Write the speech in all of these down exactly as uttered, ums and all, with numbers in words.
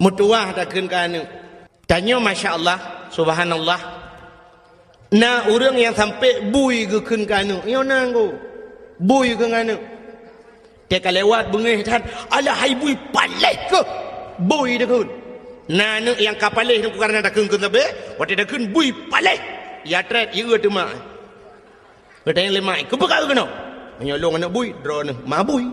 Meutuwah takheun keu aneuk. Tanyoe, masya Allah, subhanallah. Na ureuëng nyang sampai bui geukheun keu aneuk. Nyoe na ngku. Bui kheun aneuk. Teuka lewat beungéh that, "Alah hai bui paléh keuh." Bui takheun. Na aneuk nyang ka paléh nyan karena takheun keu sabe, watée takheun bui paléh. Ya trét, ya teuma. Geutanyong lé mak, "Keupeue ka keunoe?" "Meunyoe lôn aneuk bui, droeneuh ma bui."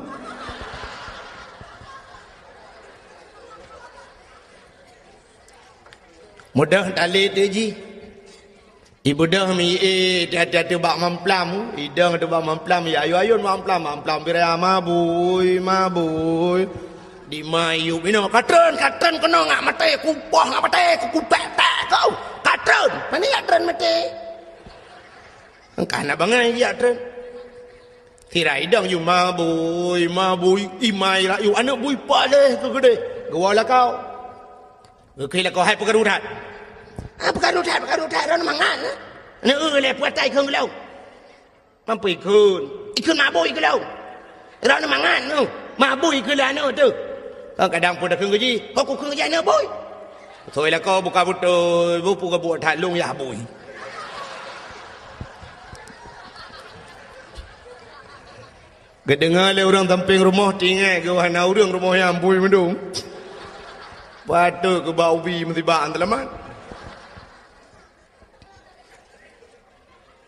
Mudah tali tu ji. Ibeudôh mi, eh, hati-hati bak mamplam. Idong tu bak mamplam, ya ayun-ayun mamplam, mamplam birea mabui, mabui. Di mayu bino, "Katreun, katreun keunoe ngak maté, kupoh ngak maté, kukupek-pek kau. Katreun, mana ya treun maté?" Engkah na bangai jak treun. Sira idong yu mabui, mabui, imai rayu, aneuk bui paléh keu keudeh. Geuwoe lakoe. Geukheun lakoe, "Hai peukaru that." "Ah, peukaru that, peukaru that, droeneuh mangat, eh?" "Aneuk, eh, lé puatai kheun geulong." "Mampu ikheun." "Ikheun mabui geulong." "Droeneuh mangat nyoe, mabui keu lé aneuk teuh." Kadang pun takheun geuji, "Ho kukheun geuji aneuk bui." Soi lakoe buka beutôi, bu pu gabuek that lôn yah bui. Geudeungoe lé ureuëng sampéng rumoh, tinggai geuh hana ureuëng rumoh nyan bui meudong. Patôt keu bak ubi meusibak teulamat.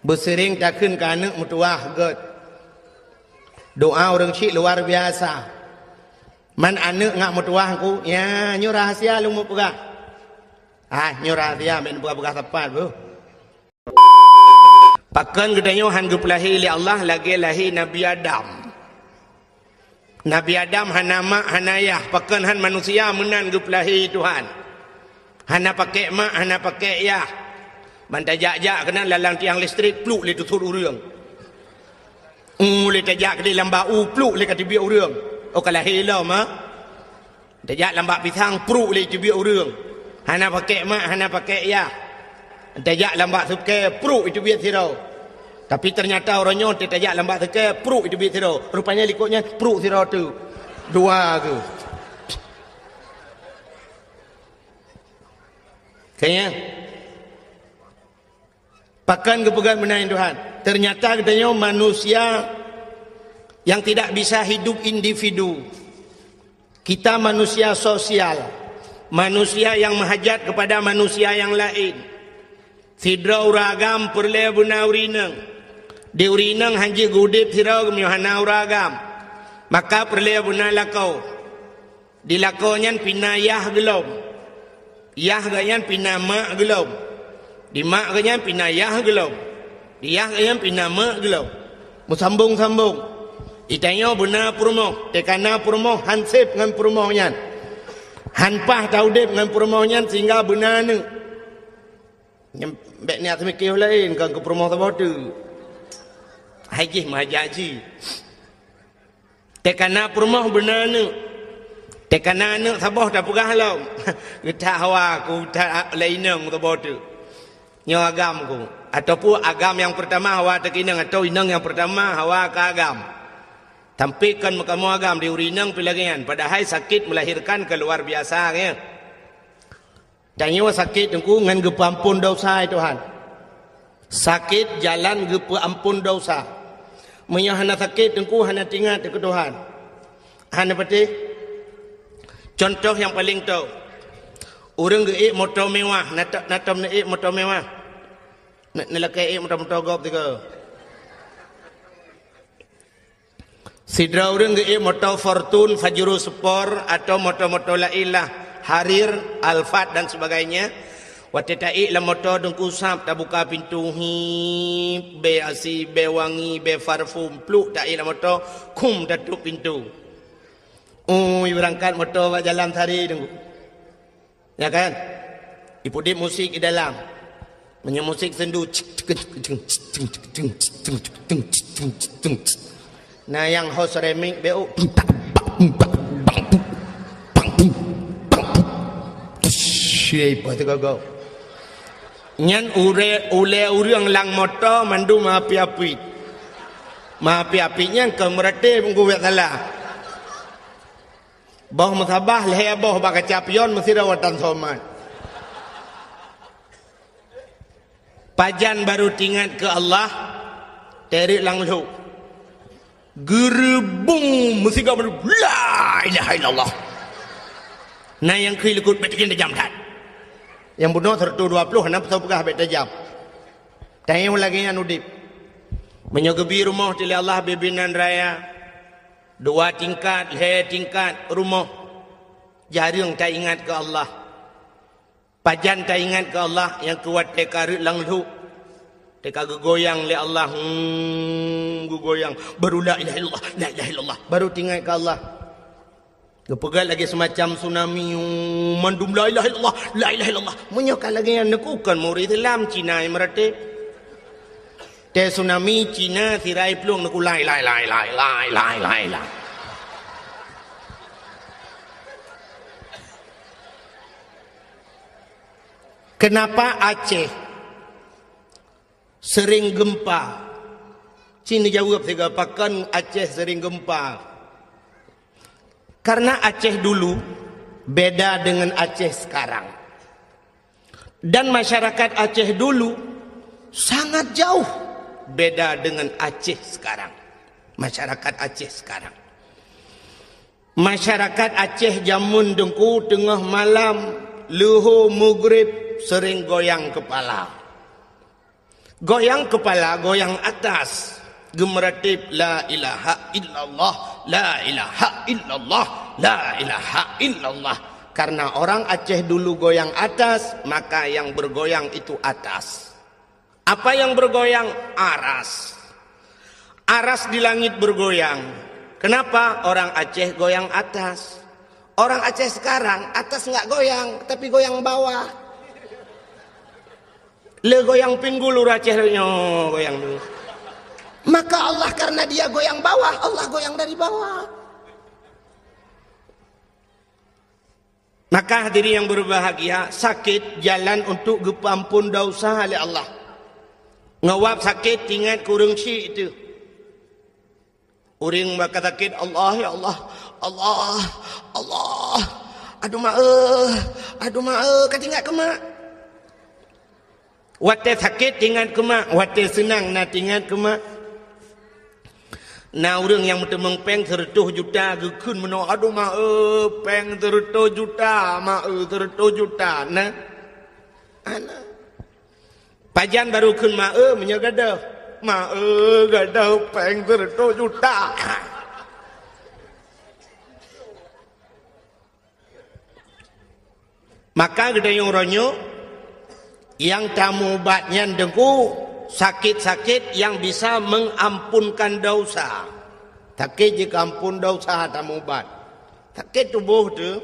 Beuseuring takheun keu aneuk meutuwah gét. Doa ureuëng syiek luar biasa. Man aneuk ngak meutuwah ku, ya, nyoe rahasia lôn meupeugah. Ah, nyoe rahasia, men peugah-peugah sapat, beuh. Pakon geutanyoe han geupeulahé lé Allah lagée lahé Nabi Adam. Nabi Adam hana mak, hana yah, pakon han manusia meunan geupeulahé Tuhan. Hana pakék mak, hana pakék yah. Ban tajak-jak keunan lalang tiang listrik, pluk lé teusut ureuëng. Ulée tajak keudeh lam bak u, pluk lé ka teubiet ureuëng. Oh, ka lahé lom, ha? Tajak lam bak pisang, pruk lé teubiet ureuëng. Hana pakék mak, hana pakék yah. Tajak lam bak seukée, pruk teubiet sidroe. Tapi ternyata uroe nyoe tajak lam bak seukée, pruk teubiet sidroe. Rupanya likot nyan pruk sidroe teuk. Dua keuh. Kayaknya. Pakon geupeugah meunan Tuhan? Ternyata geutanyoe manusia yang tidak bisa hidup individu. Kita manusia sosial, manusia yang meuhajat kepada manusia yang laén. Sidroe ureuëng agam peureulée beuna ureuëng inong. Di ureuëng inong hana jeuet geuudeb sidroe geumeunyoe hana ureuëng agam. Maka peureulée beuna lakoe. Di lakoe nyan pih na yah geulom. Yah geuh nyan pih na mak geulom. Di mak geuh nyan pih na yah geulom. Di yah geuh nyan pih na mak geulom. Meusambong-sambong. Geutanyoe beuna peurumoh, teuka na peurumoh han seb ngon peurumoh nyan. Han paih taudeb ngon peurumoh nyan sehingga beuna aneuk. Nyan bék niat seumiké laén, kon keu peurumoh saboh teuk. Hai jih meuhajat jih. Teuka na peurumoh beuna aneuk. Teuka na aneuk saboh tapeugah lom. Geutak hawa ku that lé inong saboh teuk. Nyoe agam ku. Ataupun agam nyang peurtama hawa teuka inong, atau inong nyang peurtama hawa keu agam. Tapi kon meukamoe agam di ureuëng inong pih lagée nyan. Padahai sakét melahirkan keu luar biasa, ya. Tanyoe sakét teungku ngon geupeuampon desya, ya Tuhan. Sakét jalan geupeuampon desya. Meunyoe hana sakét teungku hana teuingat keu Tuhan. Hana patéh. Contoh nyang paleng tho. Ureuëng geuék moto mewah, na to-, na tom neuék moto mewah. Na, neulakée ék moto-moto gob tiga. Sidroe ureuëng geuék moto Fortuner, Pajero Sport, atau moto-moto laén lah, Harrier, Alphard dan sebagainya. Watée taék lam moto teungku sab tabuka pintu, hip, bée asi, bée wangi, bée parfum, pluk taék lam moto, khum tatôp pintu. Ui, beurangkat moto bak jalan sari teungku. Ya kan? Ipeuudeb musik di dalam. Meunyoe musik sendu, cik, cik, cik, cik, cik. Na nyang host remix beu. Syai pa teugogo. Nyan ure-, ulée ureuëng lam moto mandum api-api. Api-api nyan keu meurate meunggu wék salah. Boh meusabah lhèe boh bak kaca pion meusidroe watèe somat. Pajan barô teuingat keu Allah, teuh rhot lam lhôk. Geureubong meusigoe, "La ilaha illallah." Na nyang kheun likot, "Bèk tajam-tajam that." Nyang bunoe seratus dua puluh, hana peue peugah bèk tajam. Tanyoe lagèe nyan udép. Meunyoe geubi rumoh teuh lé Allah bibi nan raya, dua tingkat, lhèe tingkat rumoh, jareueng taingat keu Allah. Pajan taingat keu Allah nyang keu watèe ka rhot lam lhôk, teuka geugoyang lé Allah, hmm, geugoyang, baru la ilaha illallah, la ilaha illallah, baru teuingat keu Allah. Geupeugah lagèe seumacam tsunami, hmm, mandum la ilaha illallah, la ilaha illallah. Meunyoe ka lagèe nyan, neukheun kon ureueng Islam, Cina nyang meuratéb. Teuh tsunami, Cina, sira iplueng, neukheun la ilaha illallah, la ilaha illallah. Kenapa Aceh sering gempa? Ci neujaweueb sigoe, pakon Aceh sering gempa? Karena Aceh dulu beda dengan Aceh sekarang. Dan masyarakat Aceh dulu sangat jauh beda dengan Aceh sekarang. Masyarakat Aceh sekarang. Masyarakat Aceh jameun Teungku, teungoh malam, leuhô meugrib, sering goyang kepala. Goyang kepala, goyang atas. Geumeuratib, "La ilaha illallah, la ilaha illallah, la ilaha illallah." Karena orang Aceh dulu goyang atas, maka yang bergoyang itu atas. Apa yang bergoyang? Aras. Aras di langit bergoyang. Kenapa? Orang Aceh goyang atas. Orang Aceh sekarang, atas nggak goyang, tapi goyang bawah. Le goyang pinggul ureueng Aceh le nyoe goyang tu. Maka Allah, karena dia goyang bawah, Allah goyang dari bawah. Maka hadirin yang berbahagia, sakét jalan untuk geupeuampon desya lé Allah. Ngon sabab sakét teuingat keu ureueng syik teuh. Ureueng bak sakét, "Allah, ya Allah, Allah, Allah, aduh mak eh, aduh mak eh," ka teuingat keu mak. Watèe sakét teuingat keu mak, watèe seunang na teuingat keu mak. Na ureueng nyang meuteumèe pèng seureutôh juta geukheun meunoe, "Aduh mak eh, pèng seureutôh juta, mak eh, seureutôh juta." Na? Hana. Pajan barô kheun mak eh, meunyoe gadôh. "Mak eh, gadôh pèng seureutôh juta." Maka geutanyoe uroe nyoe nyang tamubat nyan Teungku, sakét-sakét nyang bisa mengampunkan desya. Sakét jikeuampon desya tamubat. Sakét tuboh teuh,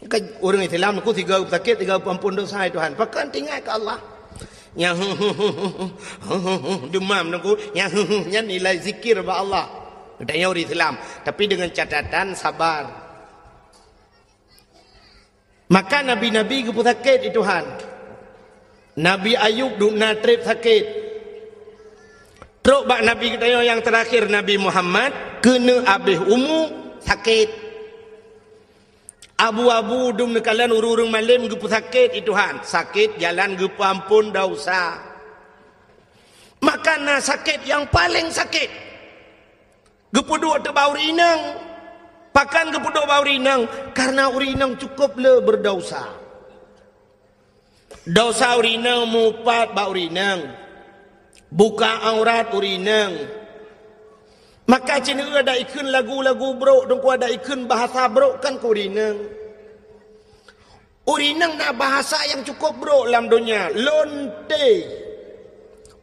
kan ureueng Islam Teungku sigoe sakét, sigoe peuampon desya, "Hai Tuhan, pakon teuingat keu Allah?" Nyang demam Teungku, nyang nyan nilai zikir bak Allah. Geutanyoe ureueng Islam, tapi dengan catatan sabar. Maka nabi-nabi geupeusakét lé Tuhan. Nabi Ayub duek na trép sakét. Trok bak nabi geutanyoe nyang teurakhir, Nabi Muhammad, keuneuk abéh umu, sakét. Abu-abu dum neukalon ureueng-ureueng malém geupeusakét lé Tuhan, sakét jalan geupeuampon desya. Maka na sakét nyang paleng sakét. Geupeuduek teuh bak ureueng inong. Pakon geupeuduek bak ureueng inong? Karena ureueng inong cukôp le beudesya. Desya ureueng inong mupat bak ureueng inong. Buka aurat ureueng inong. Maka ci neueu adak ikheun lagu-lagu brôk, Teungku, adak ikheun bahasa brôk kan keu ureueng inong. Ureueng inong na bahasa nyang cukôp brôk lam donya, lonte.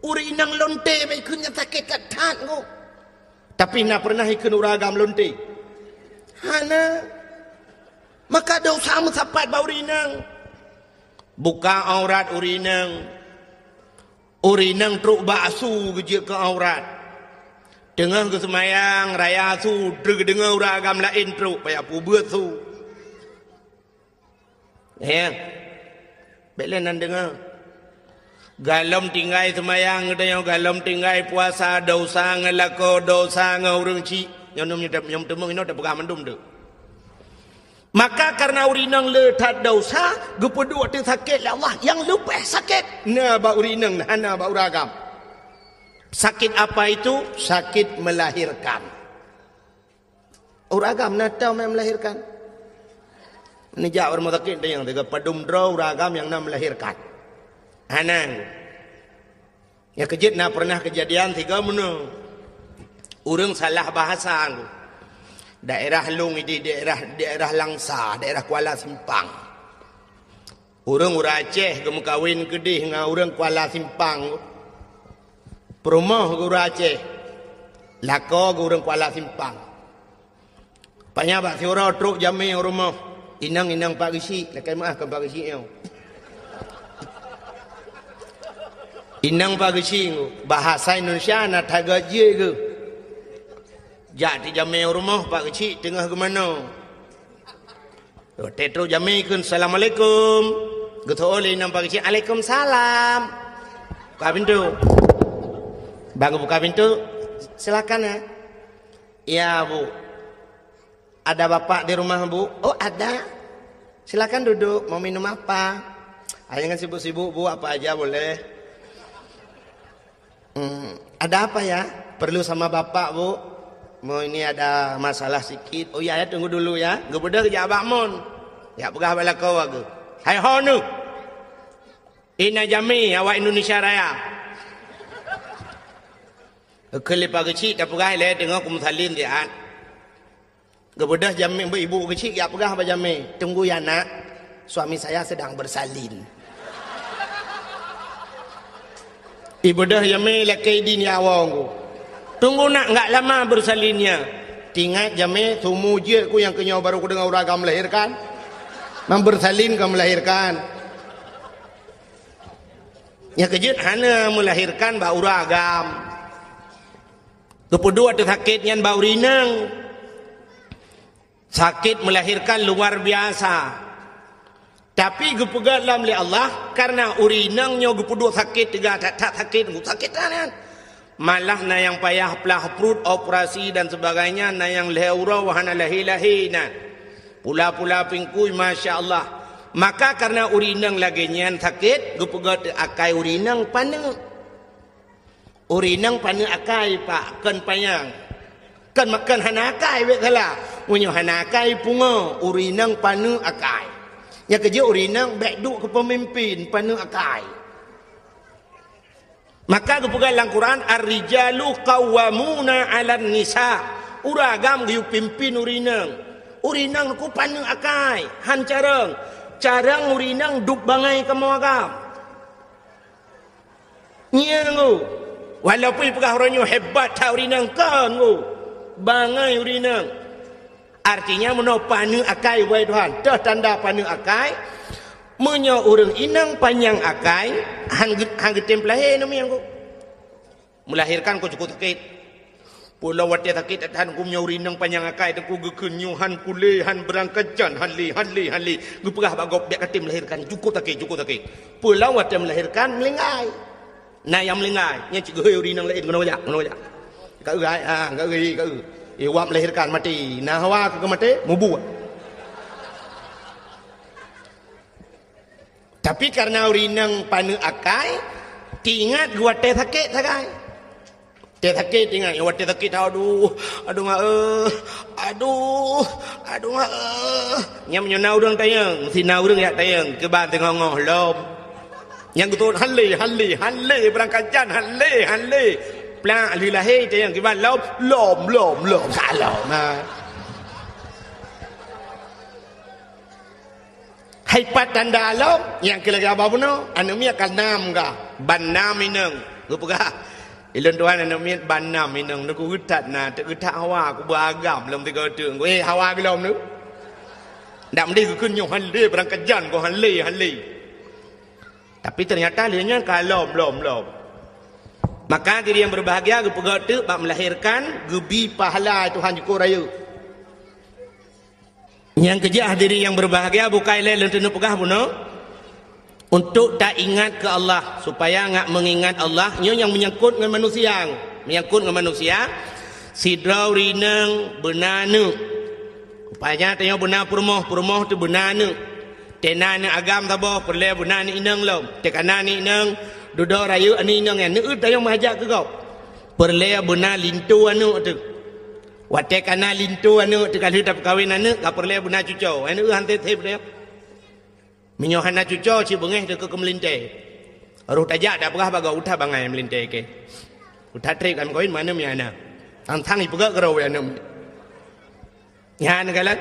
Ureueng inong lonte bak ikheun nyan sakét that-that Teungku. Tapi na peureunah ikheun ureueng agam lonte? Hana. Maka desya meusapat bak ureueng inong. Buka aurat ureueng inong. Ureueng inong trok bak asu geujeuet keu aurat. Teungoh geuseumayang raya asu, trok geudeungoe ureueng agam laén trok, payah peubeuet su. Ya. Bèk lé nan deungoe. Gohlom tinggai seumayang geutanyoe, gohlom tinggai puasa, desya ngon lakoe, desya ngon ureueng chik. Nyoe, nyoe, nyoe, nyoe teumeung inoe tapeugah mandum tu. Maka kareuna ureueng inong le that desya, geupeuduek teuk sakét lé Allah nyang leubeh sakét na bak ureueng inong, hana bak ureueng agam. Sakit apa itu? Sakit melahirkan. Ureueng agam na teuh nyang melahirkan. Neujak u rumoh sakét teuh nyang teuga padum droe ureueng agam nyang na melahirkan. Hana. Nyang keujeuet na pernah keujadian sigoe meunoe. Ureueng salah bahasa. Daerah lôn ideh daerah, daerah Langsa, daerah Kuala Simpang. Ureueng, ureueng Aceh geumeukawen keudeh ngon ureueng Kuala Simpang. Peurumoh geu ureueng Aceh. Lakoe geu ureueng Kuala Simpang. Panya bak siuroe trok jamé u rumoh. Inong, inong Pak Geuchik, lakèe meu'ah kon Pak Geuchik nyoe. Inong Pak Geuchik, bahasa Indonesia na that geuh jeuet geuh. Jak teuk jamé u rumoh Pak Geuchik teungoh geumanoe. Watèe trok jamé kheun, "Assalamualaikum." Geuteu'oh lé inong Pak Geuchik, "Alaikumsalam." Buka pintoe. Ban geubuka pintoe, "Silakan ya." "Ya, Bu." "Ada Bapak di rumah, Bu?" "Oh, ada." "Silakan duduk, mau minum apa?" "Ah, jangan sibuk-sibuk, Bu, apa aja boleh." "Hmm, ada apa ya?" "Perlu sama Bapak, Bu." "Mau ini ada masalah sikit." "Oh ya, ya, tunggu dulu ya." Geubeudôh geujak bak mon. Jak peugah bak lakoe geuh. "Hai ho neuh! Ina jamé awak Indonesia Raya." Kheun lé Pak Geuchik, tapeugah ilèe teungoh kumeusalin siat. Geubeudôh jamé, ibu Geuchik jak peugah bak jamé, "Tunggu ya, Nak, suami saya sedang bersalin." Ibeudôh jamé lakèe idin ya awong ku. "Tunggu, Nak, enggak lama bersalinnya." Teuingat jamé, "Sumu jeuet ku nyang keunyoe baru kudeungö ureueng agam melahirkan. Mang bersalin ka melahirkan." Nyang keujeuet hana melahirkan bak ureueng agam. Geupeuduek teuk sakét nyan bak ureueng inong. Sakét melahirkan luar biasa. Tapi geupeugah lom lé Allah, kareuna ureueng inong nyoe geupeuduek sakét teuga that-that sakét, sakét that nyan. Malah na nyang payah plah pruet, operasi dan sebagainya, na nyang lhèe uroe hana lahé-lahé na. Pula-pula pingkui, masya Allah. Maka kareuna ureueng inong lagèe nyan sakét, geupeugah teuk akai ureueng inong paneuk. Ureueng inong paneuk akai, Pak, kon panyang. Kon, kon hana akai, bèk salah. Meunyoe hana akai, pungo, ureueng inong paneuk akai. Nyang keujeuet ureueng inong bèk duek keu peumimpin, paneuk akai. Maka geupeugah lam Quran, "Ar-rijalu qawwamuna 'alan nisa." Ureueng agam geuyue pimpin ureueng inong. Ureueng inong nyoe paneuk akai, han carông. Carông ureueng inong duek bangai kamoe agam. Nyan ngu. Walaupun peugah uroe nyoe hebat that ureueng inong, kon ngu. Bangai ureueng inong. Artinya, meunoe paneuk akai, wahai Tuhan. Teuh tanda paneuk akai. Meunyoe ureueng inong panyang akai, han geu-, han geutem peulahé namiet ngu. Melahirkan kon cukup sakét. Pula watèe sakét that-that, geumeunyoe ureueng inong panyang akai, teungku geukheun nyoe han kulé, han beurangkat jan, han lé, han lé, han lé. Geupeugah bak gob, "Bèk katem melahirkan, cukup sakét, cukup sakét." Pula watèe melahirkan, meulinggai. Na nyang meulinggai, nyan cit geuhôi ureueng inong laén, "Keunoe jak, keunoe jak. Ka eu hai, ha, ka eu, ka eu. Eh, wak melahirkan maté. Na hawa keu maté, mubuet." Tapi kareuna ureueng inong paneuk akai, teuingat geuwatèe sakét sagai. Watèe sakét teuingat, watèe sakét, "Aduh, aduh mak, eh, aduh, aduh mak, eh." Nyan meunyoe na ureueng tanyong, meusti na ureueng jak tanyong, "Kiban teungoh-ngoh lom?" Nyang geutot, "Han lé, han lé, han lé, beurangkat jan, han lé, han lé." Plak lheueh lahé tanyong, "Kiban lom?" "Lom, lom, lom, ka lom." Ha. Hai pat tanda lom, nyang keu lagèe haba bunoe, aneuk miet ka nam ka, ban nam inong. Geupeugah, "Ilôn tuan aneuk miet ban nam inong, neugeuh that na, teuk geuh that hawa, kuba agam lom tiga teuk." Eh, hawa geulom tu. Ndak meudeh geukheun nyoe han lé, beurangkat jan kon han lé, han lé. Tapi ternyata lheueh nyan ka lom, lom, lom. Maka diri yang berbahagia geupeugah teuk bak melahirkan, geubi pahala Tuhan jukôt rayeuk. Nyang keujeuet hadirin yang berbahagia, bukai lé lôn teuneuk peugah bunoe, untuk taingat keu Allah, supaya ngat meungingat Allah, nyoe nyang menyangkut ngon manusia, menyangkut ngon manusia, sidroe ureueng inong beuna aneuk. Pajan tanyoe beuna peurumoh, peurumoh teuh beuna aneuk. Teuh na aneuk agam saboh, peureulée beuna aneuk inong lom. Teuh kana aneuk inong, dudoe rayeuk aneuk inong nyan, neueu tanyoe meuhajat keu gob. Peureulée beuna linto aneuk teuh. Watée kana linto aneuk teuh ka lheueh tapeukawen aneuk, ka peureulée beuna cucoe. Aneuk han teuh-teuh teuh. Meunyoe hana cucoe, cit beungéh teuh keu meulintée. Roh tajak dak peugah bak gob, uta bangai meulintée keu. Uta treb kami kawin mana mi hana. Tang-tang ipeugah keurau aneuk. Nyan galak.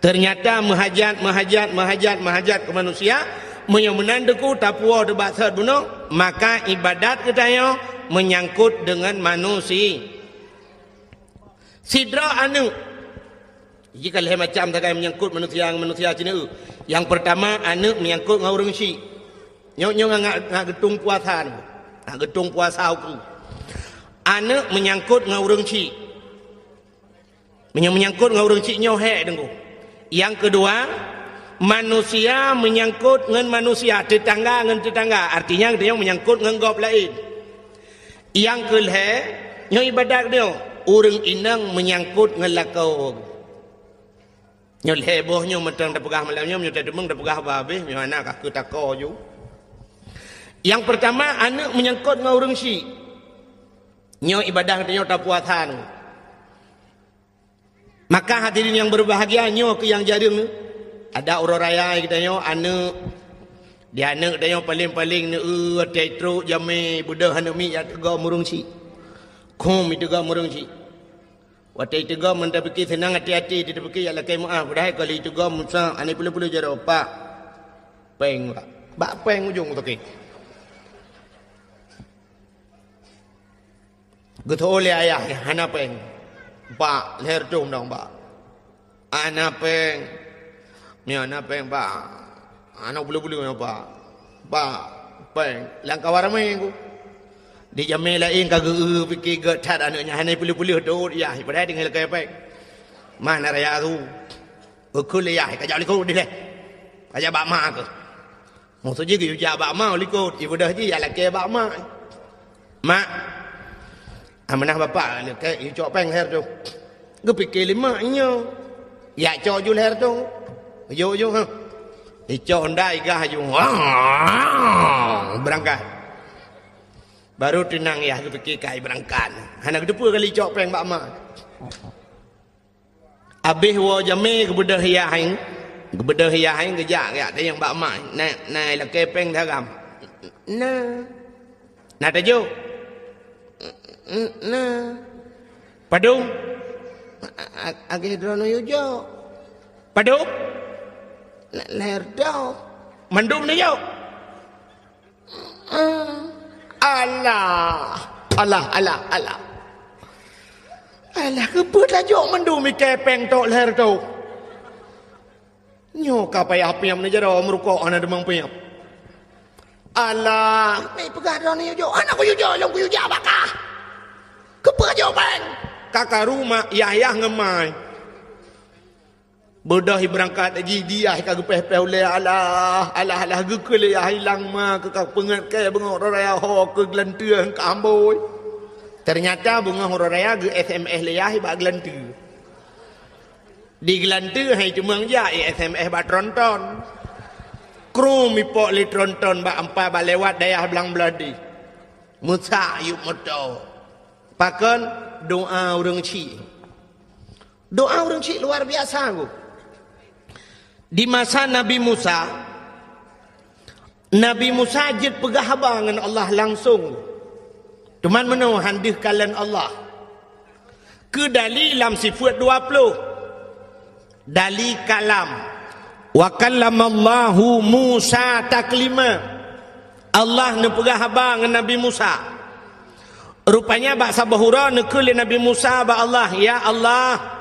Ternyata meuhajat, meuhajat, meuhajat, meuhajat keu manusia, meunyoe meunan teuku tapuwoe teuh bak sot bunoe, maka ibadat geutanyoe meunyangkot deungon manusia. Sidroe aneuk. Jih ka lhée macam sagai meunyangkot manusia ngon manusia cit. Nyang peurtama, aneuk meunyangkot ngon ureuëng chik. Nyoe, nyoe ngat, ngat geutung puasa nyoe. Ngat geutung puasa ukeue. Aneuk meunyangkot ngon ureuëng chik. Meunyoe meunyangkot ngon ureuëng chik nyoe hék deungoe. Nyang keudua, manusia meunyangkot ngon manusia, teutangga ngon teutangga. Artinya, geutanyoe meunyangkot ngon gob laén. Nyang keu lhée, nyoe ibadat geutanyoe, ureuëng inong meunyangkot ngon lakoe. Nyoe lhée boh nyoe mantong tapeugah malam nyoe, meunyoe tateumeung tapeugah babeh, meunyoe hana ka keu tako ju. Nyang peurtama, aneuk meunyangkot ngon ureuëng chik. Nyoe ibadat geutanyoe tapuasa nyoe. Maka hadirin yang berbahagia, nyoe keuh nyang jareueng. Ada uroe raya geutanyoe aneuk, di aneuk geutanyoe paleng-paleng neueu watée trok jamé beudôh aneuk miet jak teugom ureuëng chik. Khum iteugom ureuëng chik. Watée iteugom meunan tapike seunang até-até, tapike jak lakée meuáh, padahai ka lheueh iteugom Musa aneuk peuleueh-peuleueh jaroe, "Pak, péng, Pak." Bak péng ujong toke. Geutho lé ayah, "Hana péng, Pak, lhée reutôh dong, Pak." "Hana péng." "Nyoe hana péng, Pak. Hana peuleueh-peuleueh nyoe, Pak. Pak, péng." Lam kawan ramé ku. Di jamé laén ka geu-eu pike gét that aneuk nyan, hana peuleueh-peuleueh teuôt yah, padahai tinggai lakée péng. Mana raya tu? Geukheun lé yah, "Ka jak likot dilée. Ka jak bak ma keuh." Maksud jih geuyue jak bak ma likot, ibeudôh jih jak lakée bak ma. "Mak, amanah bapak lakée, yue cok péng lhée reutôh." Geupike lé mak nyoe, "Jak cok ju lhée reutôh." Yuk, yuk, ha. Icok honda igah ju. Beurangkat. Baru teunang yah geupike kai beurangkat. Hana geuteupeue kali icok péng bak ma. Abéh woe jamé geubeudôh yah hai, geubeudôh yah hai geujak, geujak tanyong bak ma, "Na, na lakée péng lhée agam?" "Na." "Na tajok?" "Na." "Padum?" "A-, a-, agée droeneuh yue jok." "Padum?" "Na, lhée reutôh." "Mandum neujok?" Alah, alah, alah, alah. Alah, keupeue tajok mandum ikée péng tok lhée reutôh? Nyoe ka payah piep neujaroe meurukok hana teumang piep. Alah, meupeugah droeneuh jok, hana kuyue jok lom, kuyue jak bak kah. Keupeue jok péng? Ka karu mak yah-yah ngon mai. Beudôh ibeurangkat jih, di yah ka geupéh-péh ulée, alah, alah, alah, geukheun lé yah ilang ma keu ka peungeut kée beungoh uroe raya ho keu geulanteue ka ambôi. Teunyata beungoh uroe raya geu-S M S lé yah bak geulanteue. Di geulanteue hai teumeung jak i-S M S bak tronton. Krum ipok lé tronton bak ampa bak lewat dayah blang beuladi. Meusak yup moto. Pakon? Doa ureuëng chik. Doa ureuëng chik luar biasa, Guru. Di masa Nabi Musa, Nabi Musa jeuet peugah haba ngon Allah langsong. Teuma meunoe han deuh kalon Allah. Keu dali lam sifeuet dua ploh. Dali kalam. "Wa kallamallahu Musa taklima." Allah neupeugah haba ngon Nabi Musa. Rupanya bak saboh uroe neukheun lé Nabi Musa bak Allah, "Ya Allah,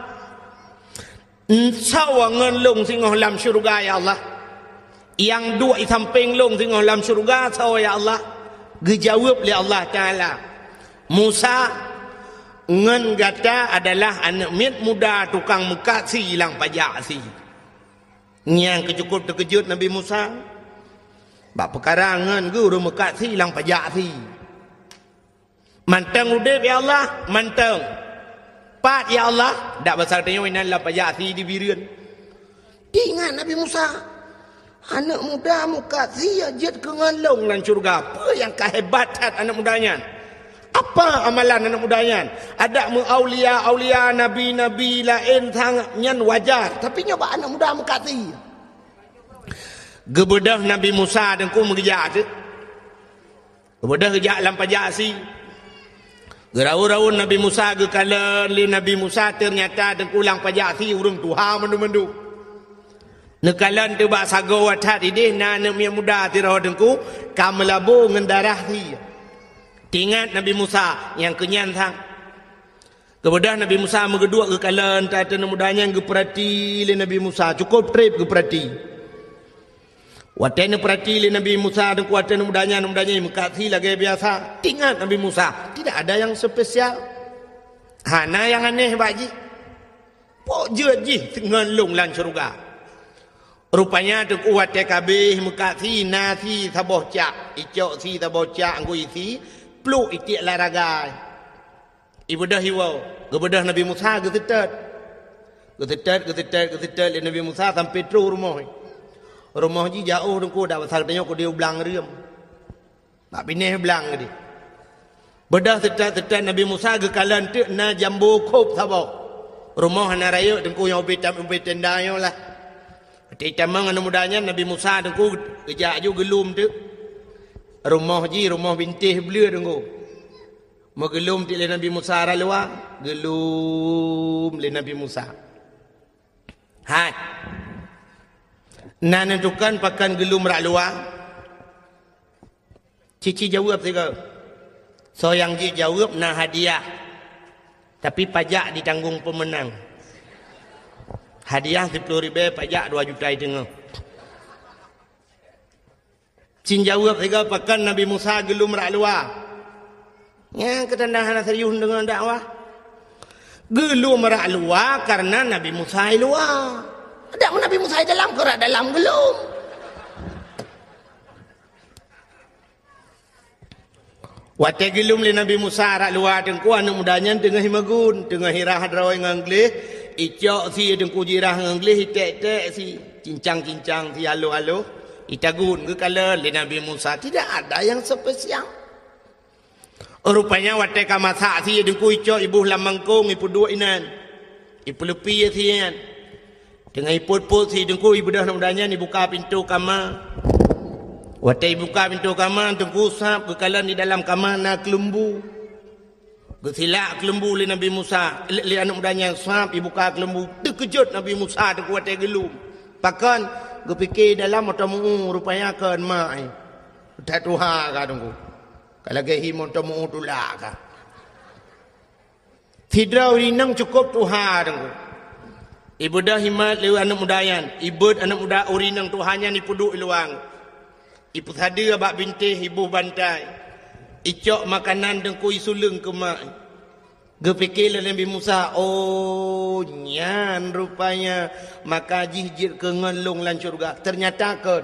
soe ngon lôn singoh lam syeuruga, ya Allah? Nyang duek i sampéng lôn singoh lam syeuruga soe, ya Allah?" Geujaweueb lé Allah Taala, "Musa, ngon gata adalah aneuk miet muda tukang meukat sie lam pajak sie." Nyang keucukôp teukeujot Nabi Musa. Bak peukara ngon geuh ureuëng meukat sie lam pajak sie. Mantong udeb, ya Allah, mantong. Pat, ya Allah, dak basa tanyoe inan lam pajak sie di Bireuen. Teuingat Nabi Musa, aneuk muda meukat sie jeuet keu ngon lôn lam syeuruga. Peue nyang ka hebat that aneuk muda nyan? Apa amalan aneuk muda nyan? Adak meu aulia-aulia, nabi-nabi laén sangat nyan wajar, tapi nyoe bak aneuk muda meukat sie. Geubeudôh Nabi Musa teungku meugeujak teuk. Geubeudôh geujak lam pajak sie. Geuraun-raun Nabi Musa geukalon lé Nabi Musa, teunyata teungku lam pajak sie ureuëng tuha mandum-mandum. Neukalon teuk bak sagoe that idéh na aneuk miet muda sidroe teungku ka meulabô ngon darah sie. Teuingat Nabi Musa nyang keunyan sang. Geubeudôh Nabi Musa meugeuduek geukalon that aneuk muda nyan geupeurati lé Nabi Musa, cukôp treb geupeurati. Watée neupeurati lé Nabi Musa teungku watée aneuk muda nyan, aneuk muda nyan meukat sie lagée biasa. Teuingat Nabi Musa, tidak ada yang spesial. Hana nyang aneh bak jih. Pok jeuet jih ngon lôn lam syeuruga. Rupanya teungku watée ka abéh meukat sie na sie saboh cak, icok sie saboh cak ngon isi, pluek itiek lam ragai. Ibeudôh iwoe, geubeudôh Nabi Musa geuseutôt. Geuseutôt, geuseutôt, geuseutôt lé Nabi Musa sampoe troh rumoh. Rumoh jih jiôh teungku dak basa tanyoe keudeh u blang reuem. Bak binéh blang keudeh. Beudôh seutôt-seutôt Nabi Musa geukalon teuk na jambo khôb saboh. Rumoh hana rayeuk teungku nyang ubé tam-, ubé tenda nyoe lah. Watée tamong aneuk muda nyan Nabi Musa teungku geujak aju geulom teuk. Rumoh jih rumoh bintéh bleue teungku. Meugeulom teuk lé Nabi Musa rot luwa, geulom lé Nabi Musa. Hai. Na neutukan pakon geulom rot luwa? Cici jaweueb sigoe. Soe nyang jeuet jaweueb na hadiah. Tapi pajak ditanggong peumeunang. Hadiah siplôh ribée, pajak dua juta teungoh. Cin jaweueb sigoe pakon Nabi Musa geulom rot luwa. Nyang keutanda hana serius deungon dakwah. Geulom rot luwa kareuna Nabi Musa i luwa. Dak Nabi Musa i dalam, keu rot dalam geulom. Watée geulom lé Nabi Musa rot luwa teungku aneuk muda nyan teungoh imeuguen, teungoh irah droe ngon gleh, icok sie teungku jirah ngon gleh iték-ték sie. Cincang-cincang sie aloh-aloh, itagun geukalon lé Nabi Musa, tidak ada yang spesial. Rupanya watée ka masak sie teungku icok iboh lam mangkong ipeuduek inan. Ipeuleupi sie nyan. Teungoh ipot-pot sie teungku ibeudôh aneuk muda nyan ibuka pintoe kama. Watée ibuka pintoe kama teungku sab geukalon di dalam kama na keuleumbu. Geusilak keuleumbu lé Nabi Musa, lé, lé aneuk muda nyan sab ibuka keuleumbu. Teukeujot Nabi Musa teungku watée geulom. Pakon? Geupike dalam mantong meu-ueh, rupanya kon mak, eh. That tuha ka teungku. Ka lagée hi mantong meu-ueh tulak ka. Sidroe ureuëng inong cukôp tuha teungku. Ibeudôh imat lé aneuk muda nyan, ibeuet aneuk muda ureuëng inong tuha nyan ipeuduek i luwa. Ipeusadeue bak bintéh iboh bantai. Icok makanan teungku isuleueng keu mak. Geupike lé Nabi Musa, "Oh, nyan rupanya maka jih jeuet keu ngon lôn lam syeuruga." Teunyata kon.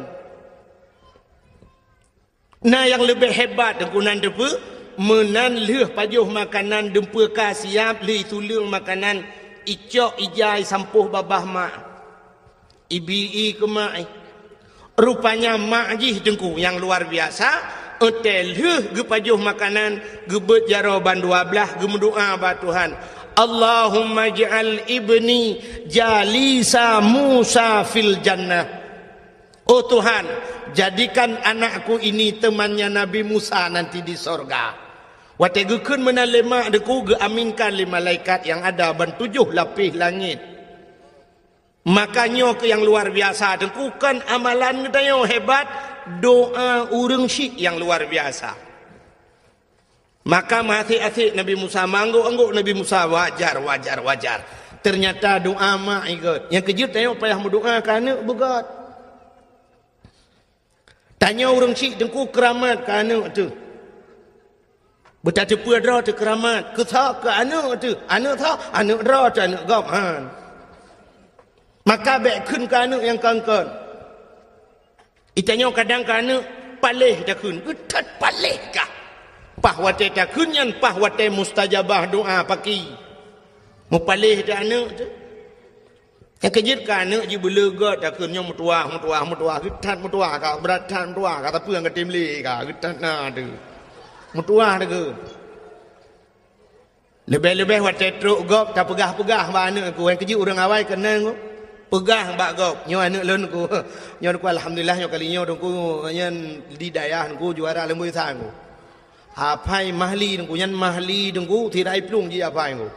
Na nyang leubeh hebat teungku nan teupeu, meunan lheueh pajoh makanan dumpeue ka siab lheueh isuleueng makanan icok ija isampôh babah mak. Ibi-i keu mak, eh. Rupanya mak jih teungku nyang luar biasa, watée lheueh geupajoh makanan, geubeuet jaroe ban dua blaih, geumeudoá bak Tuhan, "Allahumma ij'al ibni jalisa Musa fil jannah." Oh Tuhan, jadikan anakku ini temannya Nabi Musa nanti di sorga. Watée geukheun meunan lé mak teungku geuaminkan lé malaikat nyang ada ban tujoh lapéh langét. Maka nyoe keuh nyang luar biasa teungku, kon amalan geutanyoe hebat, doa ureuëng syik nyang luar biasa. Maka meuasék-asék Nabi Musa, meuanggôk-anggôk Nabi Musa, wajar, wajar, wajar. Teunyata doa mak i gét. Nyang keujeuet tanyoe payah meudoa keu aneuk beugét. Tanyoe ureuëng syik teungku keuramat keu aneuk teuh. Beutateupeue droe teuh keuramat, keu soe keu aneuk teuh, aneuk soe, aneuk droe teuh aneuk gob, han. Maka bék kheun keu aneuk nyang kon-kon. Itanyoe kadang keu aneuk paléh takheun, geuthot paléh kah. Paih watée takheun nyan paih watée mustajabah doa paki. Meupaléh teuh aneuk teuh. Nyang keujeuet ka aneuk jih beuleugot takheun nyoe meutuwah, meutuwah, meutuwah, geutat meutuwah ka, brat that meutuwah ka, tapi nyang geutem lé ka, geutat na teuh. Meutuwah takheun. Leubeh-leubeh watée trok gob tapeugah-peugah bak aneuk ku, nyang keujeuet ureuëng awai keunan ku. Peugah bak gob, nyoe aneuk lôn ku. Nyoe ku alhamdulillah nyoe kali nyoe ku nyan di dayah ku juara leumboi sang ku. Apai Mahli ku, nyan Mahli ku, tirai plueng jih apai ku.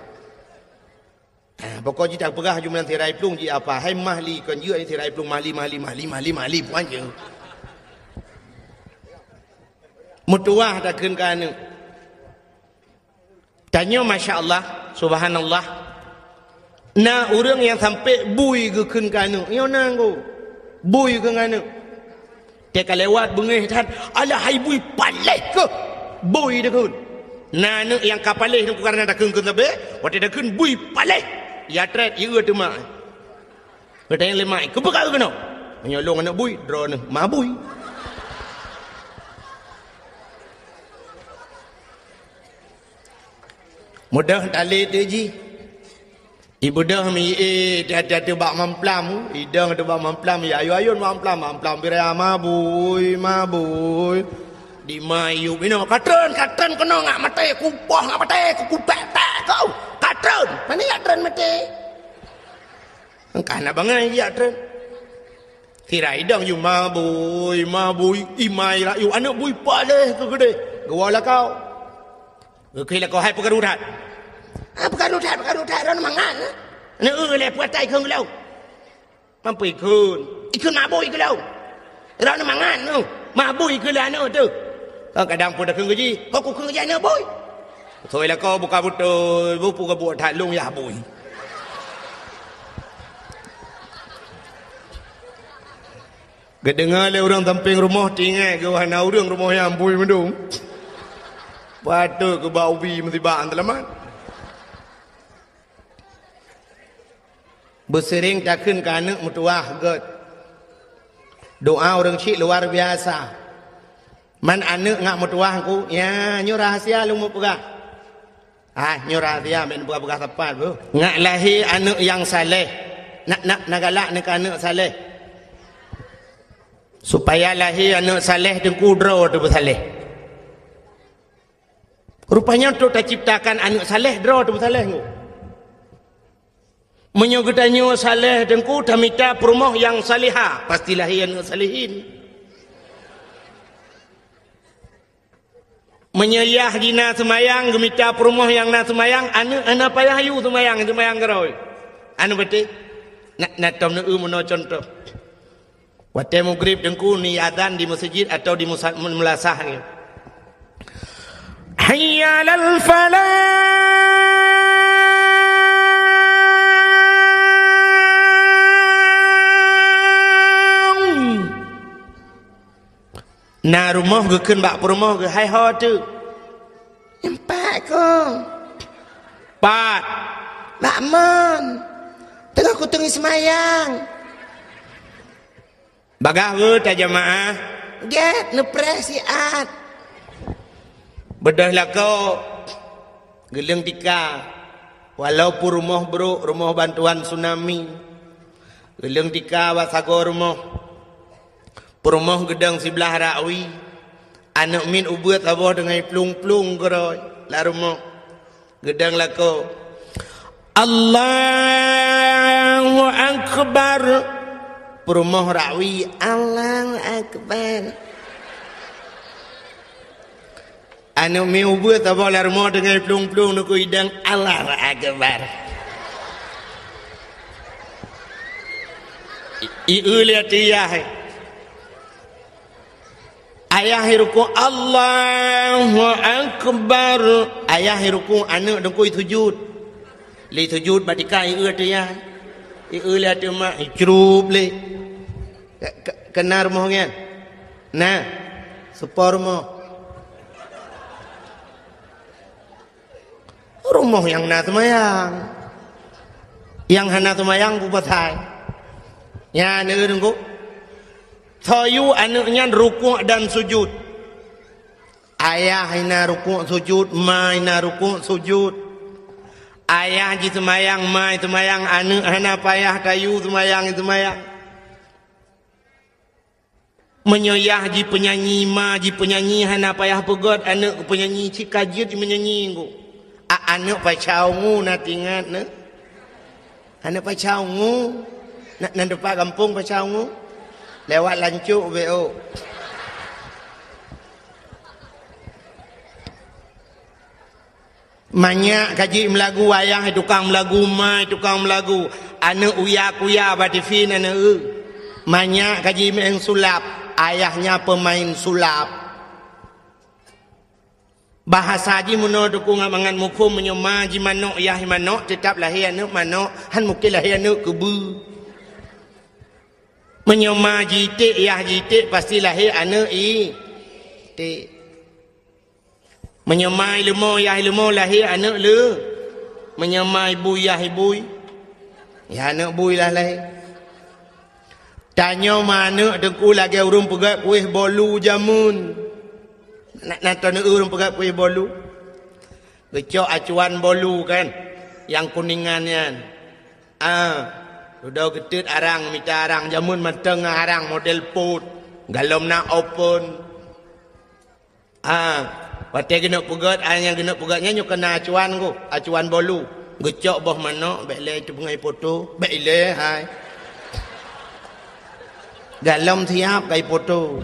Ah, pokok jih tapeugah jumlah tirai plueng jih apa? Hai Mahli, kon jeuet ni tirai plueng Mahli, Mahli, Mahli, Mahli, Mahli, puan je. Meutuwah takheun keu aneuk. Tanyoe masya Allah, subhanallah. Na ureuëng nyang sampai bui geukheun keu aneuk. Nyoe na nggo. Bui keu aneuk. Teuka lewat beungéh that, "Alah hai bui paléh keuh!" Bui takheun. Na aneuk nyang ka paléh nyoe kareuna takheun keu sabe, watée takheun bui paléh. Ya trét, ya teuma. Geutanyong lé mak, "Keupeue ka keunoe?" "Meunyoe lôn aneuk bui, droeneuh ma bui." Mudah talé teuh jih. Ibeudôh mi-, eh, hati-hati bak mamplam, idong teuh bak mamplam, ya ayun-ayun mamplam, mamplam birai mabui, mabui. Di ma yub inoe, "Katreun, katreun keunoe ngak maté, kupoh ngak maté, kukupek-pek kau. Katreun, mana yak treun maté?" Engkah na bangai yak treun. Sira idong yub mabui, mabui, imai rayu, aneuk bui paléh keu keudeh. Geuwoe lakau. Geukheun lakoe hai peukaru that. Ah, peukaru that, peukaru that, droeneuh mangat, eh. Neu-eu lé puatai kheun geulong. Mampu ikheun. Ikheun mabui geulong. Droeneuh mangat, neu. Mabui keu lé aneuk teuh. Kadang pun takheun geuji, kok kukheun geuji aneuk bui. Soi lakoe buka beutôi, bu pu geubuet that lôn yah bui. Geudeungoe lé ureuëng sampéng rumoh, teuingat geuh hana ureuëng rumoh nyan bui meudong. Patôt keu bak ubi meusibak seulamat. Beuseuring takheun keu aneuk meutuwah gét. Doa ureuëng syiek luar biasa. Man aneuk ngak meutuwah ku, ya, nyoe rahsia lôn meupeugah. Ah, nyoe rahsia, meupeugah-peugah sapat, bu. Ngak lahé aneuk nyang saleh. Nak, nak, na galak neu keu aneuk saleh. Supaya lahé aneuk saleh teungku droe teupeusaleh. Rupanya untuk taciptakan aneuk saleh, droe teupeusaleh nyoe. Meunyoe geutanyoe saleh teungku, tamita peurumoh nyang salihah, pasti lahé aneuk salihin. Meunyoe yah jih na seumayang, geumita peurumoh nyang na seumayang, aneuk hana payah yue seumayang, seumayang keudroe. Aneuk beuteh, na, na tom neu-eu meunoe cuntoh. Watée mugrib teungku ni azan di meuseujid atawa di musa-, meulasah nyoe. Hayya 'alal falah. Na rumoh geukheun bak peurumoh geuh, "Hai ho teuk?" "Nyan pat kong." "Pat?" "Bak mon. Teungoh kuteungi seumayang." Bagaih beuta jamaah. Gét neupreh siat. Beudôh lakoe, geuleueng tika, walaupun rumoh brok, rumoh bantuan tsunami, geuleueng tika bak sagoe rumoh. Peurumoh geudong siblaih rakui, aneuk miet ubeuet saboh deungon plueng-plueng keudroe lam rumoh. Geudong lakoe, "Allahu Akbar." Peurumoh rakui, "Allahu Akbar." Aneuk miet ubeuet saboh lam rumoh deungon plueng-plueng neu keu idong, "Allahu Akbar." I, i, eu lé ateueh yah. Ayah i rukuk, "Allahu Akbar." Ayah i rukuk, aneuk teungku i sujud. Lé sujud bak tika, i eu ateueh yah. I eu lé ateueh mak, i crup lé. Ke, ke, keunan rumoh nyan? Na. Seupôt rumoh. Rumoh nyang na seumayang. Nyang hana seumayang peue pasai? Nyan, neu-eu teungku. Soe yue aneuk nyan rukuk dan sujud. Ayah na rukuk sujud, ma na rukuk sujud. Ayah jiseumayang, ma jiseumayang, aneuk hana payah tayue seumayang jiseumayang. Meunyoe yah jipeunyanyi, ma jipeunyanyi, hana payah peugét aneuk keu peunyanyi, cit ka jeuet jimeunyanyi ngon. A, aneuk Paca Ungu na tingat neuh? Aneuk Paca Ungu? Na, na teumpat gampông Paca Ungu? Lewat Lancok beu. Manyak ka jeuet meulagu, ayah tukang meulagu, ma tukang meulagu, aneuk uya-kuya bak tivi na neuh. Manyak ka jimeu'en sulap, ayahnya peumain sulap. Bahasa jih meunoe Teungku ngat mangat muphom, meunyoe ma jimanök, yah jimanök, teutab lahé aneuk manök, han mungken lahé aneuk keubeue. Meunyoe ma jiték, yah jiték, pasti lahé aneuk iték. Meunyoe ma ileumô, yah ileumô, lahé aneuk le. Meunyoe ma ibui, yah ibui, yah aneuk bui lah lahé. Tanyoe ma aneuk Teungku lagée ureuëng peugét kueh bolu jameun. Na, na taneuk ureuëng peugét kueh bolu? Geucok acuan bolu kan, nyang kuningan nyan. Ah, dudoe geuteut arang, mita arang, jameun mantong ngon arang model pot, galom na open. Ah, watée geuneuk peugét, ah, nyang geuneuk peugét nyan nyoe keunan acuan ku, acuan bolu. Geucok boh manök, bék lé teupeungai poto, bék ilée hai. Galom siab kai poto.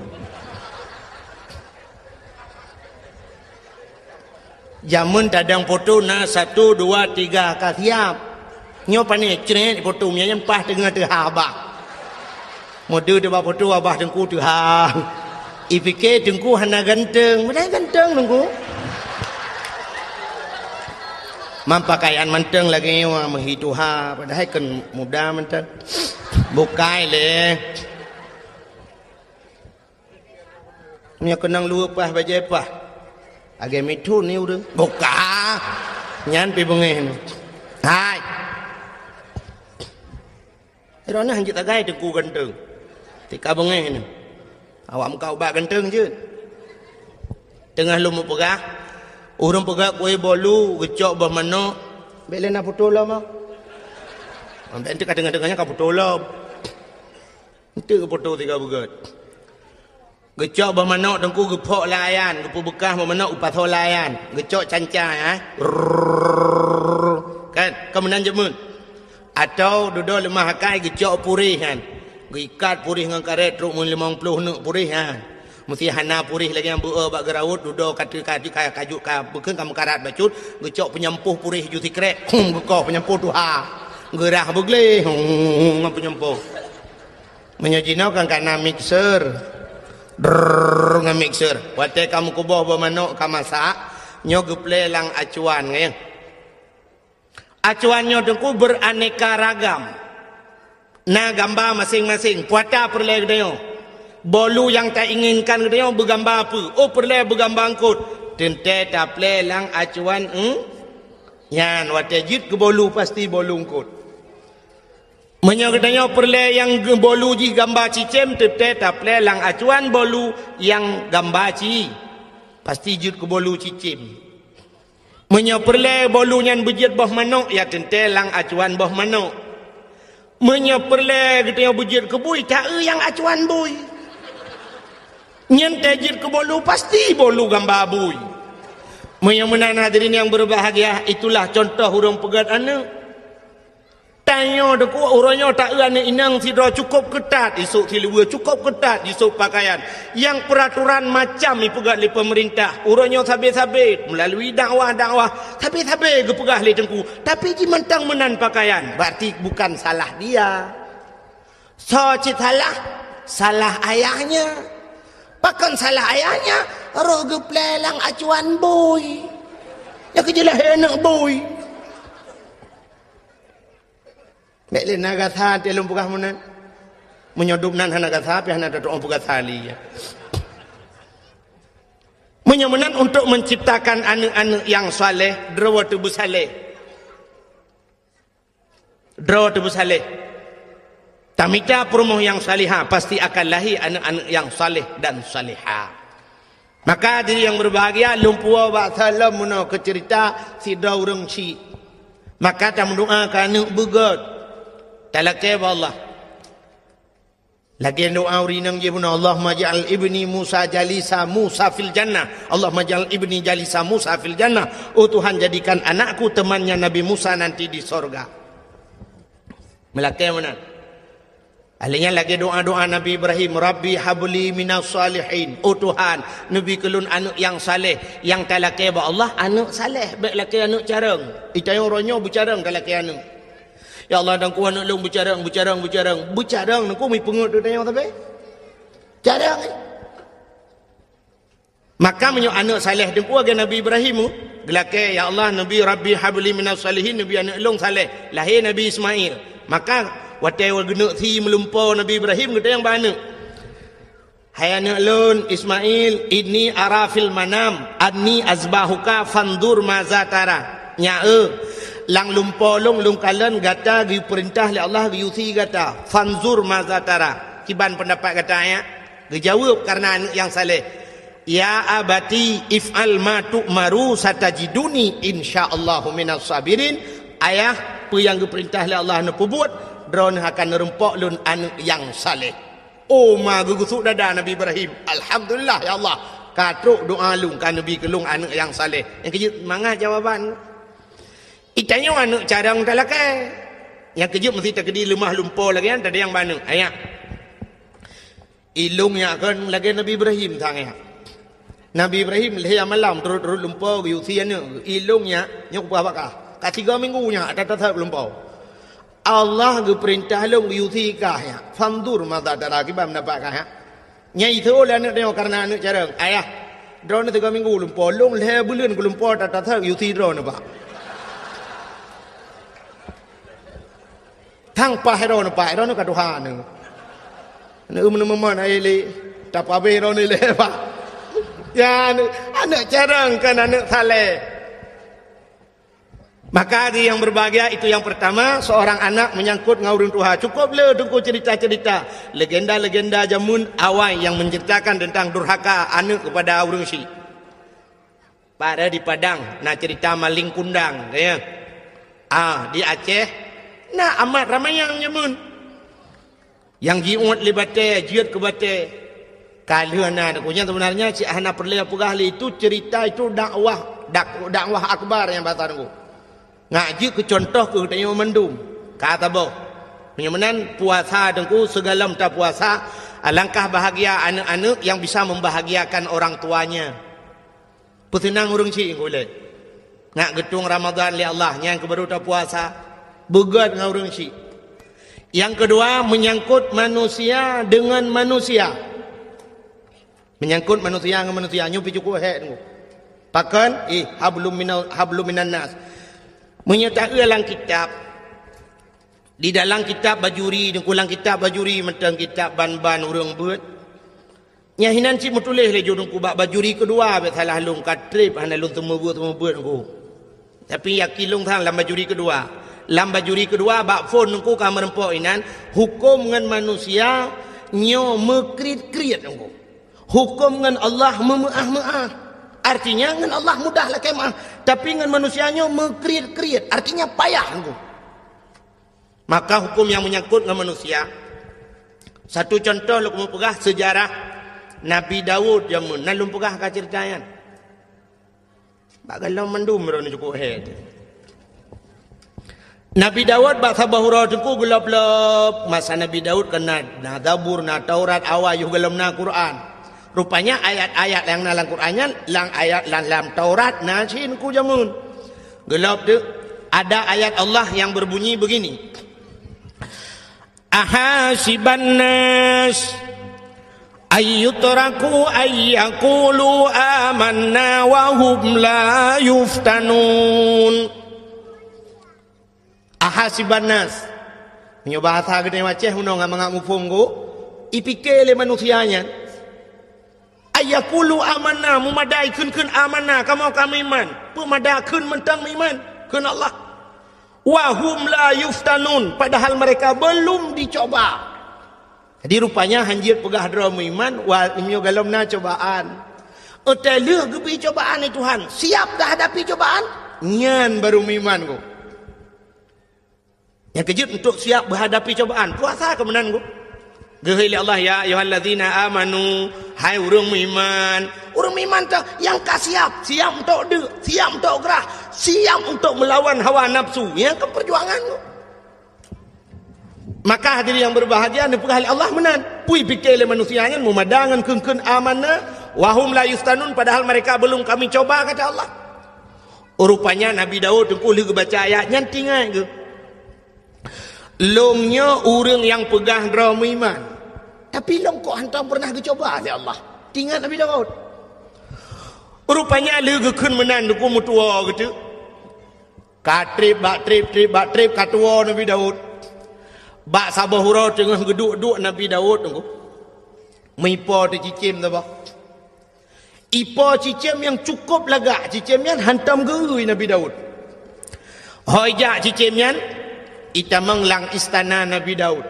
Jameun tadong poto na satu, dua, tiga ka siab. Nyoe pane crét poto mianyan paih teungoh teuhah abah. Meudeue teuh bak poto abah Teungku teuhah. Ipike Teungku hana ganteng, padahai ganteng Teungku. Mampakaian mantong lagée nyoe meuhi tuha, padahai kon muda mantong. Bukai lé. Nyoe keunong luweue paih bajée paih. Lagée mithon ni ureuëng. Buka. Nyan pi beungéh ni. Hai. Droeneuh hanjeuet tagai Teungku ganteng. Tika beungéh ni. Awak meukat ubak ganteng jeuet. Teungoh lôn meupeugah, ureuëng peugah kueh bolu, geucok boh manök. Bék lé na putôh lom ah. Bék enteuk ka teungoh-teungoh nyan ka putôh lom. Enteuk putôh tiga beugét. Geucok boh manök Teungku geuphok lam ayan, geupeubeukah boh manök geupasoe lam ayan, geucok canca, eh. Rrrr. Kan, ka meunan jameun. Atawa dudoe leumah akai geucok puréh nyan. Geuikat puréh ngon karét trok meulimong ploh neuk puréh nyan. Meusé hana puréh lagée nyang beu-e bak geuraut, dudoe ka teu-, ka, ka, ka jeuet ka beukeueng ka meukarat bacut, geucok peunyampôh puréh ju sikrek, hum geukoh peunyampôh tuha. Geurah beugleh, hum, ngon peunyampôh. Meunyoe jinoe kan ka na mixer. Drrrr, ngon mixer. Watée ka meukuboh boh manök ka masak, nyoe geuplé lam acuan, ngieng. Acuan nyoe Teungku beraneka ragam. Na gamba maséng-maséng, puata peureulée geutanyoe. Bolu nyang tainginkan geutanyoe beugamba peue? Oh, peureulée beugamba eungkot. Teuntée taplé lam acuan, hmm? Nyan, watée jeuet keu bolu, pasti bolu eungkot. Meunyoe geutanyoe peureulée nyang geu-, bolu jih gamba cicém, teuntée taplé lam acuan bolu nyang gamba ci, pasti jeuet keu bolu cicém. Meunyoe peureulée bolu nyan beujeuet boh manök, ya teuntée lam acuan boh manök. Meunyoe peureulée geutanyoe beujeuet keu bui, ta-eu nyang acuan bui. Nyan tée jeuet keu bolu, pasti bolu gamba bui. Meunyoe meunan hadirin nyang berbahagia, itulah contoh ureuëng peugét aneuk. Tanyoe Teungku, uroe nyoe ta-eu aneuk inong sidroe cukôp keutat, isôk siluweue cukôp keutat, isôk pakaian. Nyang peuraturan macam ipeugét lé peumeurintah. Uroe nyoe sabe-sabe, meulalui dakwah-dakwah, sabe-sabe geupeugah lé Teungku. Tapi jimantong meunan pakaian, berarti bukan salah dia. Soe cit salah? Salah ayahnya. Pakon salah ayahnya? Roh geuplé lam acuan bui. Nyang keujeulaih aneuk bui. Bék lé na gasa até lôn peugah meunan. Meunyoe dum nan hana gasa, pih hana tatu'oh peugasa lé, ya. Meunyoe meunan, untuk menciptakan aneuk-aneuk nyang saleh, droe teuh beusaleh. Droe teuh beusaleh. Tamita peurumoh nyang salihah, pasti akan lahé aneuk-aneuk nyang saleh dan salihah. Maka diri nyang berbahagia, lôn puwoe bak saleuem meunoe keu ceurita sidroe ureuëng chik. Maka tameudoa keu aneuk beugét. Talakée bak Allah. Lagée doa ureuëng inong jih bunoe, "Allahumma ja'al ibni Musa jalisa Musa fil jannah. Allahumma ja'al ibni jalisa Musa fil jannah." Oh Tuhan, jadikan anakku temannya Nabi Musa nanti di sorga. Meulakée meunan. Alheuh nyan lagée doa-doa Nabi Ibrahim, "Rabbi habli minas salihin." Oh Tuhan, neubi keu lôn aneuk nyang saleh. Nyang talakée bak Allah, aneuk saleh, bék lakée aneuk carông. Itanyong uroe nyoe beucarông talakée aneuk. "Ya Allah, dan ku aneuk lôn beucarông, beucarông, beucarông." Beucarông nyoe ku meupeungeut teuh tanyoe sabe. Carông, eh. Maka meunyoe aneuk saleh teungku lagée Nabi Ibrahim, geulakée, "Ya Allah, neubi Rabbi habli minas salihin, neubi aneuk lôn saleh." Lahé Nabi Ismail. Maka watée geuneuk sie meulumpoe Nabi Ibrahim, geutanyong bak aneuk, "Hai aneuk lôn Ismail, inni ara fil manam anni azbahuka fanzur maza tara." Nyak, eh, lam lumpoe lôn, lôn kalon gata geupeurintah lé Allah geuyue sie gata. Fanzur maza tara. Kiban peundapat gata, ya? Geujaweueb kareuna aneuk nyang saleh, "Ya abati, if'al ma tu'maru satajiduni insyaallahu minas sabirin." Ayah, peue nyang geupeurintah lé Allah neupeubuet, droeneuh akan neureumpok lôn aneuk nyang saleh. Oh, ma geugeusuek dada Nabi Ibrahim. "Alhamdulillah, ya Allah. Ka trok doa lôn, ka neubi keu lôn aneuk nyang saleh." Nyang keujeuet mangat jawaban. Itanyoe aneuk carông talakée. Nyang keujeuet meusti takeudi leumah lumpoe lagée nyan, tadayang bak aneuk. Ayah. Ilôn nyak kon lagée Nabi Ibrahim sang nyak. Nabi Ibrahim lhée malam turot-turot lumpoe geuyue sie aneuk. Ilôn nyak nyoe peugah bak kah. Ka tiga minggu nyak that-that lumpoe. Allah geupeurintah lôn geuyue sie kah nyak. Fanzur maza tara, kiban peundapat kah nyak. Nyang iteue lé aneuk tanyoe kareuna aneuk carông. Ayah, droeneuh tiga minggu lumpoe, lôn lhée buleuen geulumpoe that-that geuyue sie droeneuh bak. Tang paih droeneuh, paih droeneuh ka tuha neuh. Neueu meuneumeuman akhé lé, tapabeh droeneuh lé, Pak. Ya, aneuk, aneuk carông kon aneuk saleh. Maka di yang berbahagia itu yang pertama, seorang anak menyangkut ngon ureuëng tuha. Cukup le teungku cerita-cerita, legenda-legenda jameun awai yang menceritakan tentang durhaka aneuk kepada ureuëng syik. Pada di Padang, na cerita maling kundang, ya. Ah, di Aceh, na amat ramai nyang nyeumeuet. Nyang jiuet lé batée, jeuet keu batée. Ka lheueh na, nyan seubeunarnya cit hana peureulée peugah lé, itu cerita, itu dakwah, dak-, dakwah akbar nyang bahasa Teungku. Ngat jeuet keu contoh keu geutanyoe mandum. Ka saboh. Meunyoe meunan puasa Teungku, sigohlom tapuasa, alangkah bahagia aneuk-aneuk yang bisa membahagiakan orang tuanya. Peuseunang ureuëng syik ulée. Ngat geutueng Ramadhan lé Allah, nyan keuh baru tapuasa. Beugét ngon ureuëng syik. Nyang keudua, menyangkut manusia dengan manusia. Menyangkut manusia ngon manusia, nyoe pih cukup hék Teungku. Pakon? Eh, hablum minal, hablum minan nas. Meunyoe taeu lam kitab, di dalam kitab Bajuri, Teungku, lam kitab Bajuri mantong kitab ban-ban ureuëng beuet. Nyan hinan cit meutuléh lé ju Teungku bak Bajuri keudua, bék salah lôn, ka treb hana lôn seumeubeuet-seumeubeuet Teungku. Tapi yakin lôn sang lam Bajuri keudua. Lam Bajuri keudua bak phon Teungku ka meureumpok inan, huköm ngon manusia nyoe meukriet-kriet Teungku. Huköm ngon Allah meumeuáh-meuáh. Artinya ngon Allah mudah lakée meuáh, tapi ngon manusia nyoe meukriet-kriet, artinya payah Teungku. Maka huköm nyang menyangkut ngon manusia. Satu contoh lôn keumeung peugah seujarah Nabi Daud jameun, na lôn peugah ka ceurita nyan. Bak gohlom mandum droeneuh cukup hék. Nabi Daud bak saboh uroe Teungku geulop-lop. Masa Nabi Daud kan na, na Zabur, na Taurat, awai yoh gohlom na Quran. Rupanya ayat-ayat nyang na lam Quran nyan, lam ayat lam, lam Taurat na cit Teungku jameun. Geulop teuk, ada ayat Allah yang berbunyi begini, "Ahasiban nas ayyutraku ayyakulu amanna wa hum la yuftanun." Ahasiban nas. Meunyoe bahasa geutanyoe Aceh, meunyoe ngon mangat muphom Teungku, ipike lé manusia nyan, ayyakulu amanna, meumadai kheun-kheun amanna, kamoe ka meuiman. Peue mada kheun mantong meuiman kheun Allah. Wa hum la yuftanun, padahal mereka belum dicoba. Jadi rupanya hanjeuet peugah droe meuiman, wa, meunyoe gohlom na cobaan. Watée lheueh geubri cobaan lé Tuhan, siap geuhadapi cobaan, nyan baru meuiman Teungku. Nyang keujeuet untuk siap menghadapi cobaan. Puasa keu meunan, Guru. Geuhôi lé Allah, "Ya ayyuhallazina amanu," hai ureuëng meuiman. Ureuëng meuiman teuh nyang ka siap, siap untuk deuk, siap untuk grah, siap untuk melawan hawa nafsu. Nyang keu perjuangan, Guru. Maka hadirin yang berbahagia, neupeugah lé Allah meunan. Pui pike lé manusia nyan meumada ngon kheun-kheun amanah, "Wa hum la yuftanun," padahal mereka belum kami coba, kata Allah. Rupanya Nabi Daud teungku lheueh geubaca ayat nyan tingat geuh. Lôn nyoe ureuëng nyang peugah droe meuiman, tapi lôn kok hantom pernah geucoba lé Allah. Tingat Nabi Daud. Rupanya lheueh geukheun meunan teungku meutuwoe geuteuk. Ka treb bak treb, treb bak treb, ka tuwoe Nabi Daud. Bak saboh uroe teungoh geuduek-duek Nabi Daud teungku. Meuipo teuh cicém saboh. Ipo cicém nyang cukup lagak, cicém nyan hantom geu-eu Nabi Daud. Hôi jak cicém nyan, itamong lam istana Nabi Daud.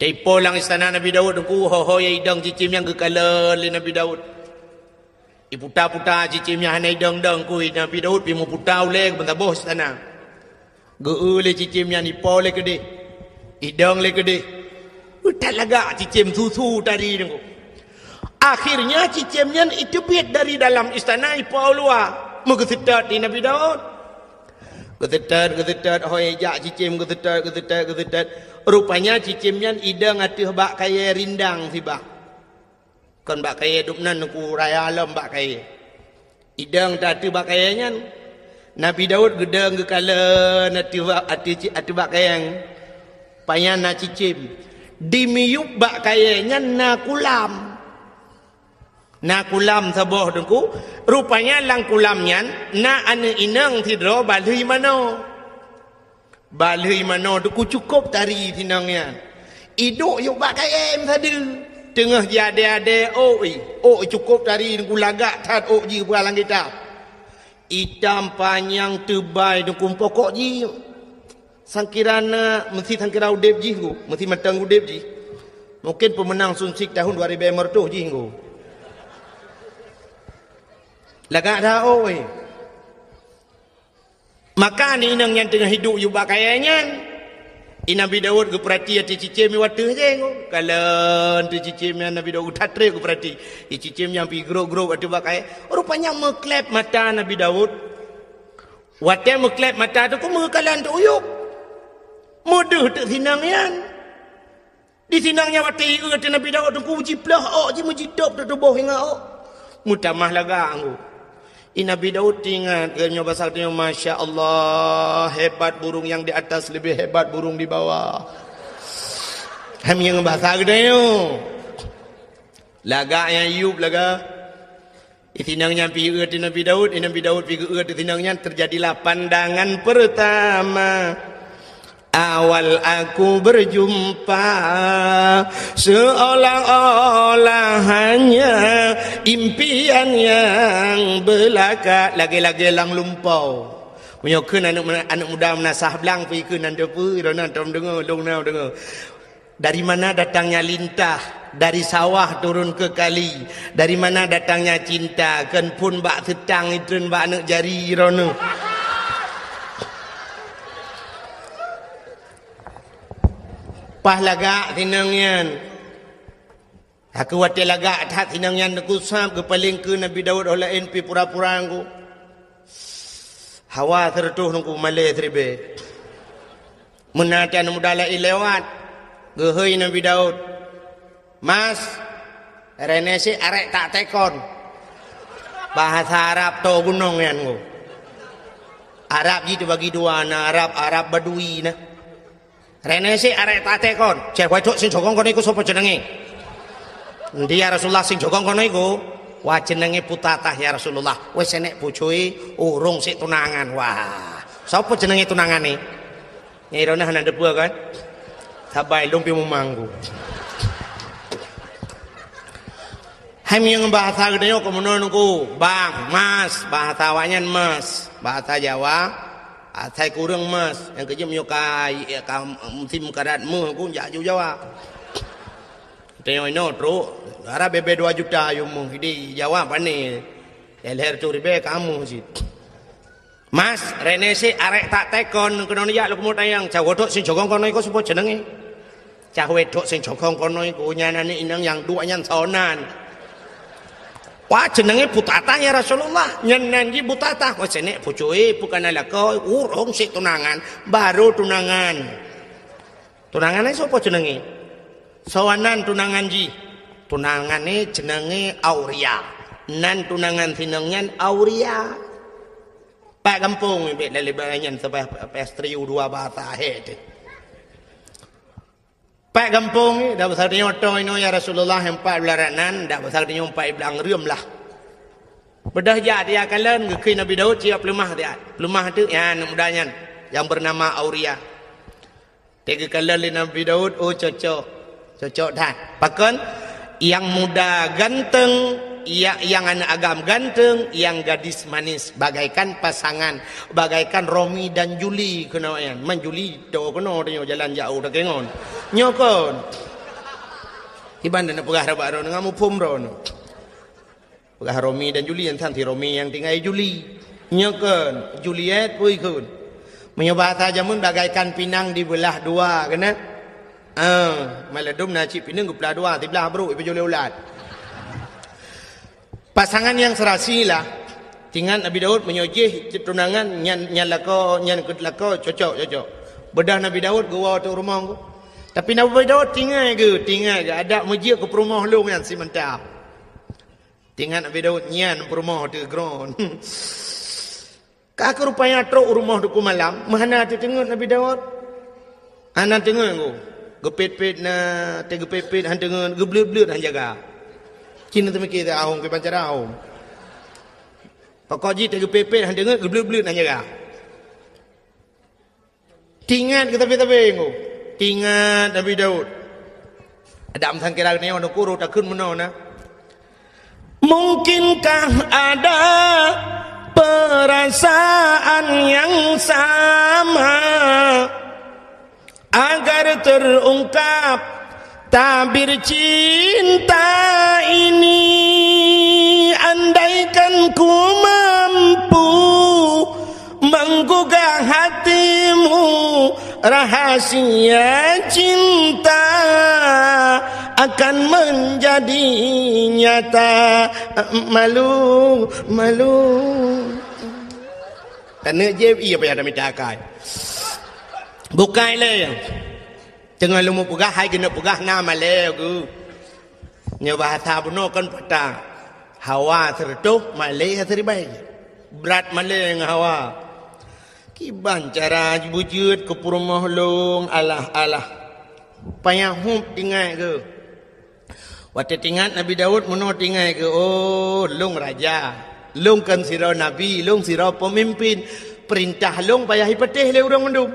Teuipo lam istana Nabi Daud teungku, ho-ho nyang idong cicém nyan geukalon lé Nabi Daud. Iputa-puta cicém nyan hana idong-dong kui Nabi Daud, pi meuputa ulée keu bansaboh istana. Geu-eu lé cicém nyan, ipo lé keudeh, idong lé keudeh. That lagak cicém susu tari teungku. Akhirnya cicém nyan iteubiet dari dalam istana ipo u luwa, meugeuseutôt di Nabi Daud. Geuseutôt, geuseutôt, hôi jak cicém geuseutôt, geuseutôt, geuseutôt. Rupanya cicém nyan idong ateueh bak kayée rindang sibak. Kon bak kayée dum nan ku raya lom bak kayée. Idong teuh ateueh bak kayée nyan. Nabi Daud geudong geukalon ateueh bak, ateueh ci-, ateueh bak kayée nyan. Pajan na cicém. Di miyueb bak kayée nyan na kulam. Na kulam saboh teungku. Rupanya lam kulam nyan na aneuëk inong sidroe balheueh manoe. Balheueh manoe teungku cukôp tari sinong nyan. Iduek yôk bak kayée meusadeue. Teungoh jiadée-adée ôk i. Ôk i cukôp tari teungku lagak that ôk jih peue lam kitab. Itam panyang teubai teungku pokok jih. Sangkira na, meusi sangkira udeb jih ku, meusi mantong udeb jih. Mungkin peumeunang Sunsik tahun dua ribée meureutoh jih ku. Lagak that ôk i. Maka aneuëk inong nyan teungoh iduek yôk bak kayée nyan. I Nabi Daud geupeurati ateueh cicém i wateueh jih. Kalon teuh cicém nyan Nabi Daud that treb geupeurati. I cicém nyan pi grôp-grôp ateueh bak kayée. Rupanya meukleb mata Nabi Daud. Watée meukleb mata teungku meugeukalon teuh u yôk. Meudeuh teuh sinong nyan. Di sinong nyan watée ié teuh Nabi Daud teungku jiplôh ôk jih meujitôb teuh tuboh ingat ôk. Meutamah lagak teungku. I Nabi Daud teuingat geuh nyoe basa geutanyoe, "Masya Allah, hebat burung yang di atas lebih hebat burung di bawah." Hai meunyoe basa geutanyoe. Lagak nyang yôp lagak. Isinong nyan pi ié teuh Nabi Daud, i Nabi Daud pi geu-eu teuh sinong nyan, terjadilah pandangan pertama. Awal aku berjumpa, seolah-olah hanya impian yang belaka, lagée-lagée lam lumpoe. Meunyoe kheun aneuëk, aneuëk muda meunasah blang, pi kheun nan teupeu, droeneuh tom deungoe, lôn na deungoe. Dari mana datangnya lintah? Dari sawah turun ke kali. Dari mana datangnya cinta? Kon phon bak seutang itreun bak aneuëk jari droeneuh. Paih lagak sinong nyan. Aku watée lagak that sinong nyan teungku sab geupaleng keu Nabi Daud óh laén pi pura-pura teungku. Hawa seureutoh teungku malée siribée. Meunan teuh aneuëk muda laén lewat, geuhôi Nabi Daud, "Mas, reuneuh syiek arek tak tekon." Bahasa Arab toe gunong nyan teungku. Arab jih teubagi dua, na Arab, Arab Badui na. "Reuneuh syiek arek tak tekon." "Ceh, wai trok sing sogong kon iku sopo jenenge?" "Ndi ya Rasulullah sing sogong kon iku?" "Wah, jenenge Putatah ya Rasulullah." "Weh senek pucui, ureuëng syiek tunangan." "Wah, sopo jenenge tunangan ni?" Nyai droeneuh hana teupeue kan? Sabai lôn pi mumanggu. Hai meunyoe bahasa geutanyoe keu meunoe teungku, bang, mas, bahasa awaknyan mas, bahasa Jawa, asai kureueng mas, nyang keujeuet meunyoe ka, ka musim karat meuh ku jak ju Jawa. Geutanyoe inoe trok, dara bebe dua juta yum meuh di Jawa pane. Leher tu ribée kamoe cit. Mas, rené si arek tak tekon keunoe jak lukmut ayang, cawoe dok sing cokong kono iko soe po jenenge. Cawoe dok sing cokong kono iko nyan aneuk inong nyang duek nyan soe nan. Wah, jenenge Putatah ya Rasulullah. Nyan nan ji Putatah. Wah, senek pucue bukan lakoe, urung sik tunangan, baru tunangan. Tunangan ai soe po jenenge? Soe nan tunangan jih? Tunangan ni jenenge Auria. Nan tunangan sinong nyan Auria. Pat gampông ni bek lalé nyan sabai pastri u dua bahasa he tu. Pat gampông ni dak basa tanyoe toh inoe ya Rasulullah empat belas nan dak basa tanyoe empat belas reuem lah. Beudôh jak dia kalon geukheun Nabi Daud siap peuleumah dia. Peuleumah tu ya aneuk muda nyan yang bernama Auria. Teugeukheun lé Nabi Daud, oh cocok. Cocok that. Pakon? Yang muda ganteng, ya, yang aneuk agam ganteng, yang gadis manis bagaikan pasangan, bagaikan Romi dan Juli keunoe nyan. Man Juli to keunoe tanyoe jalan jauh takengon. Nyoe kon. Iban dan peugah rabat droe ngon muphom droe. Peugah Romi dan Juli, nyan si Romi nyang tinggai Juli. Nyoe kon, Juliet pui kon. Meunyoe bahasa jameun bagaikan pinang dibelah dua, keunan? Ah, maladum na cit pinang geuplah dua, siblah brok ipeujulée ulat. Pasangan yang serasi lah. Tingat Nabi Daud meunyoe jih cit tunangan nyan, nyan lakoe, nyan keu lakoe cocok, cocok. Beudôh Nabi Daud geuwoe teuk rumoh. Tapi Nabi Daud tingat geu, tingat geu adak meujeuet keu peurumoh lôn nyan si mantap. Tingat Nabi Daud nyan peurumoh teuh kron. Ka keu rupanya trok u rumoh teungku malam, meuhana teuteungeut Nabi Daud. Hana teungeut ku. Geupet-pet na, teugeupet-pet han teungeut, geubleuet-bleuet han jaga. Cina teumiké teuh ahong kiban cara ahong. Pokok jih teugeupet-pet han teungeut, geubleuet-bleuet han jaga. Tingat keu sabe-sabe nyoe. Tingat Nabi Daud. Adam sangkira geutanyoe nukuru takheun meunoe na. Mungkinkah ada perasaan yang sama agar terungkap tabir cinta ini, andaikan ku mampu menggugah hatimu, rahasia cinta akan menjadi nyata. Malu, malu. Taneuk jép, iya payah tamita akai. Bukai lé. Teungoh lôn peugah, hai keuneuk peugah na malée geuh. Nyoe bahasa bunoe kon patah. Hawa sireutôh, malée siribée. Brat malée ngon hawa. Kiban cara beujeuet keu peurumoh lôn, alah, alah. Payah hup tingat geuh. Watée tingat Nabi Daud meunoe tingat geuh, oh, lôn raja. Lôn kon sidroe nabi, lôn sidroe peumimpin. Peurintah lôn payah ipatéh lé ureuëng mandum.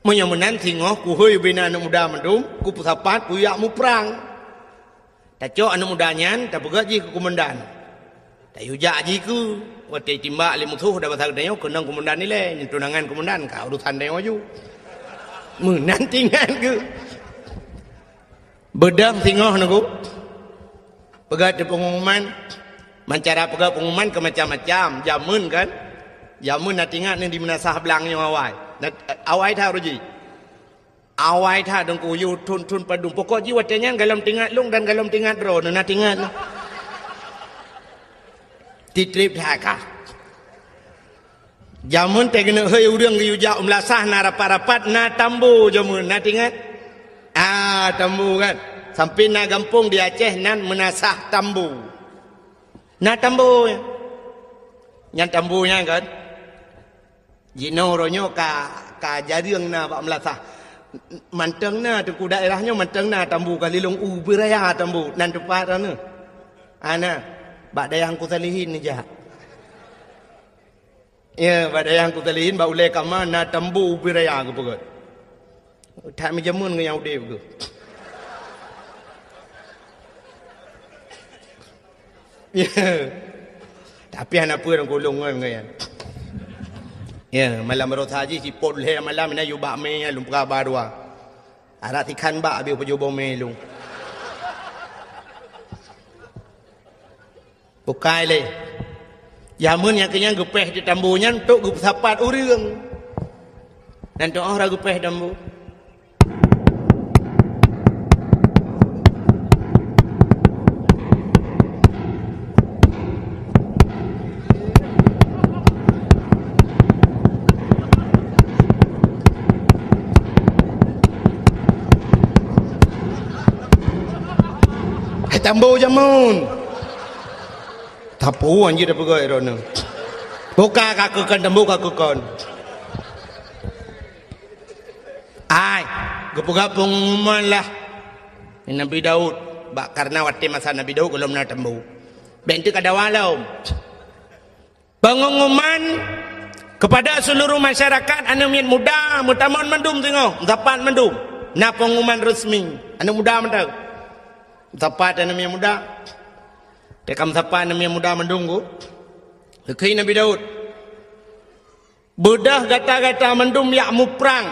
Meunyoe meunan singoh kuhôi ubena aneuëk muda mandum, kupeusapat kujak muprang. Tacok aneuëk muda nyan tapeugét jih keu keumandan. Tayue jak jih keu watée timbak lé musoh dan basa geutanyoe keunong keumandan ilée, nyan tunangan keumandan ka urusan tanyoe ju. Meunan tingat geuh. Beudôh singoh nunggu. Peugah teu pengumuman, mancara peugah pengumuman ke macam-macam. Jameun kan? Jameun na tingat ni di meunasah blang nyoe awai. Na, awai that uji. Awai that dong kuyu thon-thon padum. Pokok ji watée nyan galom tingat lông dan galom tingat droe na tingat. Titrip that ka. Jameun teuh keuneuk hôi ureuëng geuyue jak u meulasah na rapat-rapat na tambu jameun na tingat. Ah, tambu kan. Sampai na gampông di Aceh nan meunasah tambu. Na tambu. Nyan tambu nyan kan. Jinoe uroe nyoe ka, ka jareueng na bak meulasah. Mantong na teungku daerah nyoe mantong na tambu ka lilong u beuraya tambu nan teumpat na. Ana bak dayah Teungku Salihin neujak. Ya, bak dayah Teungku Salihin bak ulée kama na tambu ubit raya geupeugét. That meujameun ngon nyang udeb geuh. Ya. Tapi hana peue ureuëng kulung ngon nyan. Ya, malam baroesa jih sipot lhée malam na yue bak mé lôn peugah ba dua. Arak sikhan bak habéh pajoh boh mé lôn. Bukai lé. Jameun nyang keu nyan geupéh di tambo nyan untuk geupeusapat ureuëng. Nan teuôh ra geupéh tambo. Hai tambo jameun. Tapuan jih dah peugah droeneuh. Buka ka keukon tambo ka keukon. Ai, geupeugah pengumuman lah Nabi Daud. Bak karena watée masa Nabi Daud gohlom na tambo. Bék teuk ka dawa lom. Pengumuman kepada seluruh masyarakat, aneuëk miet muda, meutamong mandum singoh, meusapat mandum. Na pengumuman resmi, aneuëk muda mantong. Meusapat aneuëk miet muda. Teuka meusapat aneuëk miet muda mandum ku. Geukheun Nabi Daud. Beudôh gata-gata mandum jak muprang.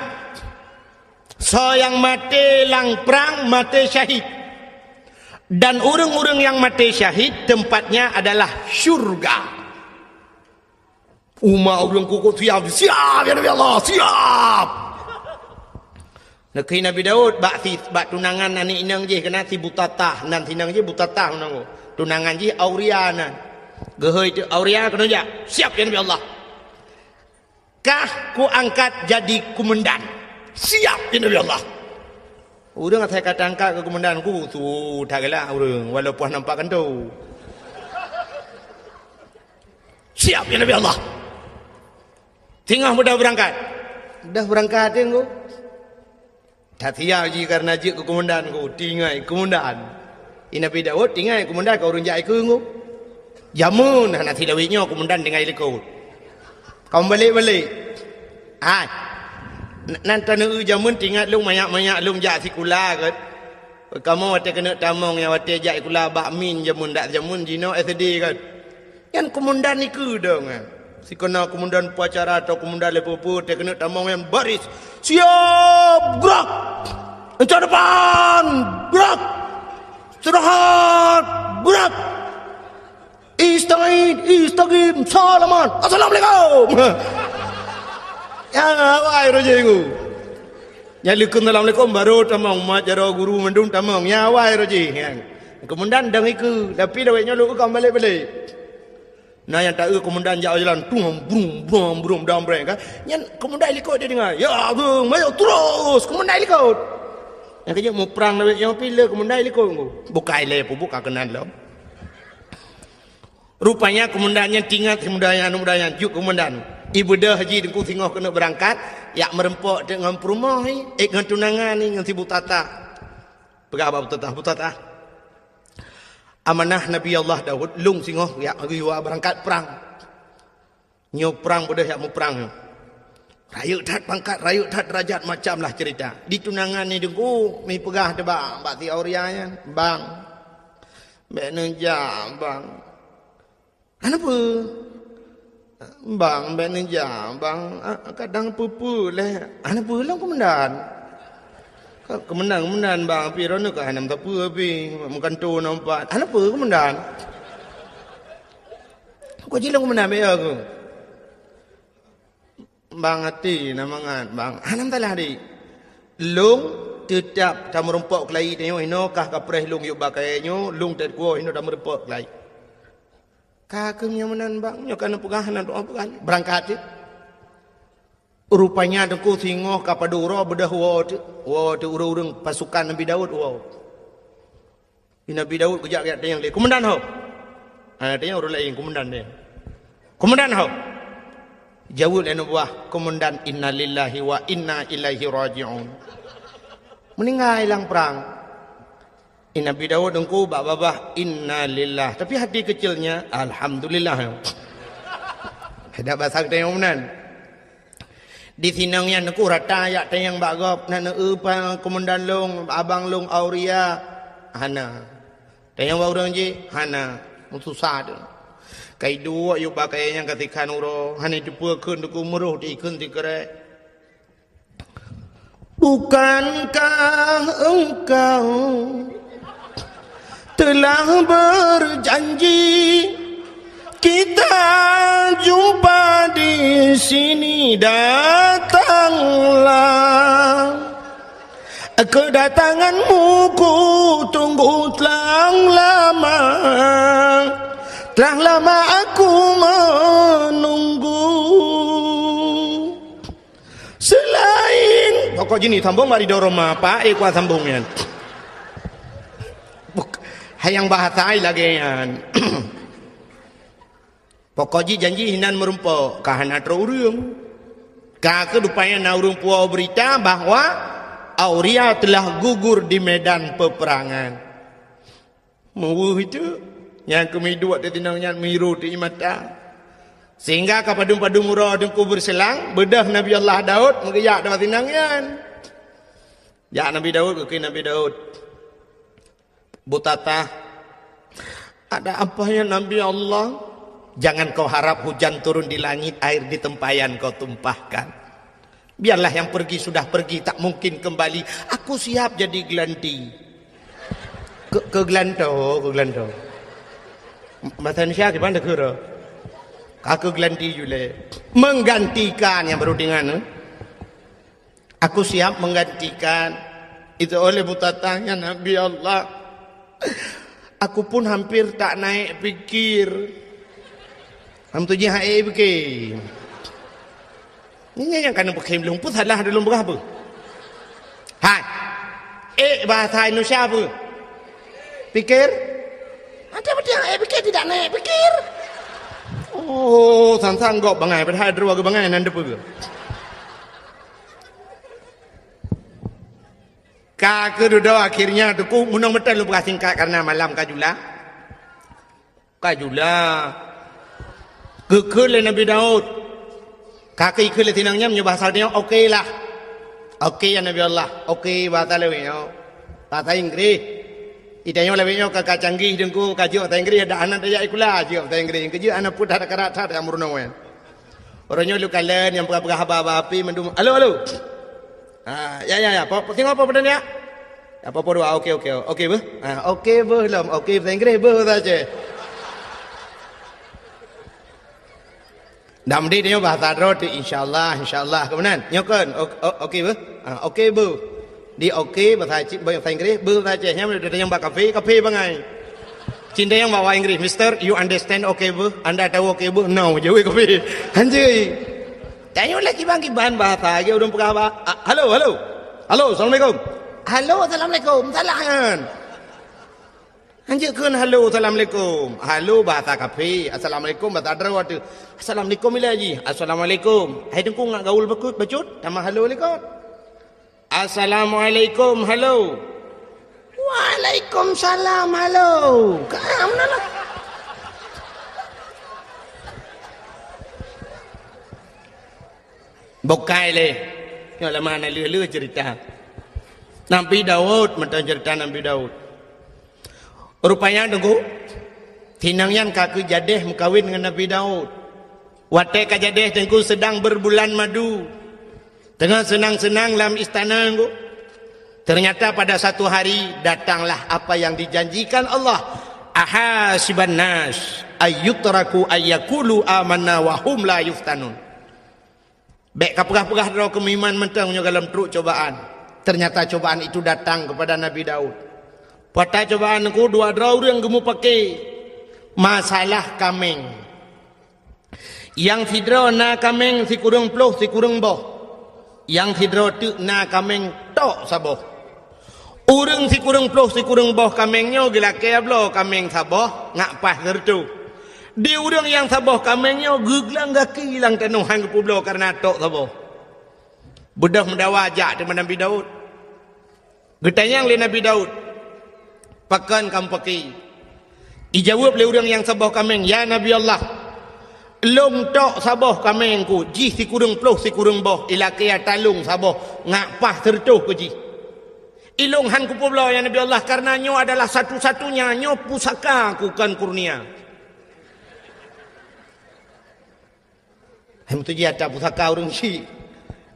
Soe nyang maté lam prang, maté syahid. Dan ureuëng-ureuëng nyang maté syahid, tempatnya adalah syurga. Umat ureuëng kukuh siap, siap, ya Nabi Allah, siap. Neukheun Nabi Daud bak si, bak tunangan aneuk inong jih, keunan si Butatah, nan si inong jih Butatah meunan. Tunangan jih Auria nan. Geuhôi teuk Auria keunoe jak. Siap, ya Nabi Allah. Kah kuangkat jadi kumandan. Siap, ya Nabi Allah. Ureuëng asai ka tangkat keu kumandan ku, su that galak ureuëng, walaupun nampak kantô. Siap, ya Nabi Allah. Singoh beudôh beurangkat. Dah beurangkat teuh ku. That siap jih karena jeuet keu kumandan ku, tinggai kumandan. I Nabi Daud tinggai kumandan ka ureuëng jak ikeu ku. Jameun hana silawét nyoe kumandan tinggai likot. Ka meubalek-balek. Hai. N-, nan taneuk jameun tingat lôn manyak-manyak lôn jak sikula kan. Kamoe watée keuneuk tamong nyang watée jak sikula bak min jameun dak jameun jinoe S D kan. Nyan kumandan ikeu dong, eh. Sikeuna kumandan upacara atau kumandan leupeu-peu, teuh keuneuk tamong nyan baris. Siap, gerak! Encak depan, gerak! Istirahat, gerak! Istagid, istagim, salaman. Assalamualaikum. Ya, awai roh jih ku. Nyang leukon assalamualaikum baru tamong, mat jaroe guru mandum tamong. Ya, awai roh jih. Ya. Kumandan dong ikeu, tapi lawét nyoe lôn ka balek-balek. Na nyang taeu kumandan jak jalan, tung, brum, brum, brum, dam breng, kan? Nyan kumandan likot dia dengar. Ya, brum, ayo terus, kumandan likot. Nyang keujeut muprang lawét nyoe pih le kumandan likot ku. Bukai lé peubuka keunan lom. Rupanya kumandan nyan tingat si muda nyan, aneuk muda nyan, jeuet kumandan. I beudôh jih teungku singoh keuneuk beurangkat, jak meureumpok teuk ngon peurumoh ni, eh, ngon tunangan ni, ngon si Butatah. Peugah bak Butatah, "Butatah, amanah Nabi Allah Daud, lôn singoh jak geuyue beurangkat prang. Nyoe prang beudôh jak muprang nyoe. Rayeuk that pangkat, rayeuk that deurajat, macam lah cerita." Di tunangan ni teungku, mi peugah teuh bak, bak si Auria nyan, "Bang, bék neujak, Bang." "Hana peue. Bang, bék neujak, Bang. Ah, kadang peue-peue lé." "Hana peue lom, Komandan." "Ka, Komandan, Komandan, Bang, pih droeneuh ka hana meusapeue pih, meugantoe na umpat." "Hana peue, Komandan." "Kok jilong, Komandan, bék ya keuh." "Bang, até na mangat, Bang." "Hana masalah, Dik. Lôn teutab tameurumpok keulayi tanyoe, inoe kah kapreh lôn yub bak kayée nyoe, lôn teukuwoe inoe tameurumpok keulayi." "Ka keuh meunyoe meunan, Bang, nyoe ka neupeugah, hana tu'oh peugah lé. Beurangkat cit." Rupanya teungku singoh ka padub uroe beudôh woe teuk, woe teuk ureuëng-ureuëng pasukan Nabi Daud woe. Di Nabi Daud geujak-jak tanyong lé, "Komandan ho?" Hana tanyong ureuëng laén, komandan dia. "Komandan ho?" Jaweueb lé aneuk buah, "Komandan, innalillahi wa inna ilaihi raji'un." Meuninggai lam prang. Di Nabi Daud teungku bak babah, "Innalillah." Tapi hati kecilnya, "Alhamdulillah." Dak basa tanyong meunan. Di sinong nyan teungku rata jak tanyong bak gob, "Na neueu pa komandan lôn, abang lôn Auria?" "Hana." Tanyong bak ureuëng jih, "Hana." Meususah teuk. Ka iduek yub bak kayée nyan ka sikhan uroe, hana iteupeue kheun teungku, meuroh di kheun sikrek. "Bukankah engkau telah berjanji kita Sini datanglah, kedatanganmu ku tunggu telah lama, telah lama aku menunggu. Selain pokok jini sambung mari doroma, Pak, eh, kuat sambung nyan. Buk-, hayang bahasa ai lagèe nyan. Pokok jih janji hinan meurumpok, ka hana trok ureueng. Ka keuh rupanya na ureueng puwoe beurita bahwa Auria telah gugur di medan peperangan. Meuweuh itu, nyang keumiduek di tinong nyan miru di mata. Sehingga ka padum-padum uroe Teungku beureuselang, beudôh Nabi Allah Daud meugeujak di tinong nyan. Jak Nabi Daud, geukheun Nabi Daud, "Butatah, ada apa ya Nabi Allah? Jangan kau harap hujan turun di langit, air di tempayan kau tumpahkan. Biarlah yang pergi sudah pergi, tak mungkin kembali. Aku siap jadi gelanti." Ke, keu geulantoe, keu geulantoe. Bahasa Indonesia gimana, keu? Ka keu geulanti julai. Menggantikan yang baru dengan, eh? "Aku siap menggantikan." Itu oleh Butatah, "Ya Nabi Allah, aku pun hampir tak naik pikir." Ham tu jih hai pikir. Nyan nyang kana peukhém lôn, peue salah lôn peugah peue? Hai. Eh, bahasa Indonesia peue? Pikir? Ada betul eh pikir tidak naik pikir. Oh, sang-sang gob bangai, padahal dua ke bangai nan depan. Ka keududoe akhirnya Teungku, meunong meuteun lôn peugah singkat karena malam ka jula. Ka jula. Geukheun lé Nabi Daud. Ka keu ikheun lé tinong nyan meunyoe bahasa nyoe, "Oke lah." "Oke ya Nabi Allah." "Oke" bahasa lawét nyoe. Bahasa Inggris. Di tanyoe lawét nyoe ka, ka canggih Teungku, ka jeuet bahasa Inggris, dak hana tajak sikula, jeuet bahasa Inggris. Keujeuet hana peue that karat that nyang meurunoe. Uroe nyoe lôn kalon nyang peugah-peugah haba-haba api mandum. "Halo, halo." Ha, ya, ya, ya. Po, po, singoh po, peue dan ya? Ya, po, po dua. Oke, oke. Oke, beuh. Ha, oke, beuh lom. Oke, bahasa Inggris, beuh bahasa Aceh. Dak meudeh nyoe bahasa droe tu, insyaallah, insyaallah. Keumanan? Nyoe kan? O-, o-, oke, beuh. Ha, oke, beuh. Di oke, bahasa Aceh, bahasa Inggris, beuh, bahasa Aceh. Nyan meudeh tanyong bak kafe, kafe bangai. Cin tanyong bak bahasa Inggris, "Mister, you understand oke, beuh? Anda tahu oke, beuh?" "No," jaweueb kafe. Hanjeuet. Tanyoe lé kiban-kiban bahasa, lagèe ureueng peugah ba-, a, "Halo, halo. Halo, assalamualaikum." "Halo, assalamualaikum." Salah nyan. Hanjeuet kheun halo, assalamualaikum. Halo bahasa kafe, assalamualaikum bahasa droe teuh. Assalamualaikum ilèe jih. Assalamualaikum. Hai Teungku ngat gaul beukeuet bacut, tamah halo likot. Assalamualaikum, halo. Waalaikumsalam, halo. Ka meunan lah. Bukai lé. Nyoe lama na lheueh-lheueh cerita. Nabi Daud, mantong cerita Nabi Daud. Rupanya Teungku, tinong nyan ka keu jadeh meukawen ngon Nabi Daud. Watèe ka jadeh Teungku sedang berbulan madu. Teungoh seunang-seunang lam istana Teungku. Ternyata pada satu hari datanglah apa yang dijanjikan Allah. "Ahasiban nas ayyutraku ayyakulu amanna wa hum la yuftanun." Bèk kapeugah-peugah droe keu meuiman mantong nyoe gohlom trok cobaan. Ternyata cobaan itu datang kepada Nabi Daud. Peue ata cobaan Teungku, dua droe ureueng geumupake masalah kaméng. Nyang sidroe na kaméng sikureueng ploh sikureueng boh. Nyang sidroe teuk na kaméng tok saboh. Ureueng sikureueng ploh sikureueng boh kaméng nyoe geulakèe bloe kaméng saboh ngat paih sireutôh. Di ureueng nyang saboh kaméng nyoe geuglang gaki lam tanoh han geupeubloe kareuna tok saboh. Beudôh meudawa jak teuma Nabi Daud. Geutanyong lé Nabi Daud, "Pakon kamoe pake?" Ijaweueb lé ureueng nyang saboh kaméng, "Ya Nabi Allah, lôn tok saboh kaméng ku, jih sikureueng ploh sikureueng boh, ilakèe ata lôn saboh, ngat paih sireutôh keu jih. Ilôn han kupeubloe, ya Nabi Allah, kareuna nyoe adalah satu-satunya, nyoe pusaka ku kon kurnia." Hai meutuji ata pusaka ureueng syik.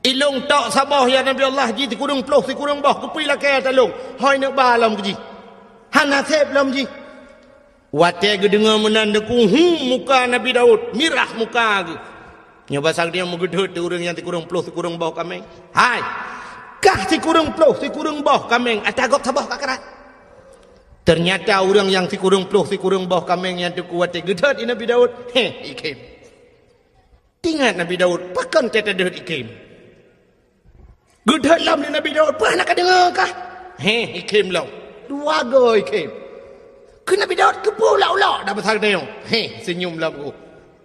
"Ilôn tok saboh, ya Nabi Allah, jih sikureueng ploh sikureueng boh, keupeue ilakèe ata lôn? Hôi neuk ba lom keu jih. Hana sép lom jih." Watèe geudeungoe meunan Teungku, hum, muka Nabi Daud mirah muka geuh. Nyoe basa geutanyoe meugeudhôt di ureuëng nyang sikureueng ploh sikureueng boh kaméng. Hai! Kah sikureueng ploh sikureueng boh kaméng, ata gob saboh ka karat. Teunyata ureuëng nyang sikureueng ploh sikureueng boh kaméng nyan teungku watée geudhôt di Nabi Daud, heh, ikhém. Teuingat Nabi Daud, pakon teuta deuhôt ikhém? Geudhôt lom lé Nabi Daud, peue hana ka deungoe kah? Heh, ikhém lom. Dua goe ikhém. Keu Nabi Daud keupeue ulok-ulok dak basa geutanyoe? Heh, seunyum lom ku.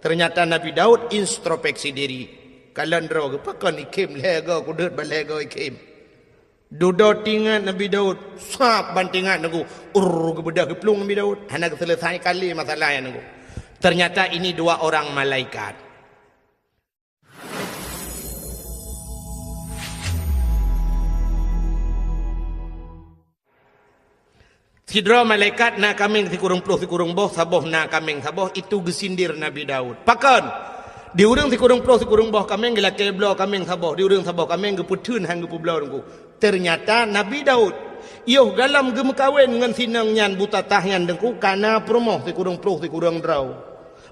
Teunyata Nabi Daud intropeksi diri. Kalon droe geuh, pakon ikhém lhée goe, kudhôt ban lhée goe ikhém. Dudoe teuingat Nabi Daud, sab ban teuingat teungku. Urr, geubeudôh geuplueng Nabi Daud. Hana geuseuleusai kali masalah nyan teungku. Teunyata ini dua orang malaikat. Sidroe malaikat na kaméng sikureueng ploh sikureueng boh, saboh na kaméng saboh, itu geusindir Nabi Daud. Pakon? Di ureuëng sikureueng ploh sikureueng boh kaméng geulakée bloe kaméng saboh, di ureuëng saboh kaméng geupeutheun han geupeubloe teungku. Teunyata Nabi Daud, yoh galom geumeukawen ngon si inong nyan buta tah nyan teungku, kana peurumoh sikureueng ploh sikureueng droe.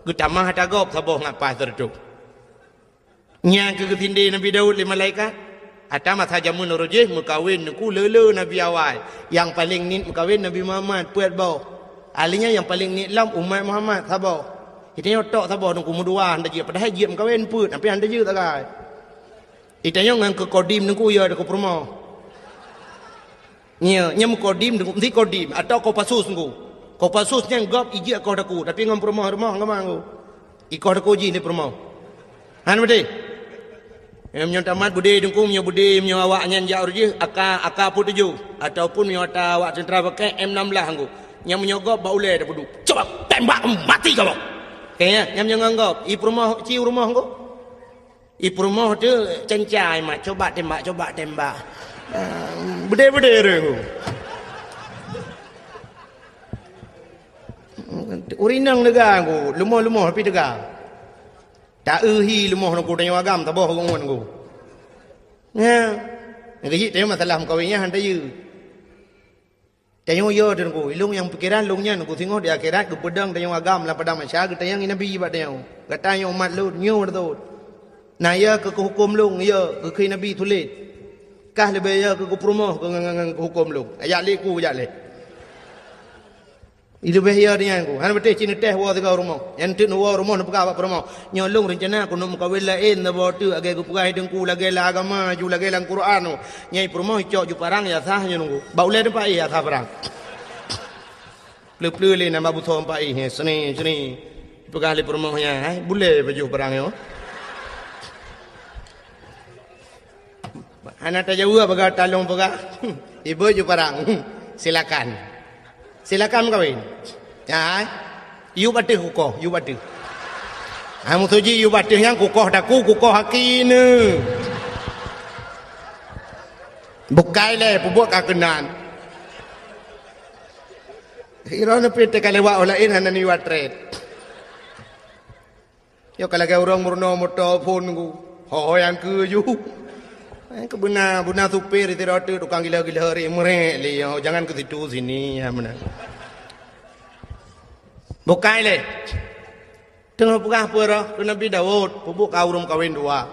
Geutamah ata gob saboh ngat paih sireutôh. Nyan keuh geusindée Nabi Daud lé malaikat. Ata masa jameun uroe jih meukawen teungku le-le nabi awai. Nyang paleng niet meukawen Nabi Muhammad, peuet boh. Akhé nyan nyang paleng niet lom umat Muhammad, saboh. Geutanyoe tok saboh teungku meudua hana jeuet, padahai jeuet meukawen peuet, tapi hana jeuet sagai. Geutanyoe ngon keu kodim teungku ya keu peurumoh. Nyoe, nyoe meukodim, meusti kodim, atawa Kopassus teungku. Kopassus nyan gob ijak koh daku, tapi ngon peurumoh-rumoh ngon teungku. Ikoh daku jih di peurumoh. Han beutôi? Eh, meunyoe tamat beudé teungku, meunyoe beudé, meunyoe awak nyan jak uroe jih, AK, AK peuet tujoh. Ataupun meunyoe ata awak tentara pakai M enam belas teungku. Nyan meunyoe gob bak ulée tapeuduek. Coba tembak mati kamu. Oke, ya, nyan meunyoe ngon gob. I peurumoh, ci u rumoh teungku. I peurumoh tu cencai mat, coba tembak, coba tembak. Ah, beudé-beudé ureuëng. Ureuëng inong teuga ku, leumoh-leumoh tapi teuga. Ta-eu hi leumoh teungku tanyoe agam, saboh ureuëng ngon ku. Nya, geujik tanyoe masalah meukawen nyan han tayue. Tanyoe yo teungku, ilong nyang pikeran long nyan ku singoh di akhirat geupeudong tanyoe agam lam padang mahsyar geutanyong nabi bak tanyoe. Gata nyoe umat lôn, nyoe beutôi. Na yo keu huköm long, yo keu nabi tuléh. Kah leubeh yo keu peurumoh keu ngan, ngan, ngan huköm long. Ajak lé ku, ajak lé. Leubeh yo nyan ku. Hana beuteh cit neuteh woe sigoe rumoh. Nyan teuk neuwoe rumoh neupeugah bak peurumoh. Nyoe lôn reuncana keuneuk meukawen laén saboh teuk lagée geupeugah teungku lagée lam agama ju lagée lam Quran. Nyai peurumoh icok ju parang ya sah nyoe nunggu. Bak ulée teumpat ih ya sah parang. Pleu-pleu lé nama busoe teumpat ih, seni, seni. Peugah lé peurumoh nyan, hai, bulée pajoh parang nyoe. Hana tajaweueb bagaih talong peugah. Ibu ju parang. Silakan. Silakan meukawen. Ya, yub ateueh kukoh, yub ateueh. Ha, meusuji yub ateueh nyang kukoh daku, kukoh haki ne. Bukai lé, peubuet ka keunan. Iro neupit teuka lewat orang lain hana niwat tret. Nyoe ka lagée ureuëng meurunoe moto phon ku. Ho-ho nyang keu ju. Eh, keu beuna, beuna supir di sidroe teuk tukang gila-gila ri meurek lé nyoe. Jangan ke situ sini, ya beuna. Bukai lé. Teungoh peugah peue roh keu Nabi Daud, peubuet ka ureuëng kawen dua.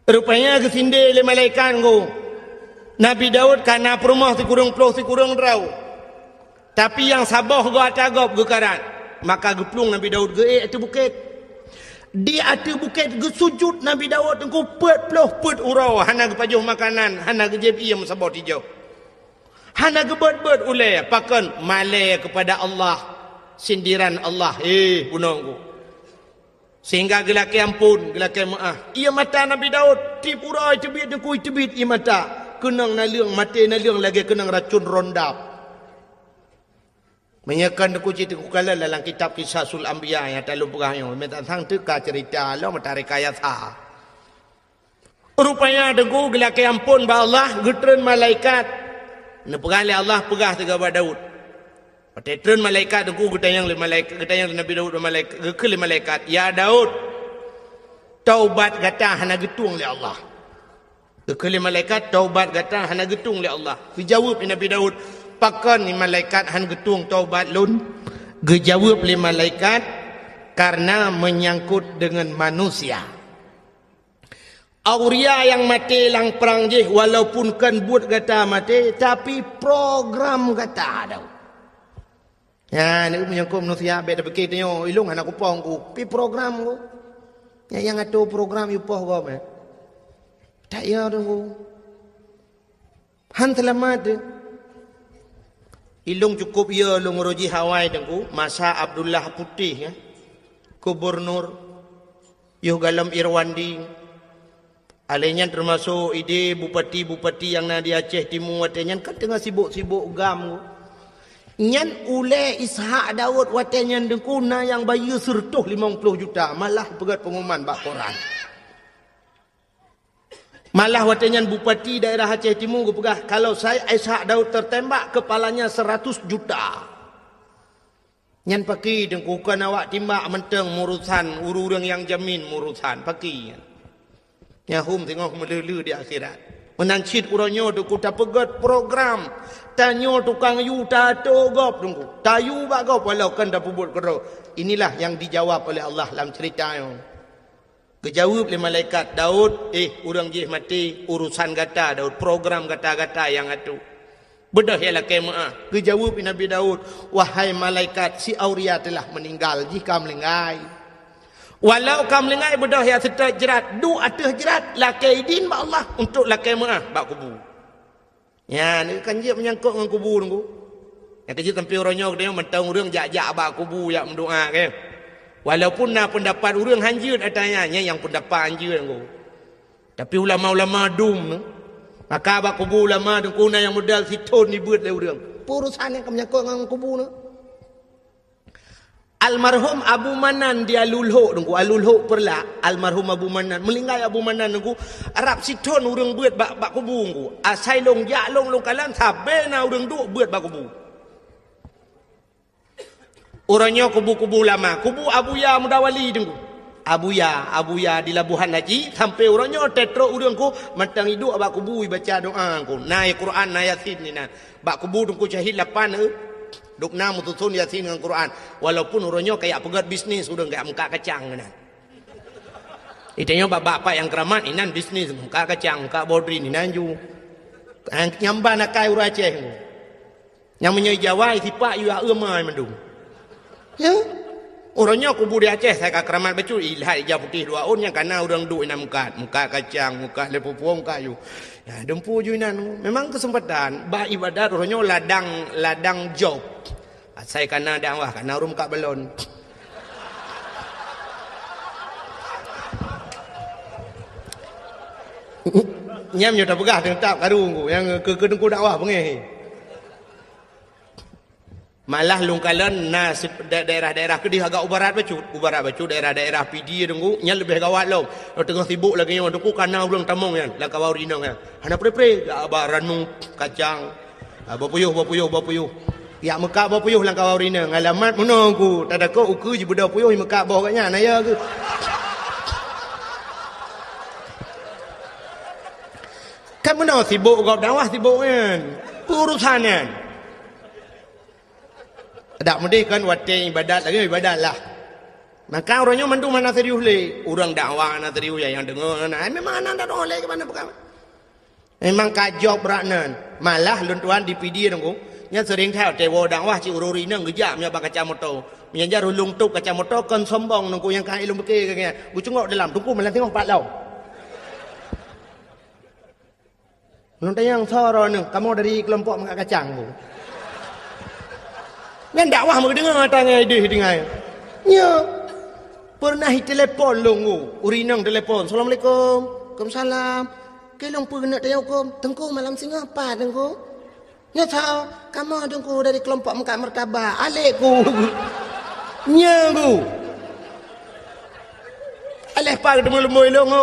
Rupanya geusindée lé malaikat ngô. Nabi Daud ka na peurumoh sikureueng ploh sikureueng droe. Tapi nyang saboh goe ata gob geukarat. Maka geuplueng Nabi Daud geuék ateueh bukét. Di ateueh bukét geusujut Nabi Daud teungku peuet ploh peuet uroe, hana geupajoh makanan, hana geujieb ié meusaboh tijoh. Hana geubeuet-beuet ulée, pakon malée keupada Allah, sindiran Allah, eh, bunoe ngô. Sehingga geulakée amphon, geulakée meuáh. Ié mata Nabi Daud, tieb uroe teubiet teungku teubiet ié mata. Keunong naleueng, maté naleueng lagée keunong racun rondap. Meunyoe kon teungku cit teungku kalon lam kitab Qisasul Anbiya nyang talôn peugah nyoe, meutatang teuka ceurita lom meutareka yasa. Rupanya teungku geulakée amphon bak Allah, geutreun malaikat. Neupeugah lé Allah peugah sigoe bak Daud. Watée treun malaikat teungku geutanyong lé malaikat, geutanyong lé Nabi Daud bak malaikat, geukheun lé malaikat, "Ya Daud, taubat gata hana geutueng lé Allah." Geukheun lé malaikat, "Taubat gata hana geutueng lé Allah." Geujaweueb lé Nabi Daud, "Pakon ni malaikat han geutueng taubat lôn?" Geujaweueb lé malaikat, Karena menyangkut dengan manusia. Auria nyang maté lam prang jih, walaupun kon buet gata maté, tapi program gata Daud. Nyan, meunyoe keu manusia, bèk tapike tanyoe, ilong hana kupoh ku, pi program ku. Nyang, nyang atur program yue poh gob, eh. Tak ya, Teungku. Han seulamat, eh. Ilong cukup ya, lôn uroe jih awai, Teungku, masa Abdullah Putih, eh. Gubernur, yoh galom Irwandi. Alèh nyan teumasok idéh bupati-bupati nyang na di Aceh Timu watèe nyan kan teungoh sibok-sibok gam. Nyan ulèe Ishak Daud watèe nyan Teungku na nyang bayeue seureutôh limong ploh juta, malah peugèt pengumuman bak koran. Malah watèe nyan bupati daerah Aceh Timu geupeugah, kalau Syed Ishak Daud tertembak, kepalanya seratus juta. Nyan pakri Teungku, kon awak timbak mantong meurusan, ureueng-ureueng nyang jamin meurusan, pakri nyan. Nyan hom singoh meuleu-leu di akhirat. Meunan cit uroe nyoe Teungku tapeugèt program. Tanyoe tukang yue tato gob Teungku. Tayue bak gob walau kon tapeubuet keudroe. Inilah yang dijawab oleh Allah lam cerita nyoe. Geujaweueb lé malaikat, "Daud, eh, ureueng jih maté, urusan gata, Daud, program gata-gata nyang atur. Beudôh ya lakèe meu'ah." Geujaweueb lé Nabi Daud, "Wahai malaikat, si Auria telah meninggal, jih ka meulinggai. Walau ka meulinggai, beudôh ya seutôt jrat, duek ateueh jrat, lakèe idin bak Allah untuk lakèe meu'ah bak kubu." Nyan, kan jeuet meunyangkot ngon kubu Teungku. Nyang keujeuet sampoe uroe nyoe geutanyoe mantong ureueng jak-jak bak kubu jak meudoa, kan? Walaupun na peundapat ureueng hanjeuet ata nyan, nyan nyang peundapat hanjeuet Teungku. Tapi ulama-ulama dum nyoe, maka bak kubu ulama Teungku na nyang modal sithon jibeuet lé ureueng. Peue urusan nyang ka meunyangkot ngon kubu nyoe? Almarhum Abu Manan di Alulhok Teungku, Alulhok Peureulak, almarhum Abu Manan. Meulinggai Abu Manan Teungku, rab sithon ureueng beuet bak, bak kubu Teungku. Asai lôn jak lôn, lôn kalon, sabe na ureueng duek beuet bak kubu. Uroe nyoe kubu-kubu lama, kubu Abuya Mudawali Teungku. Abuya, Abuya di Labuhan Haji, sampoe uroe nyoe teutrok ureueng Teungku, mantong iduek bak kubu ibaca doa Teungku. Na Quran, na Yasin inan. Bak kubu Teungku Syahid lapan, eh. Dum na meususon Yasin ngon Quran. Walaupun uroe nyoe kajak peugèt bisnis ureueng kajak meukat kacang inan. Itanyoe bak-bak pat nyang keuramat inan bisnis, meukat kacang, meukat bodrin inan ju. Nyang nyamban akai ureueng Aceh. Nyang meunyoe Jawa sipak yue aeu mai mandum. Ya. Uroe nyoe kubu di Aceh sai ka keuramat bacut, ilhat ija putéh dua ôn nyang kana ureueng duek inan meukat, meukat kacang, meukat lé pupueng, meukat yue. Ya, dumpeue ju inan. Memang keuseumpatan bak ibadat uroe nyoe ladang, ladang job. Asai kana dakwah, kana ureueng meukat balon. Nyan nyoe tapeugah teutab karu Teungku, nyang keu, keu Teungku dakwah beungéh. Malah lôn kalon na sip-, da-, daerah-daerah keudéh agak u barat bacut. U barat bacut daerah-daerah Pidie Teungku, nyan leubeh gawat lom. Teungoh sibok lagèe nyoe Teungku, kana ureueng tamong nyan, lam kawan ureueng inong nyan. Hana pre-pre, jak ba ranub, kacang. Ah, boh puyôh, boh puyôh, boh puyôh. Jak meukat boh puyôh lam kawan ureueng inong. Alamat meunoe Teungku, tatakot ukeue jibeudôh puyôh jimeukat boh gobnyan, na ya keuh. Kan meunoe sibok gob dakwah sibok nyan. Urusan nyan. Dak meudeh kan watèe ibadat lagèe ibadat lah. Maka uroe nyoe mandum hana serius lé. Ureueng dakwah hana serius, nyang deungö hana. Ai memang hana dak deungö lé keu mana peugah. Memang ka job brat nan. Malah lôn tuan di Pidie Teungku. Nyan seuring that watèe woe dakwah cit ureueng inong geujak meunyoe bak kaca moto. Meunyan jar ulôn tôp kaca moto kon sombong Teungku nyang ka ilôn pike keu nyan. Geucungok dalam Teungku malam singoh pat lom. Lôn tanyong soe droeneuh, kamoe dari keulompok meukat kacang, Bu. Nyan dakwah meudeungoe ata ngon idéh tinggai. Nyoe, peureunah itelepon lôn, Bu. Ureueng inong telepon, "Assalamualaikum." "Waalaikumsalam." "Keu lôn peue keuneuk tanyong huköm?" "Teungku, malam singoh pat, Teungku?" "Nyoe soe?" "Kamoe, Teungku, dari keulompok meukat martabak." "Alek ku." Nyoe, Bu. Alek pat teumeu leumbôi lôn, Bu.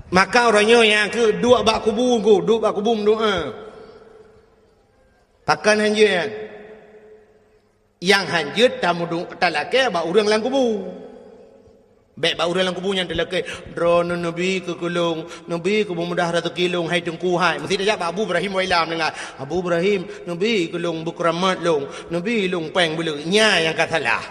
Maka uroe nyoe nyang keu duek bak kubu, duek bak kubu meudoa. Pakon hanjeuet nyan? Nyang hanjeuet tameudu-, talakèe bak ureueng lam kubu. Bèk bak ureueng lam kubu nyan teulakèe, "Droeneuh neubi keu keu lôn, neubi keu beumudah raseuki lôn, hai Teungku hai." Meusti tajak bak Abu Ibrahim Wailam deungon, "Abu Ibrahim, neubi keu lôn beukeuramat lôn, neubi lôn pèng beuleueh." Nyan nyang ka salah.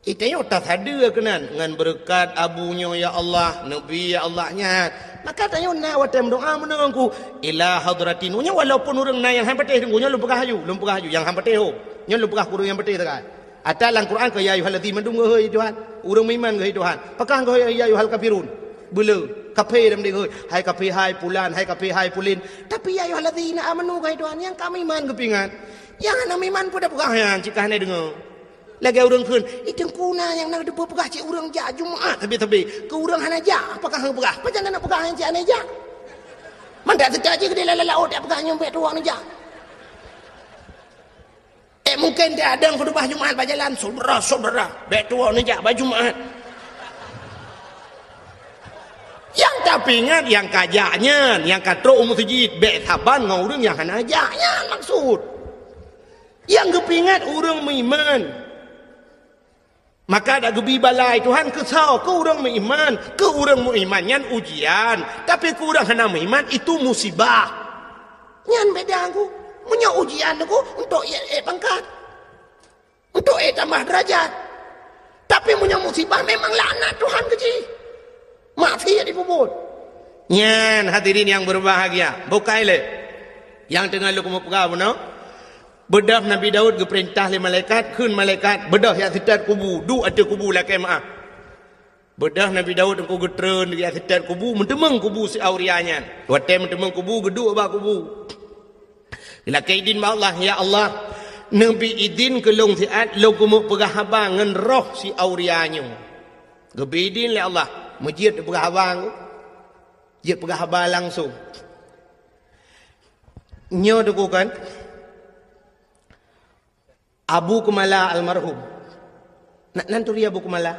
Itanyoe tasadeue keunan, ngon beureukat Abu nyoe, ya Allah, neubi, ya Allah, nyan. Maka tanyoe na watèe meudoa meunan keu, "Ila hadratin." Nyoe walaupun ureueng na nyang han patéh, nyoe lôn peugah laju, lôn peugah laju, nyang han patéh ho. Nyoe lôn peugah keu ureueng nyang patéh sagai. Ata lam Quran keu, "Ya ayyuhallazina," mandum geuhôi Tuhan. Ureueng meuiman geuhôi Tuhan. Pakon geuhôi, "Ya ayyuhal kafirun." Beuleu, kafé lam deh geuhôi. "Hai kafé, hai pulan, hai kafé, hai pulin." Tapi, "Ya ayyuhallazina amanu," geuhôi Tuhan. Nyang ka meuiman geupeuingat. Nyang hana meuiman peue tapeugah nyan, cit ka hana deungö. Lagèe ureueng kheun, "Ih, Teungku na nyang na teupeue peugah cit ureueng jak Jumat sabe-sabe. Keu ureueng hana jak, pakon hana peugah? Pajan na peugah nyang cit hana jak?" Mandak teuka jih keudéh lam laôt, jak peugah nyoe bèk tuwoe neujak. Eh, mungken teuadong khutubah Jumat bak jalan, "Syedara-syedara, bèk tuwoe neujak bak Jumat." Nyang tapeuingat nyang ka jak nyan, nyang ka trok u meuseujid, bèk saban ngon ureueng nyang hana jak nyan maksud. Nyang geupeuingat ureueng meuiman. Maka dak geubi bala lé Tuhan keu soe? Keu ureueng meuiman. Keu ureueng meuiman nyan ujian, tapi keu ureueng hana meuiman itu musibah. Nyan beda Teungku. Meunyoe ujian Teungku untuk ék, ék pangkat, untuk ék tambah derajat. Tapi meunyoe musibah memang laknat Tuhan keu jih. Maksiat jipeubuet. Nyan hadirin nyang berbahagia, bukai lé nyang teungoh lôn keumeung peugah bunoe. Beudôh Nabi Daud geupeurintah lé malaikat, kheun malaikat, "Beudôh jak seutôt kubu, duek ateueh kubu lakèe meu'ah." Beudôh Nabi Daud Teungku geutreun jak seutôt kubu, meuteumeung kubu si Auria nyan. Watèe meuteumeung kubu, geuduek bak kubu. Geulakèe idin bak Allah, "Ya Allah, neubi idin keu lôn siat lôn keumeung peugah haba ngon roh si Auria nyoe." Geubi idin lé Allah, meujeuet peugah haba, jeuet peugah haba langsông. Nyoe Teungku kan, Abu Keumala almarhum. Na, nan turi Abu Keumala?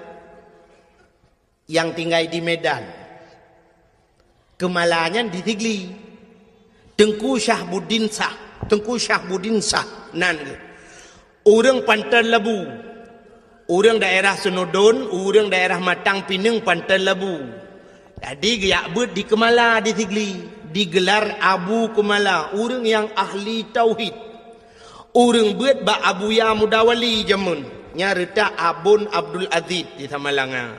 Nyang tinggai di Medan. Keumala nyan di Sigli. Teungku Syahbuddin Syah. Teungku Syahbuddin Syah nan geuh. Ureueng Panton Labu. Ureueng daerah Seunudon, ureueng daerah Matang Pineung Panton Labu. Jadi geujak beuet di Keumala di Sigli, digelar Abu Keumala, ureueng nyang ahli tauhid. Ureueng beuet bak Abuya Mudawali jameun, nyang reutak Abon Abdul Aziz di Samalanga.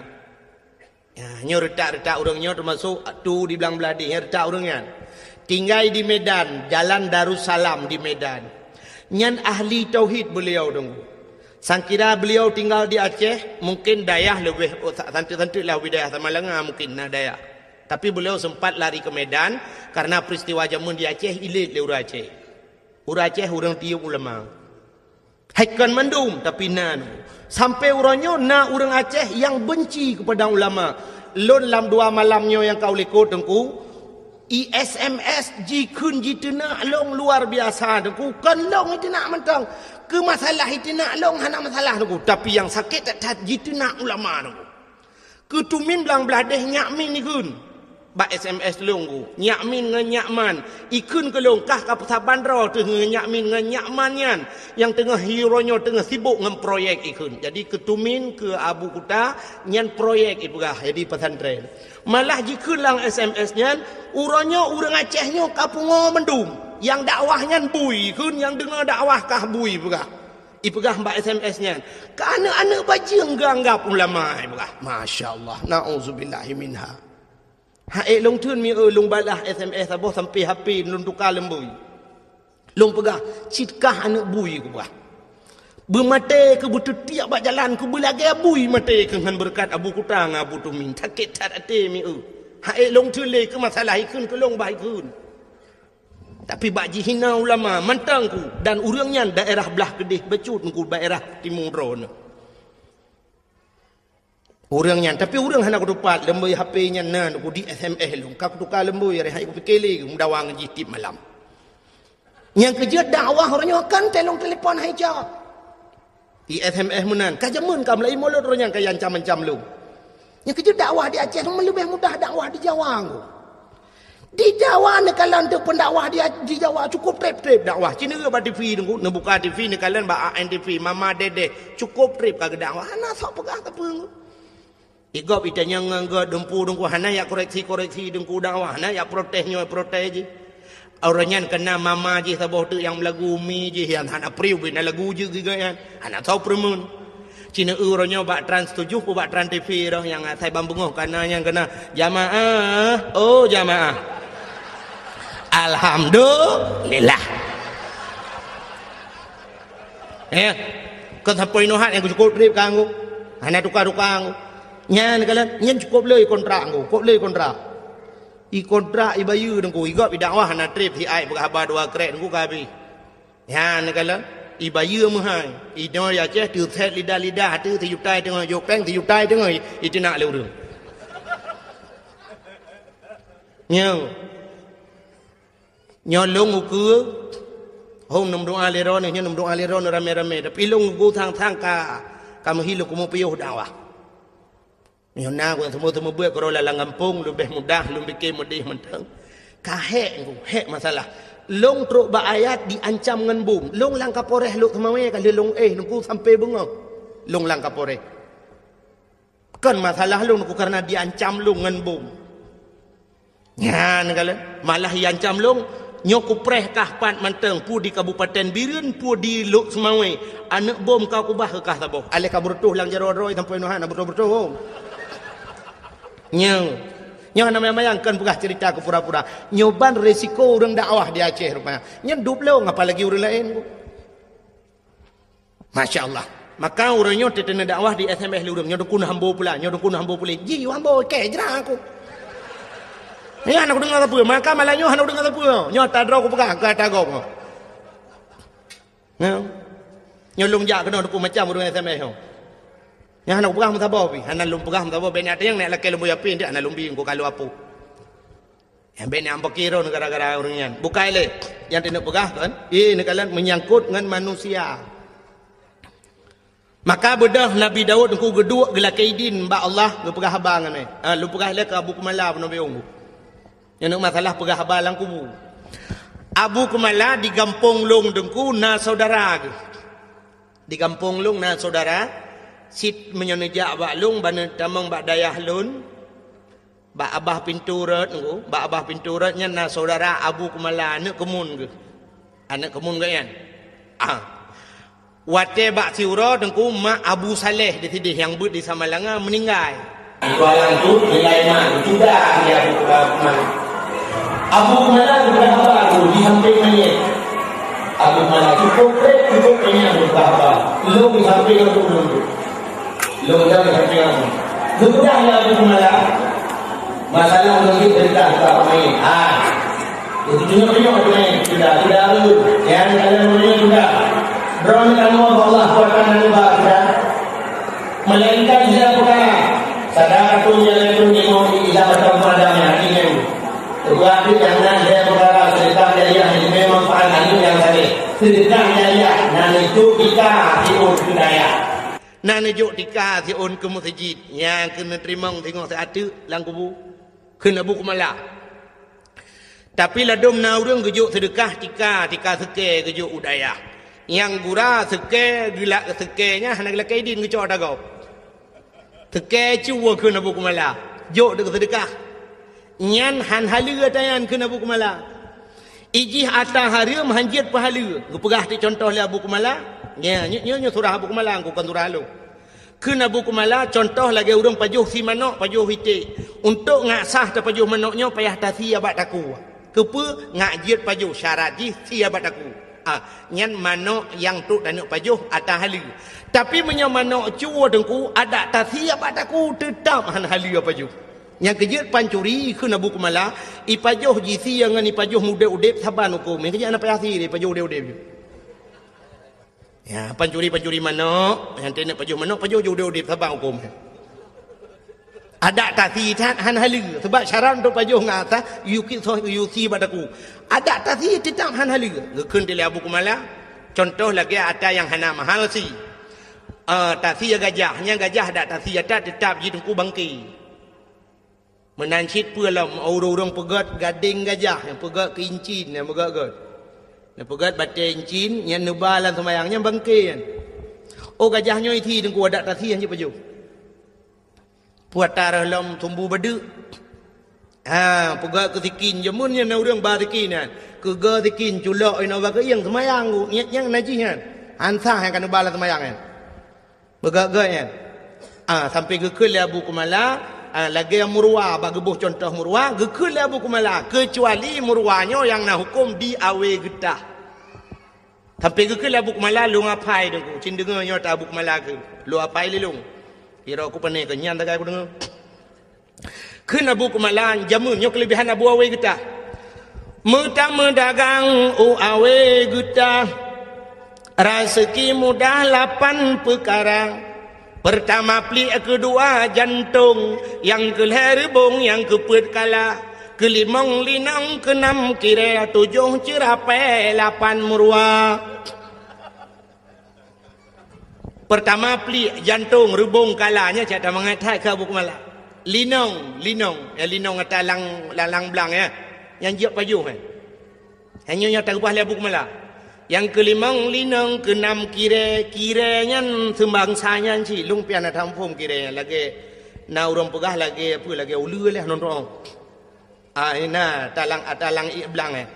Ya, nyoe reutak-reutak ureueng nyoe teumasok tu di Blang Bladeh, nyang reutak ureueng nyan. Tinggai di Medan, Jalan Darussalam di Medan. Nyan ahli tauhid beliau Teungku. Sangkira beliau tinggal di Aceh, mungkin dayah leubeh, oh, sa-, santeuk-santeuk lah wilayah Samalanga mungkin na dayah. Tapi beliau sempat lari ke Medan karena peristiwa jameun di Aceh ilét lé ureueng Aceh. Ureueng Aceh ureueng tiyeuk ulama. Hai kon mandum, tapi na. Sampai uroe nyoe na ureueng Aceh nyang benci kepada ulama. Lôn lam dua malam nyoe nyang ka u likot Teungku, I S M S jikheun jiteunak lôn luar biasa Teungku. Kon lôn jiteunak mantong. Keu masalah jiteunak lôn hana masalah Teungku. Tapi nyang sakét that-that jiteunak ulama Teungku. Keu tumin Blang Bladeh Nyak Min ikheun. Bak S M S lôn Teungku. Nyak Min ngon Nyak Man. Ikheun keu lôn kah ka peusaban droe teuh ngon Nyak Min ngon Nyak Man nyan. Nyang teungoh hi uroe nyoe teungoh sibok ngon proyek ikheun. Jadi keu tumin keu Abu Kuta nyan proyek ipeugah jadi pesantren. Malah jikheun lam S M S nyan, uroe nyoe ureueng Aceh nyoe ka pungoe mandum. Nyang dakwah nyan bui kheun, nyang deungoe dakwah kah bui peugah. Ipeugah bak S M S nyan, "Keu aneuk-aneuk bajeueng geuanggab ulama," ipeugah. Masya Allah, nauzubillahi minha. Hai lôn theun mi eu lôn balah S M S saboh sampai H P lôn tuka leumbui. Lôn peugah, "Cit kah aneuk bui," kupeugah. "Beumaté keu beuteutiek bak jalan keu beulagèe bui maté keu ngon beureukat Abu Kuta ngon Abu Tumin. Sakét that até mi eu." Hai lôn theun lé keu masalah ikheun keu lôn bah ikheun. Tapi bak jihina ulama mantong Teungku dan ureueng nyan daerah blah keudeh bacut Teungku daerah timu droeneuh. Ureueng nyan, tapi ureueng hana kutupat leumbui H P nyan na Teungku di S M S lôn. Ka kutuka leumbui, areh hai kupike lé meudawa ngon jih tiep malam. Nyang keujeuet dakwah uroe nyoe kan telong telepon hai jawab. Di S M S meunan, ka jameun ka meulaie mulod uroe nyan ka ancam-ancam lôn. Nyang keujeuet dakwah di Aceh meuleubieh mudah dakwah di Jawa Teungku. Di Jawa neukalon teuk pendakwah di, di Jawa cukup treb-treb dakwah. Ci neureuek bak T V Teungku, neubuka T V neukalon bak A N T V, Mama Dedeh, cukup treb ka geudakwah. Hana sok peugah sapeue Teungku. Igop itanyong ngon geuh dumpu dengku hana yak koreksi-koreksi dengku dakwah, hana yak protes nyoe protes jih. Orang nyan kena mama jih saboh teuk nyang meulagu umi jih nyang hana priu bina lagu jih giga nyan. Hana tho peureumeun. Cina ureuëng nyoe bak Trans tujuh pu bak Trans T V roh nyang asai bang beungoh kana nyang kena jamaah, oh jamaah. Alhamdulillah. Eh, kon sampoe inoe hat nyang cukup trip kanggo. Hana tukar-tukar kanggo. Nyan kalon, nyan cukup le kontrak kanggo, cukup le kontrak. I kontrak i bayeue dengku, i gop i dakwah hana trip si ai peugah haba dua krek dengku ka habéh. Nyan kalon, i bayeue meuhai. I doe ya ceh tu set lidah-lidah tu si jutai teungoh jok peng si jutai teungoh i teunak le ureuëng. Nyoe. Nyoe lôn ukeue, hom neumeudoa lé droeneuh, nyoe neumeudoa lé droeneuh ramé-ramé. Tapi lôn ukeue sang-sang ka, ka meuhi lôn keumeung piôh dakwah. Nyoe na ku nyang seumeubeuet-seumeubeuet keudroe lam gampông, leubeh mudah lôn pike meudeh mantong. Ka hék ku, hék masalah. Lôn trok bak ayat diancam ngon bom. Lôn lam Kapolres Lhokseumawe ka lheueh lôn éh, lôn ku sampoe beungoh. Lôn lam Kapolres. Kon masalah lôn ku kareuna diancam lôn ngon bom. Nyan kalon, malah iancam lôn, nyoe kupreh kah pat mantong, peue di Kabupaten Bireuen, peue di Lhokseumawe, aneuëk bom ka kubah keu kah saboh. Aléh ka beureutoh lam jaroe droe sampoe nyoe hana beureutoh-beureutoh. Nyoe, nyoe hana mayang-mayang kon peugah cerita keu pura-pura. Nyoe ban resiko ureuëng dakwah di Aceh rupanya. Nyan dub lôn apalagi ureuëng laén. Masya Allah. Maka ureuëng nyoe teuteuna dakwah di S M S lé ureuëng, nyoe dukun hambo pula, nyoe dukun hambo pula. Ji hambo keh jra aku. Nyoe hana kudeungoe sapeue, maka malam nyoe hana kudeungoe sapeue. Nyoe tadroe kupeugah, ka tagop. Nyoe. Nyoe lôn jak keunoe dukun macam ureuëng S M S nyoe. Nyoe hana kupeugah meusaboh pi, hana lôn peugah meusaboh, bèk nyan nyang nèk lakèe lôn buya pi, ndak hana lôn bi, engko ka lôn apui. Nyang bèk nyang peukiron gara-gara ureuëng nyan. Bukai lé nyang teuneuk peugah kan? Eh, neukalon menyangkut ngon manusia. Maka beudôh Nabi Daud engku geuduek geulakée idin bak Allah geupeugah haba ngon eh. Ha, lôn peugah lé keu Abu Kumala peunoh biong. Nyan masalah peugah haba lam kubu. Abu Kumala di gampông lôn dengku na saudara geuh. Di gampông lôn na saudara, sit meunyoe neujak bak lôn, ban neutamong bak dayah lôn, bak abah pintu rot nunggu, bak abah pintu rot nyan na saudara Abu Kumala, aneuëk keumun geuh. Aneuëk keumun geuh nyan. Ah. Watée bak siuroe teungku mak Abu Saleh di sideh nyang beuet di Samalanga meuninggai. Di Kuala Lumpur, nilai mak, sudah dia Abu Kumala. Abu Kumala sudah haba tu di samping mayat. Abu Kumala cukup treb, cukup kenyang sudah haba. Lôn di samping tu dulu. Lôn dah di samping aku. Sudah ya Abu Kumala. Masalah ureuëng jih teuntang ka pemain. Ha. Itu cuma tengok pemain. Sudah, sudah tu. Yang dalam dunia sudah. Droeneuh kamoe Allah kuatan dan ubah sudah. Melainkan dia perkara. Sadaqatun jariyatul ilmu ila batang padang yang hati nyan. Sebuah api yang nan dia perkara sedekah jariah yang memang manfaat anak yang saleh. Sedekah jariah nan itu kita tiun budaya. Nan neujok tika siôn keu meuseujid, nyang keuneuk teurimong singoh siat teuk lam kubu, kheun Abu Kumala. Tapi ladôm na ureuëng geujok seudeukah tika, tika seukée geujok u dayah. Nyang gura seukée geulak seukée nyan hana geulakée idin geucok ata gob. Seukée cuwoe kheun Abu Kumala, jok deuk seudeukah. Nyan han haleue ata nyan kheun Abu Kumala. Ijih ata hareuem han jeuet peuhaleue. Geupeugah teuk cuntoh lé Abu Kumala. Nya, nyoe, nyoe, nyoe surah Abu Kumala, kon surah lôn. Kheun Abu Kumala, cuntoh lagée ureuëng pajoh sie manök, pajoh iték. Untuk ngak sah tapajoh manök nyoe payah tasie bak takue. Keupeue? Ngak jeuet pajoh, syarat jih sie bak takue. Ah, nyan manök nyang trok taneuk pajoh ata haleue. Tapi meunyoe manök cuwoe teungku, adak tasie bak takue teutab han haleue pajoh. Nyang keujeuet pancuri kheun Abu Kumala, ipajoh jisie ngon ipajoh udeb-udeb saban huköm. Nyang keujeuet hana payah sie ipajoh udeb-udeb. Ya, pancuri-pancuri manök, nyang teuneuk pajoh manök, pajoh udeb-udeb saban huköm. Adak tasie that han haleue, sebab syarat untuk pajoh ngon ata, yue sie bak takue. Adak tasie teutab han haleue. Geukheun lé Abu Kumala, cuntoh lagée ata nyang hana mahal sie. Ah, tasie gajah, nyang gajah adak tasie ata teutab jiteungku bangke. Meunan cit peue lom, ureuëng-ureuëng peugét gadeng gajah, nyang peugét keu incin, nyang peugét-gét. Nyang peugét batée incin, nyang neuba lam seumayang, nyang bangke nyan. Oh, gajah nyoe isie teungku adak tasie han jeuet pajoh. Puata reuh lom sumbu badeuk. Ha, peugah keu sikin, jameun nyan na ureuëng ba sikin nyan. Keuga sikin culok inoe bak keuieng seumayang, nyang, nyang najih nyan. Ansah nyang ka neuba lam seumayang nyan. Beugét-gét nyan. Ah, sampai geukheun lé Abu Kumala, ah, lagée murwa, bak geuboh cuntoh murwa, geukheun lé Abu Kumala, keucuali murwa nyoe nyang na huköm di Awe Geutah. Sampai geukheun lé Abu Kumala, lôn apai deungoe, cit deungoe nyoe ta Abu Kumala keu, lôn apai lé lôn. Kira ku pane keu nyan tagai ku deungoe. Kheun Abu Kumala, jameun nyoe keuleubihan Abu Awe Geutah. Meutameudagang u Awe Geutah, raseuki mudah lapan peukara. Peurtama pliek, keudua jantong, nyang keulhée reubong, nyang keupeuet kala, keulimong linong, keunam kirée, tujoh ceurapée, lapan murwa. Peurtama pliek, jantong, reubong, kala, nyan cit that mangat that keu Abu Kumala. Linong, linong, ya linong ata lang, lang, lang blang ya. Nyang jeuet pajoh eh. Hanya nyang tareubah lé Abu Kumala. Nyang keulimong linong, keunam kirée, kirée nyan seubangsa nyan cit, lôn pian na taphom kirée nyan lagée na ureuëng peugah lagée apa, lagée uleue lé nonton. Ah, ina talang, atalang ié blang eh.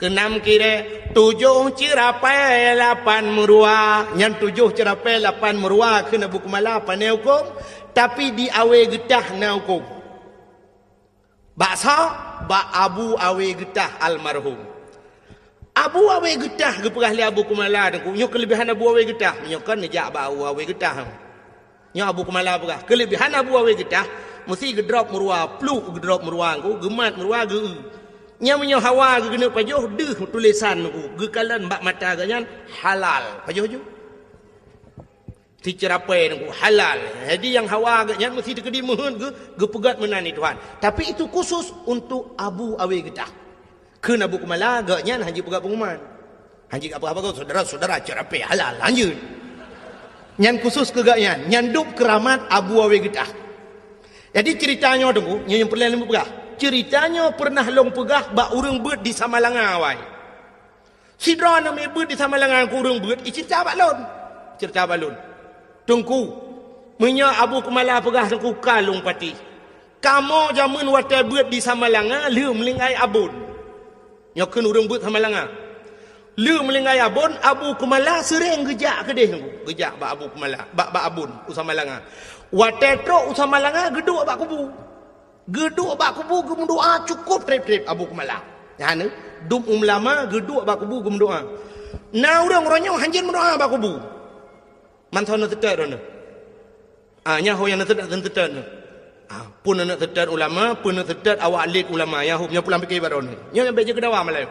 Keunam kirée, tujoh ceurapée lapan meuruwa. Nyan tujoh ceurapée lapan meuruwa kheun Abu Kumala pane huköm, tapi di Awe Geutah na huköm. Bak soe? Bak Abu Awe Geutah almarhum. Abu Awe Geutah geupeugah lé Abu Kumala deungoe, nyoe keuleubihan Abu Awe Geutah. Nyoe kan neujak bak Abu Awe Geutah. Nyoe Abu Kumala peugah, keuleubihan Abu Awe Geutah, meusti geudrop meuruwa, pluk geudrop meuruwa, geumat meuruwa, geu-eu. Nyang meunyoe hawa geukeuneuk pajoh, deuh tulésan geukalon bak mata geuh nyan halal. Pajoh ju. Siceurapée nungku halal. Jadi nyang hawa geuh nyan meusti teukeudi meuheuet geu-, geupeugét meunan di Tuhan. Tapi itu khusus untuk Abu Awe Geutah. Kheun Abu Kumala, geuh nyan hanjeuet peugah pengumuman. Hanjeuet apa-apa kau, saudara-saudara, ceurapée halal, hanjeuet. Nyan khusus keu geuh nyan, nyan dub keuramat Abu Awe Geutah. Jadi ceurita nyoe teungku, nyoe nyang peureulée lôn peugah. Ceurita nyoe peureunah lôn peugah bak ureuëng beuet di Samalanga awai. Sidroe aneuk miet beuet di Samalanga keu ureuëng beuet, iceurita bak lôn. Ceurita bak lôn. Teungku, meunyoe Abu Kumala peugah teungku ka lôn patéh. Kamoe jameun watée beuet di Samalanga lheueh meulinggai abon. Nyoe kheun ureuëng beuet Samalanga. Lheueh meulinggai abon, Abu Kumala seuréng geujak keudeh teungku. Geujak bak Abu Kumala, bak, bak abon u Samalanga. Watée trok u Samalanga, geuduek bak kubu. Geuduek bak kubu geumeudoá cukôp treb-treb Abu Kumala. Nyan, dum ulama geuduek bak kubu geumeudoá. Na ureuëng uroe nyoe hanjeuet meudoá bak kubu. Mantong na teutet droeneuh. Ah, nyan ho nyang na teutet, na teutet nyoe. Ah, pun na teutet ulama, pun na teutet awak lét ulama, nyang ho nyoe pulang pike bak droeneuh. Nyoe nyang bék jeuet keu dawa malam.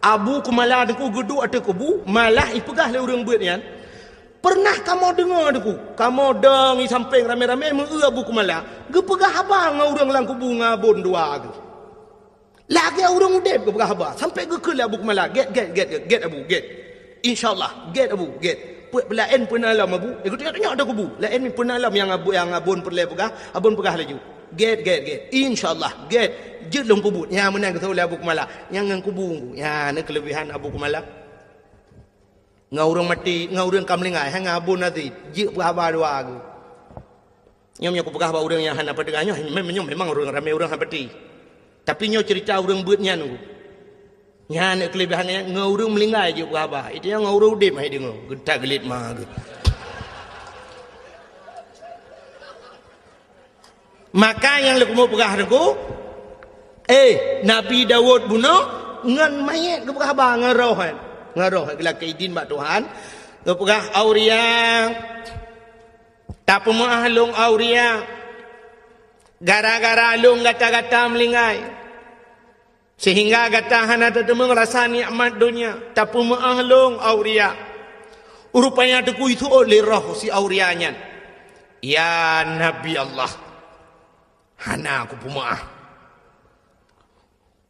Abu Kumala teungku geuduek ateueh kubu, malah ipeugah lé ureuëng beuet nyan, "Peureunah kamoe deungoe teungku, kamoe dong i sampéng ramé-ramé meu-eu Abu Kumala geupeugah haba ngon ureuëng lam kubu ngon abon dua geuh. Lagée ureuëng udeb geupeugah haba, sampai geukheun lé Abu Kumala, 'Gét, gét, gét, gét, gét Abu, gét. Insya Allah, gét Abu, gét. Peuet peulaén peuna lom Abu, eh, geutanyoe-tanyoe ateueh kubu. Laén peuna lom nyang abu-, nyang abon peureulée peugah, abon peugah laju. Gét, gét, gét. Insya Allah, gét. Jeuet lôn peubuet.' Nyan meunan geuseuôt lé Abu Kumala. Nyan ngon kubu, nyan na keuleubihan Abu Kumala. Ngon ureuëng maté, ngon ureuëng ka meulinggai, hai ngon abon até, jeuet peugah haba dua geuh. Nyoe meunyoe kupeugah bak ureuëng nyang hana peuteugah nyoe, mem-, nyoe memang ureuëng ramé ureuëng hana peuti. Tapi nyoe ceurita ureuëng beuet nyan nunggu. Nyan keuleubihan nyan ngon ureuëng meulinggai jeuet peugah haba. Itu nyang ngon ureuëng udeb hai deungoe, geutak geulet ma geuh. Maka nyang leukumu peugah teungku, eh, Nabi Daud bunoe ngon manyét geupeugah haba ngon roh, eh. Ngon roh, eh, geulakée idin bak Tuhan. Geupeugah, "Auria, tapeumeuáh lôn Auria. Gara-gara lôn gata-gata meulinggai. Sehingga gata hana tateumeung rasa nikmat donya, tapeumeuáh lôn Auria." Rupanya teungku iseuôt lé roh si Auria nyan, "Ya Nabi Allah, hana kupeumeuáh."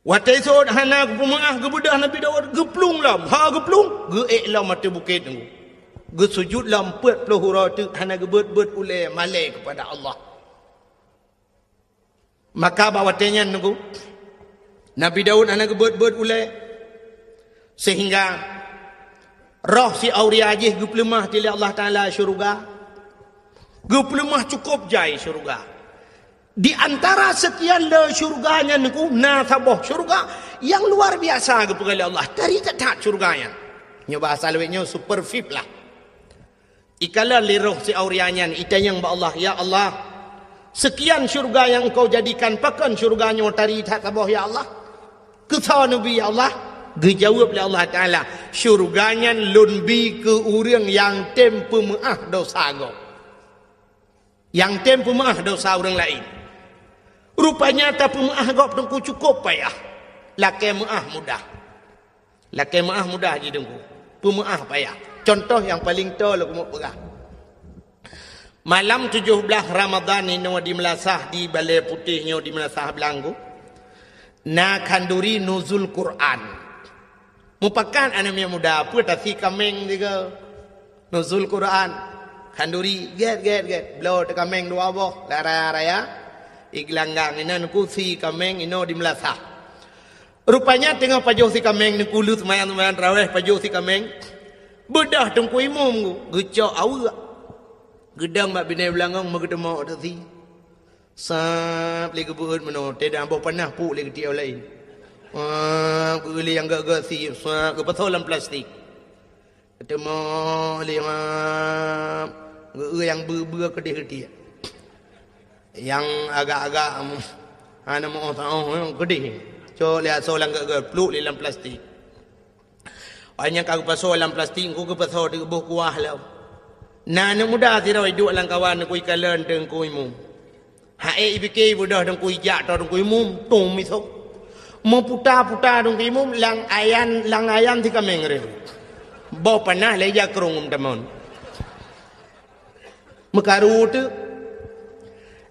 Watée iseuôt hana kupeumeuáh, geubeudôh Nabi Daud geuplueng lom. Ha geuplueng, geuék lom ateueh bukét teungku. Geusujut lom peuet ploh uroe teuk hana geubeuet-beuet ulée malée keupada Allah. Maka bak watée nyan teungku, Nabi Daud hana geubeuet-beuet ulée, sehingga roh si Auria jih geupeuleumah lé Allah Taala syeuruga. Geupeuleumah cukôp jai syeuruga. Di antara sekian le syurga nyan Teungku, na saboh syurga nyang luar biasa geupeugah lé Allah. Tari that-that syurga nyan. Nyoe bahasa lawét nyoe super V I P lah. Ikalon lé roh si Auria nyan, itanyong bak Allah, "Ya Allah, sekian syurga nyang Engkau jadikan, pakon syurga nyoe tari that saboh, ya Allah? Keu soe neubi, ya Allah?" Geujaweueb lé Allah Taala, "Syurga nyan Lôn bi keu ureuëng nyang tem peumeuáh dosa gob." Nyang tem peumeuáh dosa ureuëng laén. Rupanya tapeumeuáh gob Teungku cukôp payah. Lakée meuáh mudah. Lakée meuáh mudah jih Teungku. Peumeuáh payah. Cuntoh nyang paleng toe lôn keumeung peugah. Malam tujoh blaih Ramadhan inoe di Meulasah, di Balée Putéh nyoe di Meulasah Blang Teungku, na khanduri nuzul Quran. Mupakat aneuk miet muda, peue tasi kaméng sigoe. Nuzul Quran. Khanduri, gét, gét, gét. Bloe teukaméng dua boh, lam raya-raya. Igeulanggang inan kusi kaméng inoe di Meulasah. Rupanya teungoh pajoh si kaméng, Teungku, lheueh seumayang-seumayang tarawih, pajoh si kaméng. Beudôh Teungku Imum geucok aweuek. Geudong bak binéh beulangong meugeuteumok teusi. Sab lé geubeuet meunoe, teudah boh panah puk lé geutiek laén. Wah, geueu lé nyang gét-gét sie, sab geupasoe lam plastik. Teumoh lé, wah, geueu nyang beu-beu keudeh geutiek. Nyang agak-agak, hana meu-oh saôh, keudeh. Cok lé asoe lam gét-gét, pluek lé lam plastik. Óh nyang ka geupasoe lam plastik, Teungku, geupasoe di boh kuah lom. Na aneuk muda sidroe iduek lam kawan Teungku, ikalon Teungku Imum. Hai, ipike beudôh Teungku, ijak toe Teungku Imum, tom isoe. Meuputa-puta Teungku Imum, lam ayan, lam ayan si kaméng reuh. Boh panah lé ija krông meutamon. Meukaru teuk.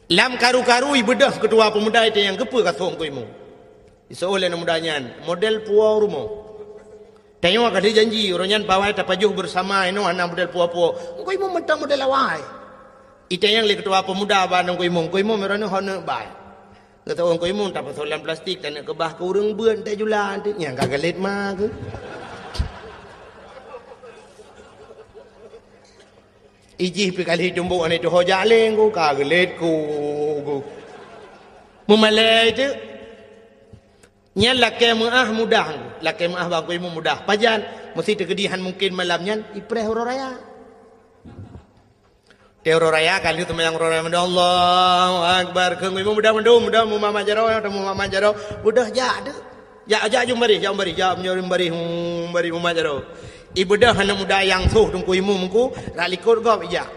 Lam karu-karu ibeudôh keutua peumuda itu nyang geupeu ka soe Teungku Imum. Isoe lé aneuk muda nyan, model puwoe rumoh. Tanyoe ka lheueh janji, uroe nyan pawai tapajoh beusama inoe hana model puwoe-puwoe. Teungku Imum mantong model awai. Itanyong lé keutua peumuda bak Teungku Imum, "Teungku Imum, uroe nyoe hana bai?" Geutanyong Teungku Imum, "Tapasoe lam plastik, taneuk keubah keu ureuëng beuet, tajula teuk." Nyang ka geulet ma keuh. Ijih pih kali tumbok aneuk tuho jaleng ku, ka geulet ku, ku. Meumalée teuk. Nyan lakée meuáh mudah, lakée meuáh bak Teungku Imum mudah. Pajan, meusti teukeudi han mungken malam nyan, ipreh uroe raya. Teuh uroe raya, ka lheueh seumayang uroe raya, Allahu Akbar. Keu Teungku Imum mudah mandum, mudah mumat-mat jaroe, mumat-mat jaroe. Mudah jak teuk. Jak, jak jeuem baréh, jak baréh, jak jeuem baréh, hmm, baréh mumat jaroe. Ibeudôh aneuk muda nyang soh Teungku Imum Teungku, rot likot gob ijak.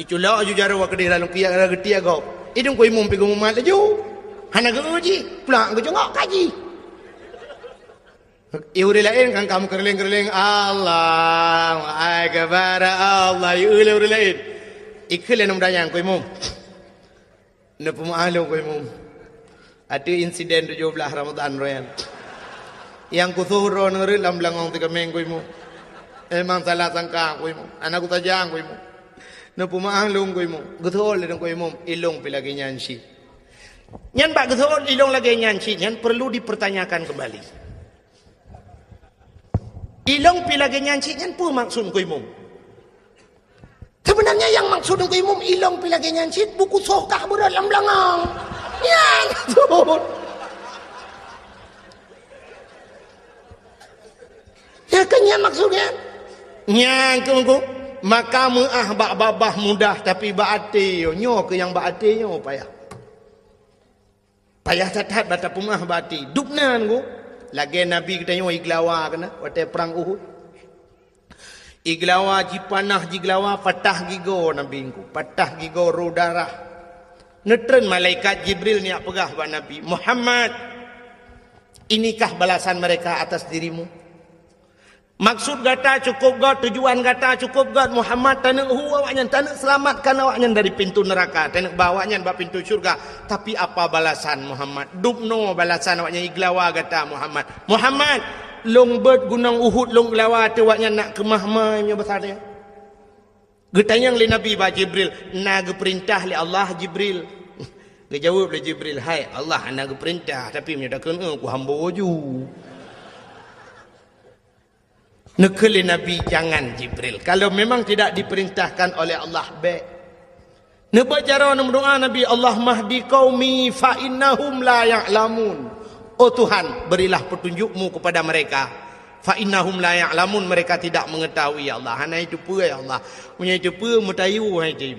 Iculok aju jaroe keudeh lam geutiek, lam geutiek gob. I Teungku Imum pih geumumat laju. Hana geu-eu jih, plak geucungok kaji. I ureuëng laén kan ka meukeureuléng-keureuléng, "Allahu Akbar, Allah," i eu lé ureuëng laén. Ikheun lé aneuk muda nyan, "Teungku Imum, neupeumeuáh lôn, Teungku Imum. Ateueh insiden tujoh blaih Ramadhan uroe nyan. Nyang kusoh droeneuh rot lam beulangong si kaméng, Teungku Imum. Memang salah sangka, Teungku Imum. Hana kusaja, Teungku Imum. Neupeumeuáh lôn, Teungku Imum." Geuseuôt lé Teungku Imum, "Ilôn pih lagée nyan cit." Nyan bak geuseuôt ilôn lagée nyan cit nyan perlu dipertanyakan kembali. Ilôn pih lagée nyan cit nyan peue maksud Teungku Imum? Sebenarnya nyang maksud Teungku Imum, ilôn pih lagée nyan cit, buku soh kah beurot lam beulangong. Nyan maksud. Ya kan nyan maksud nyan? Nyan keuh, maka meuáh bak babah mudah, tapi bak até nyoe, nyoe keuh nyang bak até nyoe payah. Payah that-that bak tapeumeuáh bak até. Dubna Teungku, lagée Nabi geutanyoe igeulawa keunan watée prang Uhud. Igeulawa, jipanah jigeulawa, patah gigoe Nabi Teungku, patah gigoe rô darah. Neutreun malaikat Jibril neujak peugah bak Nabi, "Muhammad, inikah balasan mereka atas dirimu? Maksud gata cukôp gét, tujuan gata cukôp gét, Muhammad, taneuk hu awaknyan, taneuk seulamatkan awaknyan dari pintu neuraka, taneuk ba awaknyan bak pintu syurga. Tapi apa balasan, Muhammad? Dubnoe balasan awaknyan igeulawa gata, Muhammad. Muhammad, lôn beuet gunong Uhud lôn geulawa ateueh awaknyan nak keumah mai meunyoe basa teuh." Geutanyong lé Nabi bak Jibril, "Na geupeurintah lé Allah, Jibril?" Geujaweueb lé Jibril, "Hai, Allah hana geupeurintah, tapi meunyoe takheun, eh, kuhambo ju." Neukheun lé Nabi, "Jangan, Jibril. Kalau memang tidak diperintahkan oleh Allah, bék." Neubaca droe neumeudoa Nabi, "Allahumma hdi qaumi fa innahum la ya'lamun." Oh Tuhan, berilah petunjuk-Mu kepada mereka. "Fa innahum la ya'lamun," mereka tidak mengetahui, ya Allah. Hana jiteupeue, ya Allah. Meunyo jiteupeue, meutayue hai jih.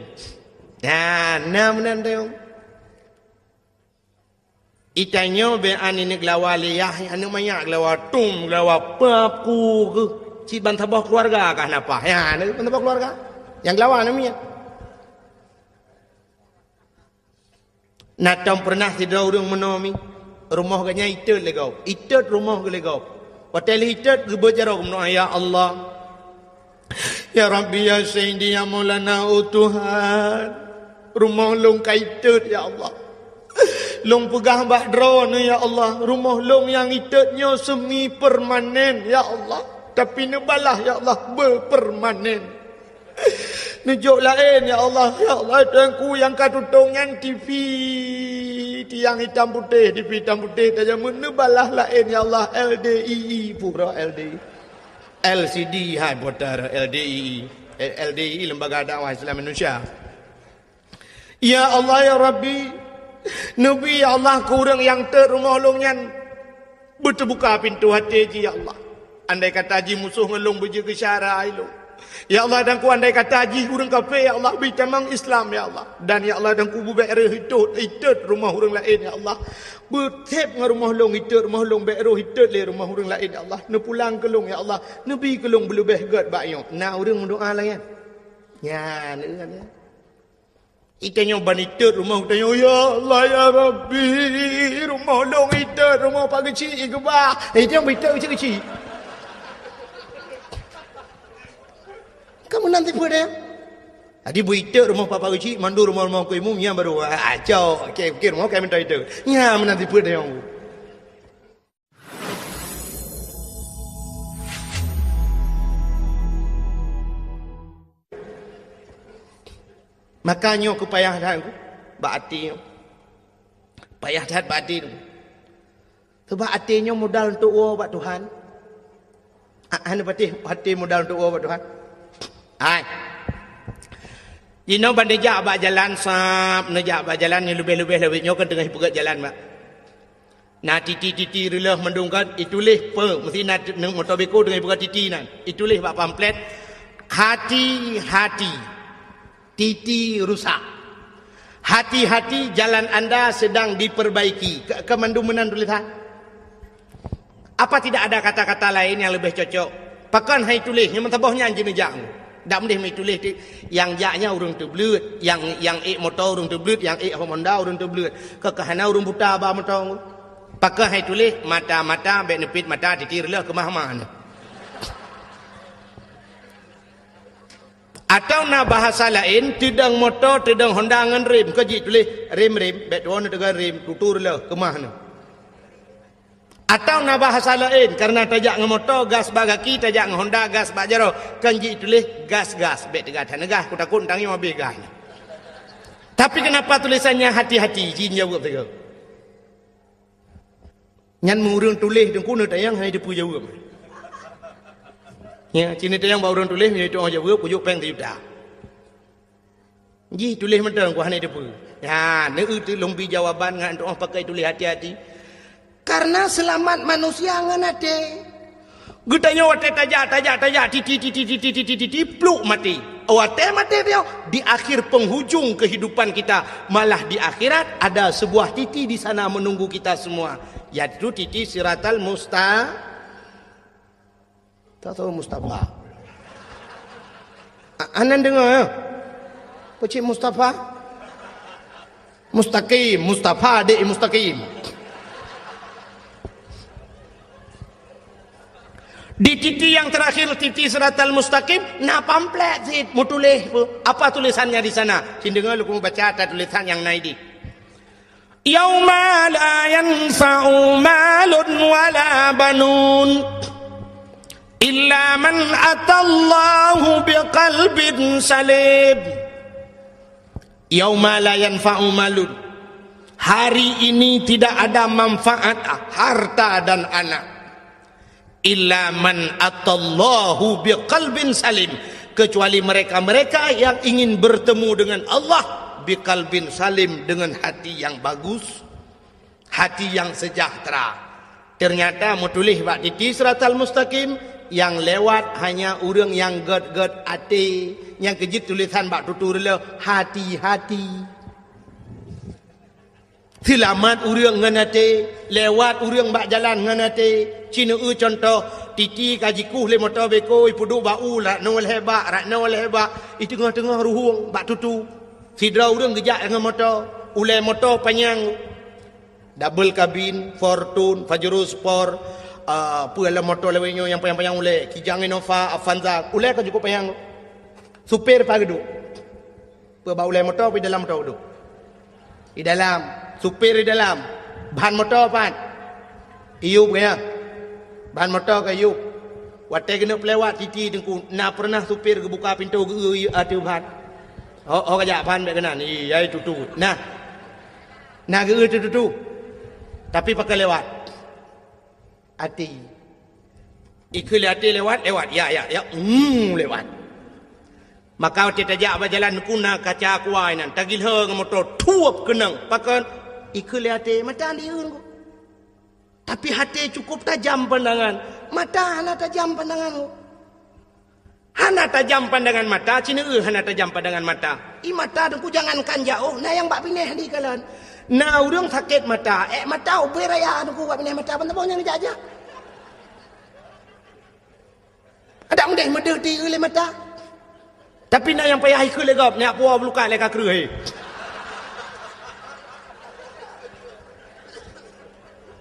Nah, na meunan tayong. Itanyoe bèk aneuk geulawa lé Yahya, aneuk manyak geulawa, tum geulawa, paku geuh. Cit ban saboh keuluwarga kah na paih. Ya, aneuk ban saboh keuluwarga. Nyang geulawa aneuk miet. Na tom peureunah sidroe ureueng meunoe mi, rumoh geuh nyan itot lé gob, itot rumoh geuh lé gob. Watèe lheueh itot geubeuet jaroe geumeudoa, "Ya Allah, ya Rabbi, ya Sayyidi, ya Maulana, oh Tuhan, rumoh lôn ka itot, ya Allah. Lôn peugah bak Droeneuh, ya Allah, rumoh lôn nyang itot nyoe semi permanen, ya Allah, tapi neubalah, ya Allah, beupermanen." Neujok laén, ya Allah. Ya Allah, Tuhanku, nyang ka tutong nyan T V, tiang hitam putéh, T V hitam putéh, tajameuet neubalah laén, ya Allah, L D I I, pura L D I. L C D hai, putar L D I I. L D I I, Lembaga Dakwah Islam Indonesia. Ya Allah, ya Rabbi, neubi, ya Allah, keu ureueng nyang tot rumoh lôn nyan. Beuteubuka pintoe até jih, ya Allah. Andai kata jih musoh ngon lôn beujeuet keu syara lôn, ya Allah, dan ku andai kata jih ureueng kafé, ya Allah, bri tamong Islam, ya Allah. Dan, ya Allah, dan ku bubèk reuh itot, itot rumoh ureueng laén, ya Allah. Beutép ngon rumoh lôn itot, rumoh lôn bèk rôh itot lé rumoh ureueng laén, ya Allah. Neupulang keu lôn, ya Allah. Neubi keu lôn beuleubèh gèt bak nyoe. Na ureueng meudoa lagèe nyan? Nyan, ureueng nyan. Itanyoe ban itot rumoh, itanyoe, "Ya Allah, ya Rabbi, rumoh lôn itot, rumoh Pak Geuchik igeubah." Eh, itanyoe ban itot keuchik-keuchik. Kamu nanti peue deh? Jadi beu itot rumoh Pak, Pak Geuchik, mandum rumoh-rumoh keu imum, nyan baru, ah, cok. Oke, oke, rumoh kami minta itot. Nyan meunan tipe deh. Maka nyoe keu payah that bak até nyoe. Payah that bak até nyoe. Sabab até nyoe modal untuk woe bak Tuhan. Ah, hana patéh até modal untuk woe bak Tuhan. Hai. Jinoe ban neujak bak jalan sab, neujak bak jalan nyang leubeh-leubeh lawét nyoe kan teungoh ipeugöt jalan bak. Na titi-titi reuloh mandum kan, ituléh peue, meusti na t-, moto beko teungoh ipeugöt titi nan. Ituléh bak pamflet, "Hati-hati, titi rusak. Hati-hati, jalan anda sedang diperbaiki." Ke, ke mandum meunan tulésan? Apa tidak ada kata-kata lain yang lebih cocok? Pakon hai tuléh, nyang meusaboh nyan jeuet neujak. Dak meudeh meutuléh ti, nyang jak nyan ureueng teubleuet, nyang, nyang ék moto ureueng teubleuet, nyang ék Honda ureueng teubleuet. Keu, keu hana ureueng buta ba moto. Pakon hai tuléh, mata-mata, bèk neupit mata, titi reuloh keumah-mah nyoe. Atawa na bahasa laén, teudong moto, teudong Honda ngon rem, keu jituléh rem-rem, bèk tuwoe neuteugon rem, tutu reuloh keumah nyoe. Atawa na bahasa laén, karena tajak ngon moto, gas bak gaki, tajak ngon Honda, gas bak jaroe, kan jituléh gas-gas, bèk teuga that neugas, kutakot tangieng habéh gas nyan. Tapi kenapa tulisannya hati-hati, jin jaweueb sigoe. Nyan meu ureueng tuléh teungku neutanyong hana jiteupeue jaweueb. Ya, ci neutanyong bak ureueng tuléh, meunyoe jitu'oh jaweueb, kujok péng sijuta. Jih tuléh mantong, ku hana jiteupeue. Ya, neueu teuh lôn bi jawaban ngon tu'oh pakai tuléh hati-hati. Karena seulamat manusia ngon até. Geutanyoe watèe tajak, tajak, tajak, titi, titi, pluk maté. Watèe maté beuh, di akhir penghujung kehidupan kita, malah di akhirat ada sebuah titi di sana menunggu kita semua, yaitu titi Siratal Musta-, tak tahu Mustafa. A-, anan deungoe, ya? Peucit Mustafa? Mustaqim, Mustafa dek Mustaqim. Di titi nyang teurakhir, titi Siratal Mustaqim, na pamflet cit meutuléh peue? Apa tulisannya di sana? Ci deungoe lôn baca ata tulisan nyang na idéh. "Yauma la yanfa'u malun wala banun, illa man atallahu biqalbin salim." Yauma la yanfa'u malun. Hari ini tidak ada manfaat harta dan anak. Illa man atallahu biqalbin salim. Kecuali mereka-mereka yang ingin bertemu dengan Allah Biqalbin salim, dengan hati yang bagus, hati yang sejahtera. Ternyata meutuléh bak titi siratal mustaqim, nyang lewat hanya ureuëng nyang gét-gét até, nyang keujeuet tulésan bak tutoe reuloh, hati-hati. Seulamat ureuëng ngon até, lewat ureuëng bak jalan ngon até. Ci neueu cuntoh, titi ka jikueh lé moto beko, ipeuduek bak u, rot noe lhée bak, rot noe lhée bak, i teungoh-teungoh ruhueng bak tutoe. Sidroe ureuëng geujak ngon moto, ulée moto panyang, double kabin, Fortuner, Pajero Sport, ah, peue lom moto lawét nyoe nyang panyang-panyang ulée, Kijang, Innova, Avanza, ulée ka cukup panyang. Supir pat geuduek? Peue, bak ulée moto, peue di dalam moto geuduek? Di dalam. Supir di dalam. Ban moto pat? Iyup, ya. Ban moto ka iyup. Watée keuneuk peulewat titi teungku, na peureunah supir geubuka pintoe geu-eu ateueh ban? Ho, ho ka jak ban bék keunan. Iya, itu tu. Nah. Na geu-eu tu, tu, tu. Tapi pakon lewat? Até. Ikheun lé até lewat, lewat. Ya, ya, ya. Hmm, lewat. Maka watée tajak bak jalan teungku na kaca aqua inan, tagilhô ngon moto, thuep keunong. Pakon? Ikheun lé até, mata dieu teungku. Tapi até cukup tajam pandangan, mata hana tajam pandangan. Hana tajam pandangan mata, ci neueu hana tajam pandangan mata. I mata teungku jangankan jaôh, na nyang bak binéh dikalon. Na ureuëng sakét mata, ék mata ubé raya teungku bak binéh mata, ban saboh nyang jak-jak. Adak meudeh-meudeh ti lé mata. Tapi na nyang payah ikheun lé gob, nyak puwoe bulukat lé ka kreueh.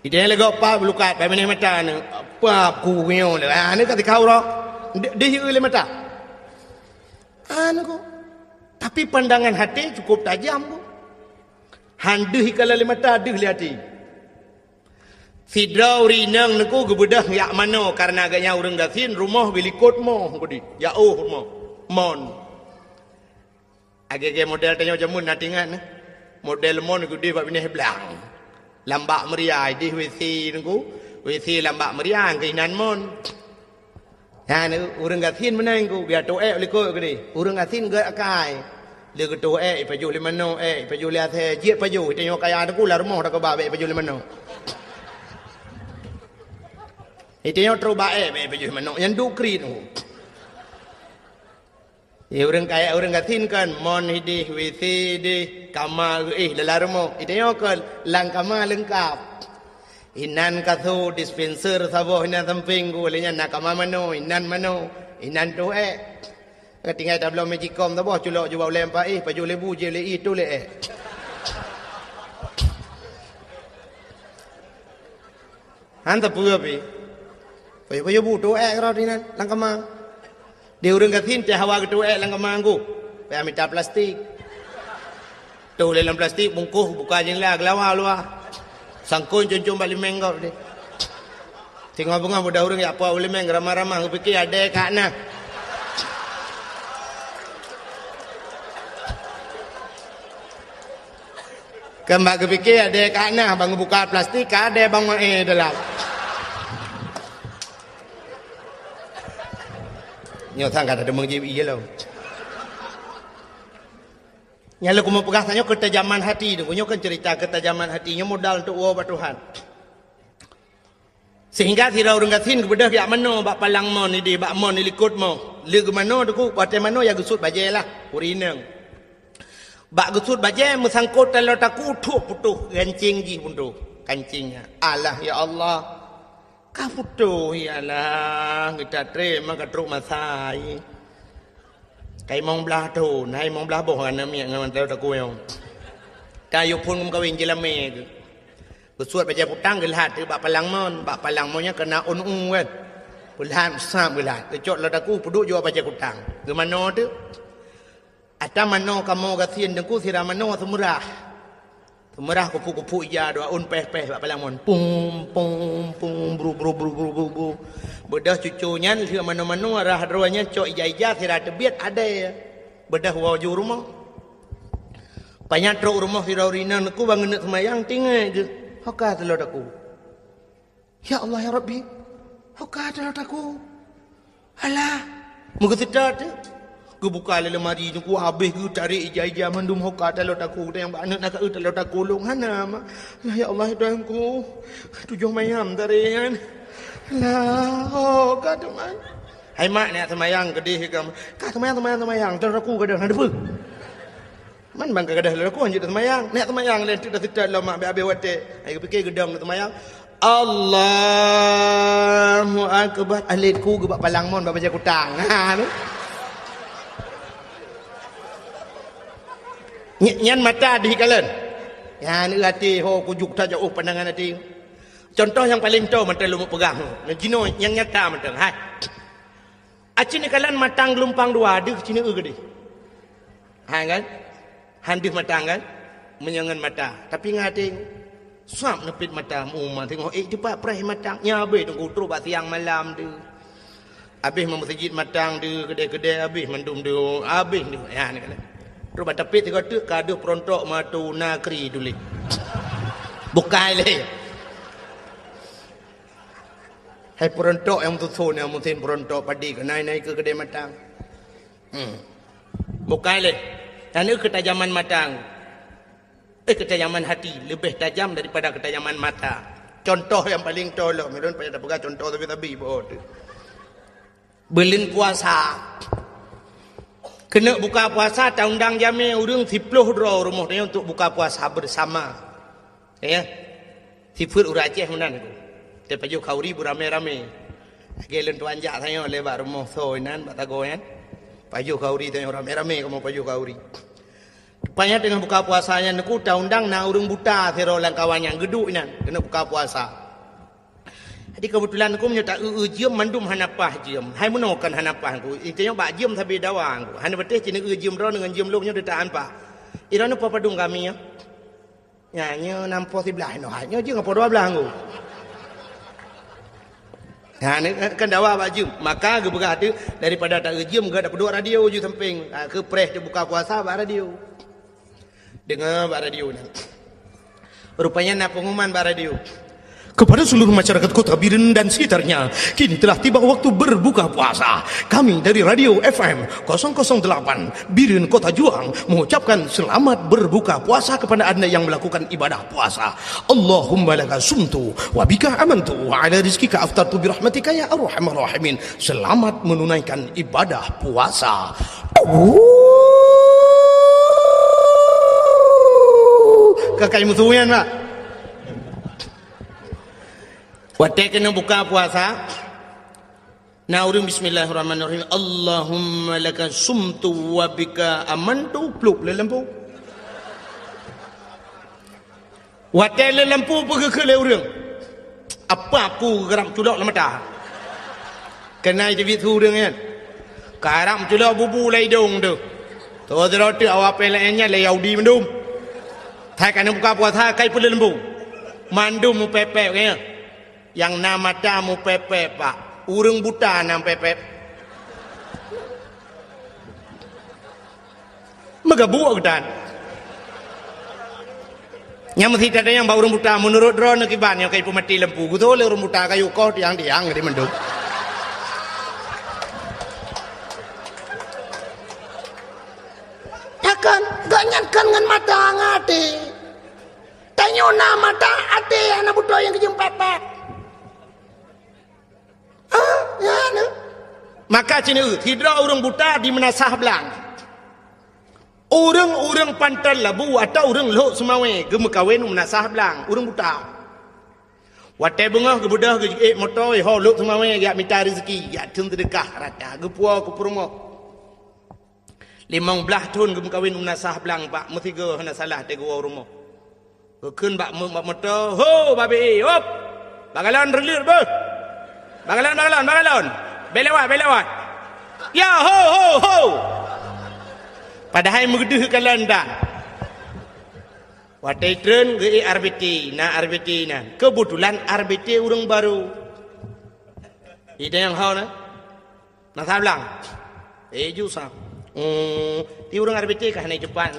Idéh lé gob pa bulukat, pai binéh mata ni. Pap ku nyoe lé. Ah, ni ka tikau roh. Deh, deh lé mata. Anu ko. Tapi pandangan até cukup tajam ko. Han deuh ikalon lé mata, deuh lé até. Sidroe ureuëng inong teungku geubeudôh jak manoe, kareuna gobnyan ureuëng gasien, rumoh bilikot moh, gudi jaôh rumoh. Mon. Lagée-lagée model tanyoe jameun na tingat, eh. Model mon gudi bak binéh blang. Lam bak meuria, idéh WC teungku. WC lam bak meuria, keuinan mon. Nyan, ureuëng gasien meunan ku, biar toh ék likot keudeh. Ureuëng gasien gét akai. Lé geutoh ék, ipajoh lé manoe ék, ipajoh lé asèe, jeuet pajoh, tanyoe kaya teungku lam rumoh dak keuba bék ipajoh lé manoe. Itanyoe trok ba ék, bék ipajoh lé manoe, nyan duek kriet. Ya, ureuëng kaya, ureuëng gasien kan, mon idéh, WC idéh, kama geuéh dalam rumoh. Itanyoe kan, lam kama leungkap. Inan kasô, dispenser saboh inan sampéng ku, lé nyan na kama manoe, inan manoe, inan toh ék. Tinggai tabloe magicom saboh, culok jubah ulée paih, pajoh lé bu, jieb lé ié, toh lé ék. Han sapeue pih. Pajoh-pajoh bu, toh ék rot inan lam kama. Di ureuëng gasien teuh hawa geutoh ék lam kama teungku. Payah mita plastik. Toh lé lam plastik, bungkôh, buka jendela, geulawa luwa. Sangkon com-com bak limeng gob deh. Singoh beungoh muda ureuëng jak puwoe limeng, ramah-ramah, geupike adé ka na. Kan bak geupike adé ka na, ban geubuka plastik, ka adé ban maé dalam. Nyoe sang ka teumeujieb ié lom. Nyang lôn keumeung peugah tanyoe keutajaman hati teungku, nyoe kan cerita keutajaman hati, nyoe modal untuk woe bak Tuhan. Sehingga sidroe ureuëng gasien geubeudôh jak manoe bak palang mon idéh, bak mon ilikot moh. Lé geumanoe teungku, watée manoe ya geusuet bajée lah, ureuëng inong. Bak geusuet bajée meusangkot taloe takue, thuek putôh gancéng jih putôh, kancéng nyan. Alah ya Allah. Ka putôh ya Allah, geuta treb ma ka trok masa. Ka limong blaih thon, hai limong blaih boh aneuk miet ngon taloe takue nyoe. Ka yue phon meukawen jilamé keuh. Geusuet bajée kutang geulhat teuk bak palang mon, bak palang mon nyan keunan ôn u kan. Peulhat sab geulhat, geucok lam takue peuduek jua bajée kutang. Geumanoe teuk. Ata manoe kamoe gasien teungku sira manoe seumeurah. Seumeurah kupu-kupu ija dua ôn péh-péh bak palang mon. Pum, pum, pum, bru, bru, bru, bru, bru, bru. Beudôh cucu nyan lheueh manoe-manoe rhah droe nyan cok ija-ija sira teubiet adé. Beudôh woe ju rumoh. Panyang trok rumoh sidroe ureuëng inong teungku ban geuneuk seumayang tinggai geuh. Ho ka taloe takue. Ya Allah ya Rabbi. Ho ka taloe takue. Alah. Meugeuseuta teuk. Geubuka lé lemari nyoe, ku habéh geutarek ija-ija mandum, ho ka taloe takue, geutanyoe bak aneuk na ka eu taloe takue lôn hana, ma. Lah, ya Allah, ya Tuhanku, tujoh mayam tarek nyan. Lah, ho ka teuma. Hai mak, neujak seumayang keudeh ka. Ka seumayang, seumayang, seumayang, taloe takue gadôh na teupeue. Man ban ka gadôh taloe takue hanjeuet seumayang. Neujak seumayang lé teuk dah seutôt lom, mak, bèk habéh watèe. Hai geupike geudong neujak seumayang. Allahu Akbar. Alet ku geubak palang mon bak bajèe kutang. Ha, tu. Ny-, nyan mata dih kalon. Nyan até ho kujuk tajak, oh, pandangan até. Contoh nyang paleng toe mantong lôn peugah. Nah, jinoe nyang nyata mantong. Hai. Aci neukalon matang geulumpang dua, deuh ci neu-eu keudeh. Ha kan? Han deuh matang kan? Meunyoe ngon mata. Tapi ngon até, sab neupit mata, mu ma teungoh ék teupat preh matang. Nyan habéh teungku trok bak siang malam deuh. Habéh meumeuseujid matang deuh, keudè-keudè habéh mandum deuh, habéh deuh. Ya, neukalon. Trok bak tapét sigoe teuk ka deuh peurontok matu nakri tuléh. Bukai lé. Hai peurontok nyang meususon, nyang meusen peurontok padé keuh nai-nai keu keudè matang. Hmm. Bukai lé. Nyan kheun keutajaman matang. Eh, keutajaman hati leubeh tajam daripada keutajaman mata. Contoh nyang paleng toe lom, ulôn payah tapeugah contoh sabe-sabe bak tu. Buleuen puasa. Keuneuk buka puasa, taundang jamé ureuëng siploh droe rumoh tanyoe untuk buka puasa bersama. Ya. Sifeuet ureuëng Aceh meunan. Teupajoh khauri beuramé-ramé. Lagèe lôn tuan jak tanyoe lé bak rumoh soe inan, bak sagoe nyan. Pajoh khauri tanyoe ramé-ramé kamoe pajoh khauri. Rupanya teungoh buka puasa nyan, neuku taundang na ureuëng buta sidroe lam kawan nyang geuduek inan keuneuk buka puasa. Jadi keubeutulan neuku meunyoe ta-eu-eu jeuem mandum hana paih jeuem. Hai meunoe kon hana paih neuku. Inti nyoe bak jeuem sabe dawa neuku. Hana patéh ci neu-eu jeuem droeneuh ngon jeuem lôn nyoe deuh ta-an paih. Droeneuh po padum kami nyoe. Nyan, nyoe nam po siblaih noh, hai nyoe jeuem po dua blaih nggu. Nyan, kan dawa bak jeuem. Maka geupeugah teuk, daripada ta-eu jeuem, geutanyoe tapeuduek radio ju sampéng. Ha, keu preh teubuka puasa bak radio. Deungoe bak radio nyan. Rupanya na pengumuman bak radio. Kepada seluruh masyarakat Kota Bireuen dan sekitarnya, kini telah tiba waktu berbuka puasa. Kami dari Radio F M kosong kosong delapan Bireuen Kota Juang mengucapkan selamat berbuka puasa kepada anda yang melakukan ibadah puasa. Allahumma laka sumtu wa bika amantu wa ala rizkika aftartu birahmatika ya arhamar rahimin. Selamat menunaikan ibadah puasa. Kakai musuh nyan, Pak. Watèe keuneuk buka puasa, na ureuëng bismillahirrahmanirrahim, Allahumma laka sumtu wa bika amantu, plup lé lampu. Watèe lé lampu peugeukeue lé ureuëng, apa ku geurab culok lam mata. Keunan teubiet su ureuëng nyan. Karab culok bubu lam idong tu. Toh sidroe teuk awak pih laén nyan lé Yahudi mandum. Hai ka neubuka puasa kai peuleumbung. Mandum mupepek nyan. Nyang na mata mupepek, Pak. Ureuëng buta na pepek. Meugabuk geutan. Nyang meusi tanyong bak ureuëng buta, meunurot droeneuh kiban nyang ka jipeumaté lampu, geutoh lé ureuëng buta kayu koh tiang-tiang di mandum. Takon, gobnyan kon ngon mata ngon até. Tanyoe na mata até hana beutôi nyang geujeuem pepek. Ah, ya, na. Maka ci neu-eu, sidroe ureuëng buta di Meunasah Blang. Ureuëng-ureuëng Panton Labu atau ureuëng Lhok Seumawé geumeukawen u Meunasah Blang, ureuëng buta. Watèe beungoh geubeudôh geujiék moto, ho Lhok Seumawé jak mita rezeki, jak theun seudeukah rata, geupuwoe keu peurumoh. Limong blaih thon geumeukawen u Meunasah Blang, Pak, meusigoe hana salah teuh geuwoe u rumoh. Geukheun bak meu-, bak moto, "Ho, babe, hop! Bak galon reuleuet beuh! Bak galon, bak galon, bak galon! Bèk lewat, bèk lewat! Ya, ho, ho, ho!" Padahai meudeuh galon tan. Watèe treun geuék R B T, na R B T na. Keubeutulan R B T ureuëng barô. Idéh nyang ho na. Na sablang. Eh, ju sa. Hmm, di ureuëng R B T ka hana jeupat.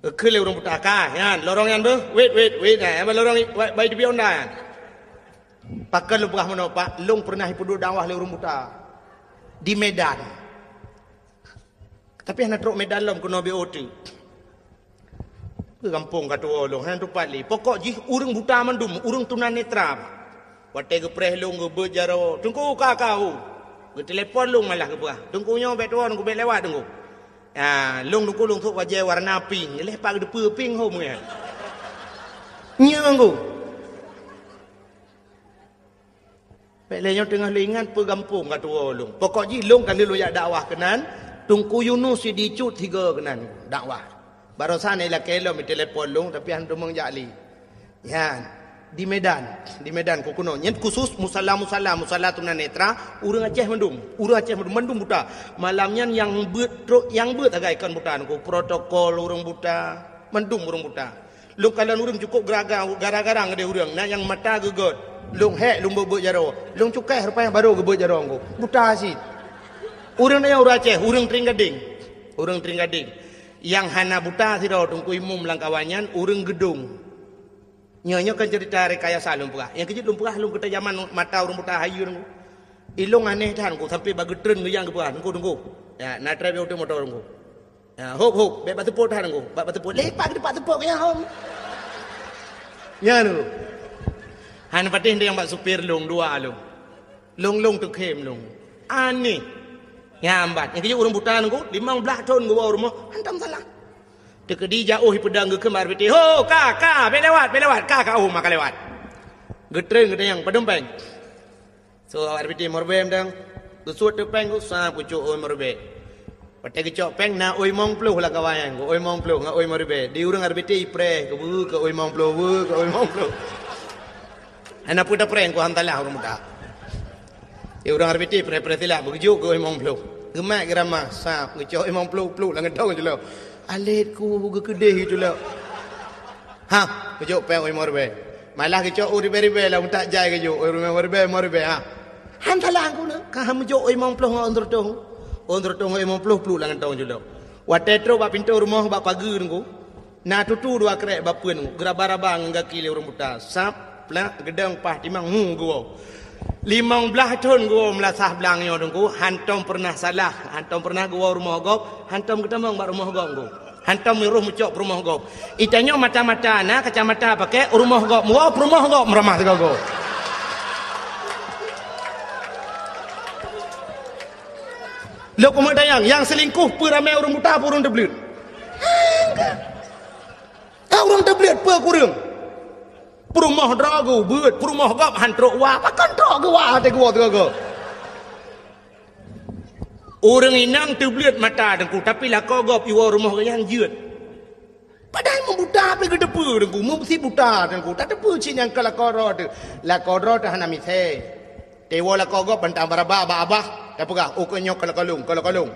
Geukheun lé ureuëng buta ka, nyan, lorong nyan beuh. Wait, wait, wait, nah, lorong i-, bai, bai di Honda nyan. Pakon lôn peugah meunoe, Pak, lôn peureunah jipeuduek dakwah lé ureuëng buta. Di Medan. Tapi hana trok Medan lom keunoe B O T. Keu gampông ka tuwoe lôn, hana tupat lé. Pokok jih ureuëng buta mandum, ureuëng tunanetra. Watée geupreh lôn geubeuet jaroe, "Teungku, ka, ka, ho." Geutelepon lôn malah geupeugah, "Teungku nyoe bék tuwoe, Teungku bék lewat, Teungku." Ah, lôn Teungku lôn sôk bajée warna pink, lheueh pat geuteupeue pink hom nyan. Nyoe Teungku. Bék lé nyoe teungoh lôn ingat peue gampông ka tuwoe lôn. Pokok jih lôn ka lheueh lôn jak dakwah keunan, Teungku Yunus Sidicut sigoe keunan dakwah. Barosan ilakée lom telepon lôn, tapi hana teumong jak lé. Nyan, di Medan, di Medan keu keunoe. Nyan khusus musala-musala, musala tunanetra, ureuëng Aceh mandum, ureuëng Aceh mandum, mandum buta. Malam nyan nyang beuet trok, nyang beuet sagai kon buta Teungku, protokol ureuëng buta, mandum ureuëng buta. Lôn kalon ureuëng cukôp geraga-, gara-gara ngon ureuëng, na nyang mata geugét. Lôn hék lôn beuet-beuet jaroe. Lôn cukéh rupanya barô geubeuet jaroe Teungku. Buta cit. Ureuëng nyan ureuëng Aceh, ureuëng Tring Gading. Ureuëng Tring Gading. Nyang hana buta sidroe Teungku Imum lam kawan nyan, ureuëng Geudong. Nyoe, nyoe kan cerita rekayasa lôn peugah. Nyang keujeuet lôn peugah lôn keutajaman mata ureuëng buta hayeue Teungku. Ilôn aneh that Teungku, sampai bak geutreun geuyang geupeugah, "Teungku, Teungku. Ya, na trép nyang uteuk moto Teungku." Ya, hop, hop, bék bak teupot that Teungku. Bak, bak teupot, lepak di bak teupot keu nyang hom. Nyan Teungku. Hana patéh nyang bak supir lôn, dua lôn. Lôn, lôn teukhém lôn. Aneh. Nyang bat. Nyang keujeuet ureuëng buta Teungku, limong blaih thon geuwoe rumoh, hantom salah. Teukeudi jak óh ipeudong geukheun bak R B T, "Ho, ka, ka, bék lewat, bék lewat, ka, ka, oh, maka lewat." Geutreun geutanyong, "Padum péng?" So, awak R B T meuribée mantong. Geusuet teuk péng, geusa kucok oi meuribée. Watée geucok péng, na oi limong ploh lam kawan nyan, oi limong ploh ngon oi meuribée. Di ureuëng R B T ipreh, keu oi limong ploh, keu oi limong ploh. Hana peue tapreh, ku hantalah ureuëng buta. Di ureuëng R B T preh-preh silap, beugeujuk keu oi limong ploh. Geumat geuramah, sab, geucok oi limong ploh, pluek lam gantong jilok. Alet ku geukeudeh jilok. Ha, geujok péng oi limong ribée. Malah geucok oi ribée-ribée lam utak jai geujok, oi limong ribée, limong ribée, ha. Han salah Teungku na, ka han meujok oi limong ploh ngon oi seureutôh. Oi seureutôh ngon oi limong ploh pluek lam gantong jilok. Watée trok bak pintoe rumoh bak pageue Teungku, na tutu dua krék bapeuen, geuraba-raba ngon gaki lé ureuëng buta. Sab, plak, geudong, paih timang, hu, geuwoe. Limong blaih thon geuwoe meulasah blang nyoe Teungku, hantom peureunah salah, hantom peureunah geuwoe rumoh gob, hantom geutamong bak rumoh gob Teungku. Hantom meurôh meucok peurumoh gob. Itanyoe mata-mata na kacamata pakai, rumoh gob meuwoe, peurumoh gob meuramah sigoe-goe. Lôn keumeung tanyong, nyang seulingkoh peue ramé ureuëng buta, peue ureuëng teubleuet? Ah, ureuëng teubleuet peue kureueng? Peurumoh droe geuh beuet, peurumoh gob han trok wa, pakon trok geuh wa até geuwoe sigoe-goe. Ureuëng inong teubleuet mata Teungku, tapi lakoe gob iwoe rumoh geuh nyan jeuet. Padahai meubuta pih geuteupeue Teungku, meusi buta Teungku, tateupeue cit nyang ka lakoe droe teuh. Lakoe droe teuh hana misée. Teuwoe lakoe gob bantang baraba bak abah, tapeugah, "Oh, keu nyoe ka lakoe lôn, ka lakoe lôn."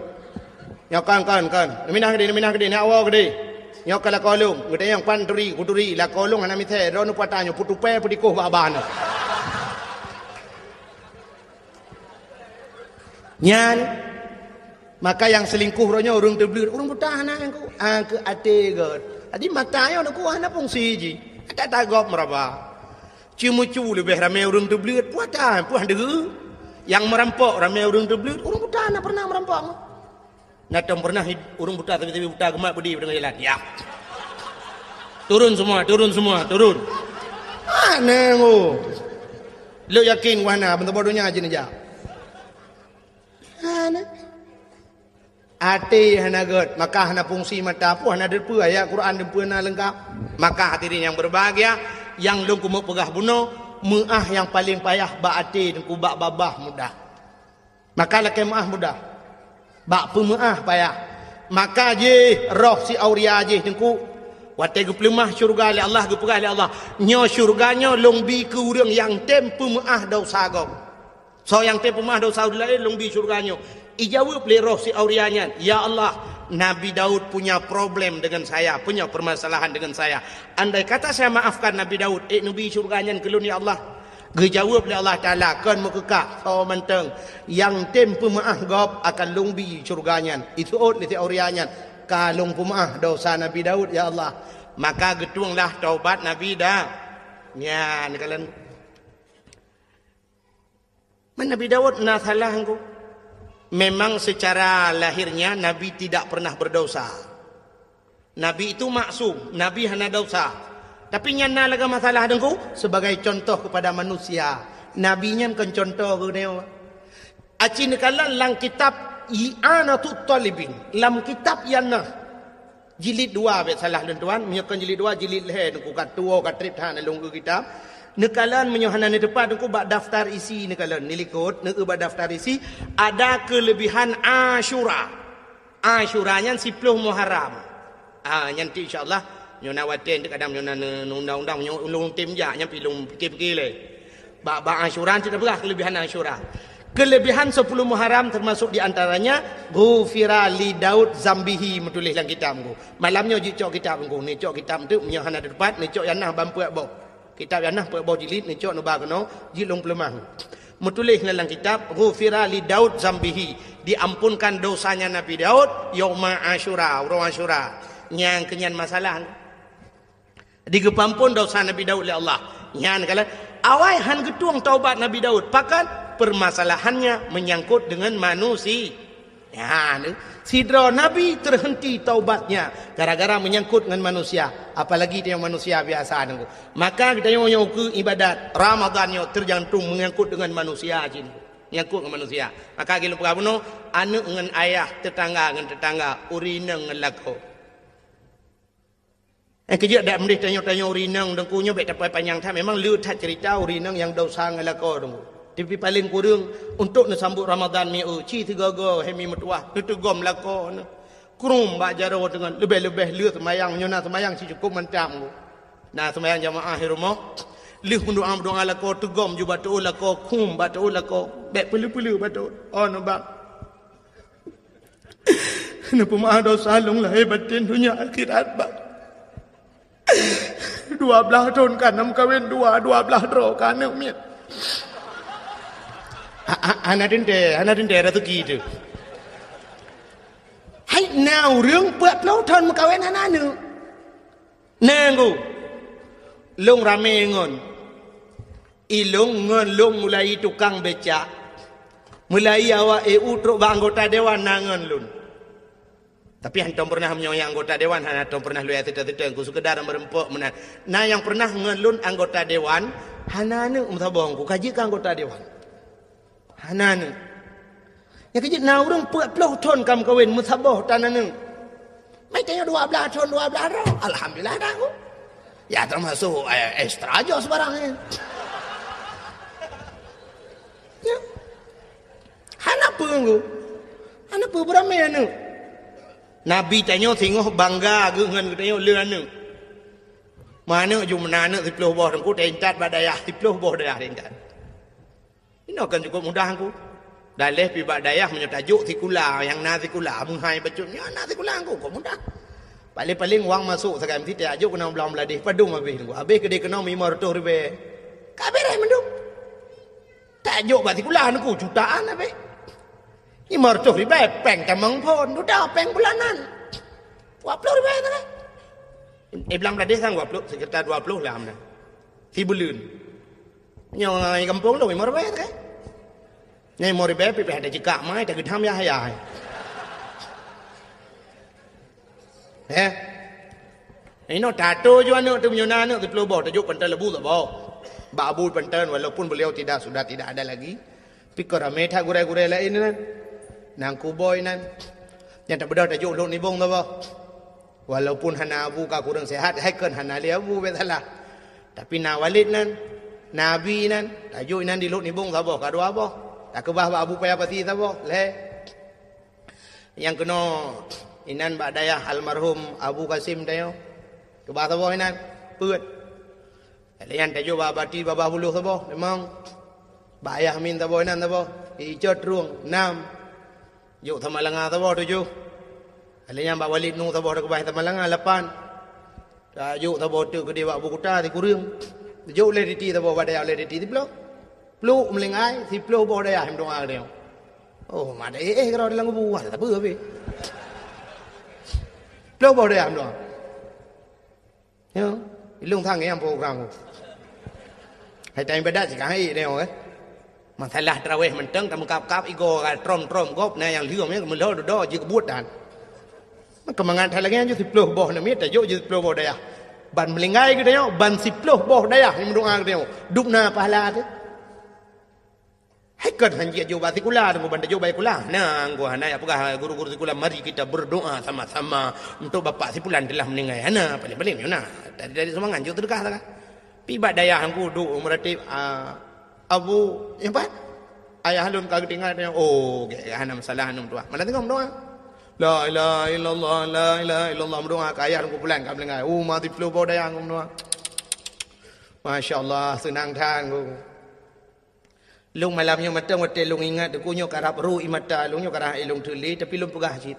Nyoe kon, kon, kon. Neuminah keudeh, neuminah keudeh, neuwoe keudeh. Nyoe ka lakoe lôn, geutanyong, "Pan turi?" "Kuturi, lakoe lôn hana misée, droeneuh peue ata nyoe, peutupée peudikoh bak abah nyoe." Nyan, maka nyang seulingkoh uroe nyoe ureuëng teubleuet, ureuëng buta hana Teungku, ah, keu até gét. Jadi mata nyoe Teungku hana fungsi jih. Ata-ata gob meuraba. Ceumeucue leubeh ramé ureuëng teubleuet, peue ata, peue han deuh. Nyang meurampok ramé ureuëng teubleuet, ureuëng buta hana peureunah meurampok. Na tom peureunah ureuëng buta, sabe-sabe buta geumat beudé deungon jalan. Ya. Turun semua, turun semua, turun. Hana ngo. Lôn yakin wahana, bantuboh donya jih neujak. Hana. Até hana gét, maka hana fungsi mata pun hana deupeue ayat Quran deupeue na leungkap. Maka hadirin yang berbahagia, nyang lôn keumeung peugah bunoe, meuáh nyang paleng payah bak até Teungku, bak babah mudah. Maka lakée meuáh mudah. Bak peumeuáh payah. Maka jih roh si auria jih Teungku, watée geupeuleumah syeuruga lé Allah, geupeugah lé Allah, "Nyoe syeuruga nyoe lôn bi keu ureuëng nyang tem peumeuáh desya gob." Soe nyang tem peumeuáh desya ureuëng laén lôn bi syeuruga nyoe. Ijaweueb lé roh si auria nyan, "Ya Allah, Nabi Daud punya problem dengan saya, punya permasalahan dengan saya. Andai kata saya maafkan Nabi Daud, ék neubi syeuruga nyan keu lôn, ya Allah." Geujaweueb lé Allah Taala, "Kon meukeukah, soe mantong nyang tem peumeuáh gob akan lôn bi syeuruga nyan." Iseuôt lé si auria nyan, "Ka lôn peumeuáh desya Nabi Daud, ya Allah." Maka geutuenglah taubat Nabi Da-, nyan kalon. Man Nabi Daud na salah Teungku. Memang secara lahirnya Nabi tidak pernah berdosa. Nabi itu maksum, Nabi hana dosa. Tapi nyan na lagée masalah Teungku, sebagai contoh kepada manusia. Nabi nyan kon contoh keu geutanyoe. Aci neukalon lam kitab I'anatut Talibin, lam kitab nyan na. Jilid dua, bék salah lôn tuan, meunyoe kon jilid dua, jilid lhée Teungku, ka tuwoe ka treb that lôn eu kitab. Neukalon meunyoe hana neuteupat Teungku bak daftar isi neukalon, neulikot, neueu bak daftar isi, ada keulebihan Asyura. Asyura nyan siploh Muharram. Ah, nyan ti insya Allah, nyoe na watée kadang nyoe na ne-, undang-undang nyoe ulôn tem jak, nyan pi lôn pike-pike lé. Bak, bak Asyura, kita peugah kelebihan Asyura. Kelebihan sepuluh Muharram termasuk di antaranya, "Ghufira li Daud zambihi," meutuléh lam kitab Teungku. Malam nyoe jicok kitab Teungku, neucok kitab tu, meunyoe hana teupat, neucok nyang na ban peuet boh. Kitab nyang na peuet boh jilid, neucok neuba keunoe, jilôn peuleumah. Meutuléh lam kitab, "Ghufira li Daud zambihi," diampunkan dosanya Nabi Daud, yauma Asyura, uroe Asyura. Nyang keunyan masalah. Digeupampon dosa Nabi Daud lé Allah. Nyan kala awai han geutueng taubat Nabi Daud. Pakon? Permasalahannya menyangkut dengan manusia. Nyan, sidroe nabi terhenti taubatnya gara-gara menyangkut dengan manusia. Apalagi tanyoe manusia biasa Teungku. Maka tanyoe nyoe keu ibadat Ramadan nyoe tergantung menyangkut dengan manusia cit. Menyangkut dengan manusia. Maka gilong peugah bunoe, aneuk ngon ayah, tetangga ngon tetangga, ureueng inong ngon lakoe. Eh, keujeuet dak meudeh tanyoe-tanyoe ureueng inong Teungku nyoe bék tapai panyang that. Memang le that cerita ureueng inong nyang desya ngon lakoe Teungku. Tapi paleng kureueng untuk neusambot Ramadan mi eu, ci sigoe-goe hai mi meutuwah, neuteugom lakoe neuh. Krum bak jaroe teungon, leubeh-leubeh le seumayang, meunyoe na seumayang sicukop mantong Teungku. Na seumayang jamaah di rumoh, lheueh meudoa-meudoa lakoe teugom ju bak teuôt lakoe, krum bak teuôt lakoe, bék peuleu-peuleu bak teuôt. Oh, nubak. Neupeumaáh desya lôn lahé batén donya akhirat, Bang. Dua blaih thon ka na meukawen dua, dua blaih droe ka aneuk miet. Ha, ha, hana teuntée, hana teuntée raseuki teuh. Hai, na ureueng peuet ploh thon meukawen hana aneuk. Na Teungku, lôn ramé ngon. Ilôn ngon lôn mulai tukang becak, mulai awak E U trok bak anggota dewan na ngon lôn. Tapi hantom pernah meunyoe nyang anggota dewan hana tom pernah lôn seutôt-seutôt, Teungku, sekedar meureumpok meunan. Na nyang pernah ngon lôn anggota dewan hana aneuk meusaboh Teungku, ka jeuet keu anggota dewan. Hana aneuk. Nyang keujeuet na ureueng peuet ploh thon ka meukawen meusaboh tan aneuk. Meutanyoe dua blaih thon, dua blaih droe. Alhamdulillah dah Teungku. Ya termasuk, eh, extra joh sebarang ni. Ya. Hana peue Teungku. Hana peue, beuramé aneuk. Nabi tanyoe singoh bangga geuh ngon geutanyoe le aneuk. Meuaneuk ju meunan aneuk siploh boh Teungku, taintat bak dayah siploh boh dayah taintat. Inoe kan cukop mudah Teungku. Daleh pi bak dayah meunyoe tajok sikula, nyang na sikula, meuhai bacut nyoe na sikula Teungku, kon mudah. Paléng-paléng wang masôk sagai meusitek, tajok keunoe blang Bangladesh, padum habéh Teungku. Habéh keudéh keunoe limong reutôh ribèe. Ka beres mandum. Tajok bak sikula Teungku, jutaan habéh. Limong reutôh ribèe, péng tamong phon, dudoe péng bulanan. Dua ploh ribèe sagai. Eh, blang Bangladesh kan dua ploh, sekitar dua ploh lah meunan. Sibuleuen. Nyoe gampông lôn limong ribèe sagai. Nyoe limong ribèe pih, pih ada jikak mai, tageudham yah-yah. Eh? Inoe tato ju aneuk teuh meunyoe na aneuk siploh boh, tajok panton leubeh saboh. Bak Abu panton, walaupun beliau tidak, sudah tidak ada lagi. Pih ka ramé that gurèe-gurèe laén nyan. Nang kuboi nyan. Nyang tabeudôh tajok Lhok Nibong saboh. Walaupun hana Abu ka kureueng sehat, hai kon hana lé Abu, bék salah. Tapi na Walid nyan, na Abi nyan, tajok inan di Lhok Nibong saboh, ka dua boh. Takeubah bak Abu Paya Pasi saboh, lhèe. Nyang keunoe inan bak dayah almarhum Abu Kasim tanyoe. Keubah saboh inan, peuet. Lheueh nyan tajok bak Bati Babah Buloh saboh, limong. Bak Ayah Min saboh inan saboh, Icot Trueng, nam. Jok Samalanga saboh, tujoh. Lheueh nyan bak Walid Nu saboh takeubah Samalanga, lapan. Tajok saboh teuk keudéh bak Abu Kuta, sikureueng. Jok Ulèe Titi saboh bak dayah Ulèe Titi, siploh. Pluek Meulinggai, siploh boh dayah meudoa keudéh. Oh, mak dayah éh keudroe dalam kubu, wah, sapeue habéh. Ploh boh dayah meudoa. Ya, ilong sang nyang program tu. Hai tan ibadat sikang hai nyoe, eh. Masalah tarawih mantong tameukab-kab igoe trom-trom gob na nyang lheueh nyan meulhô dudoe jeuet keubuet dan. Keumangat that lagèe nyan jeuet siploh boh namiet tajok jeuet siploh boh dayah. Ban meulinggai geutanyoe ban siploh boh dayah nyang meudoa geutanyoe. Dum na pahala teuh. Hai kon han jeuet jok bak sikula teungku ban tajok bak sikula. Na teungku hana jak peugah guru-guru sikula mari kita berdoa sama-sama untuk bapak si pulan telah meninggal. Hana paling-paling nyoe na. Dari, dari sumbangan jok seudeukah sagai. Pi bak dayah teungku duek meuratéb, a, Abu, nyan pat? Ayah lôn ka geutinggai, oh, gèt, hana masalah, aneuk meutuah. Mana teungoh meudoa? La ilaha illallah, la ilaha illallah, meudoa keu ayah lôn kumpulan ka meulinggai. Oh, mati ploh boh dayah lôn meudoa. Masya Allah, seunang that lôn. Lôn malam nyoe mantong watèe lôn ingat, teungku nyoe karab ru ié mata lôn, nyoe karab lôn teulé, tapi lôn peugah cit.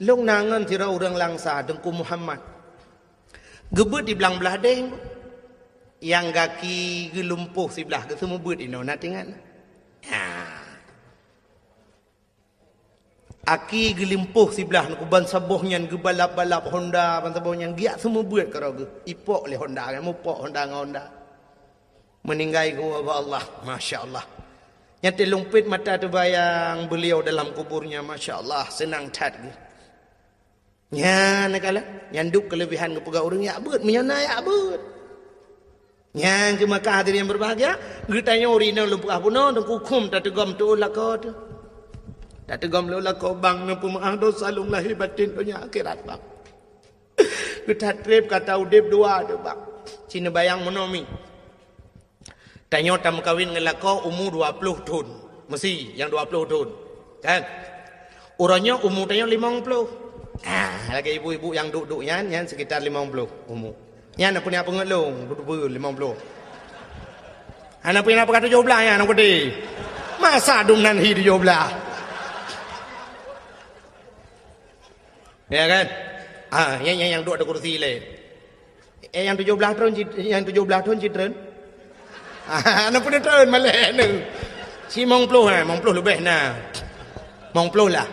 Lôn na ngon sidroe ureueng Langsa, Teungku Muhammad. Geubeuet di Blang Blahdeh, nyang gaki geulumpoh siblah, geuseumeubeuet inoe, na teuingat? Ya. Aki geulumpoh siblah, nyan keuh ban saboh nyan geubalap-balap Honda, ban saboh nyan geujak seumeubeuet keudroe geuh. Ipok lé Honda, mupok Honda ngon Honda. Meuninggai geuwoe bak Allah, masya Allah. Nyan teuh lôn peuet mata teubayang beliau dalam kuburnya, masya Allah, seunang that geuh. Nyan kalon, nyan duek keuleubehan geupeugah ureueng jak beuet, meunyoe na jak beuet. Nyan keuh maka hadirin yang berbahagia, geutanyoe ureueng inong lôn peugah bunoe, teungku khum tateugom tuoh lakoe teuh. Tateugom tuoh lakoe bang, neupeumeu'ah dosa lôn lahé batén donya akhirat bang. Geuthat treb ka ta udeb dua teuh bang. Ci neubayang meunoe mi. Tanyoe tameukawen ngon lakoe umu dua ploh thon. Meusi nyang dua ploh thon. Kan? Uroe nyoe umu tanyoe limong ploh. Ah, lagèe ibu-ibu nyang duek-duek nyan, nyan sekitar limong ploh umu. Nyan peue nyang peungeut lôn, duek-duek limong ploh. Hana peue nyang peugah tujoh blah nyan, aku di. Masa dum nan hi tujoh blah? Ya kan? Ah, nyang, nyang, nyang duek di kursi lé. Eh, nyang tujoh blah thon cit-, nyang tujoh blah thon cit treun? Ah, na peuneuk treun malèe neu. Limong ploh, eh, limong ploh leubeh na. Limong ploh lah.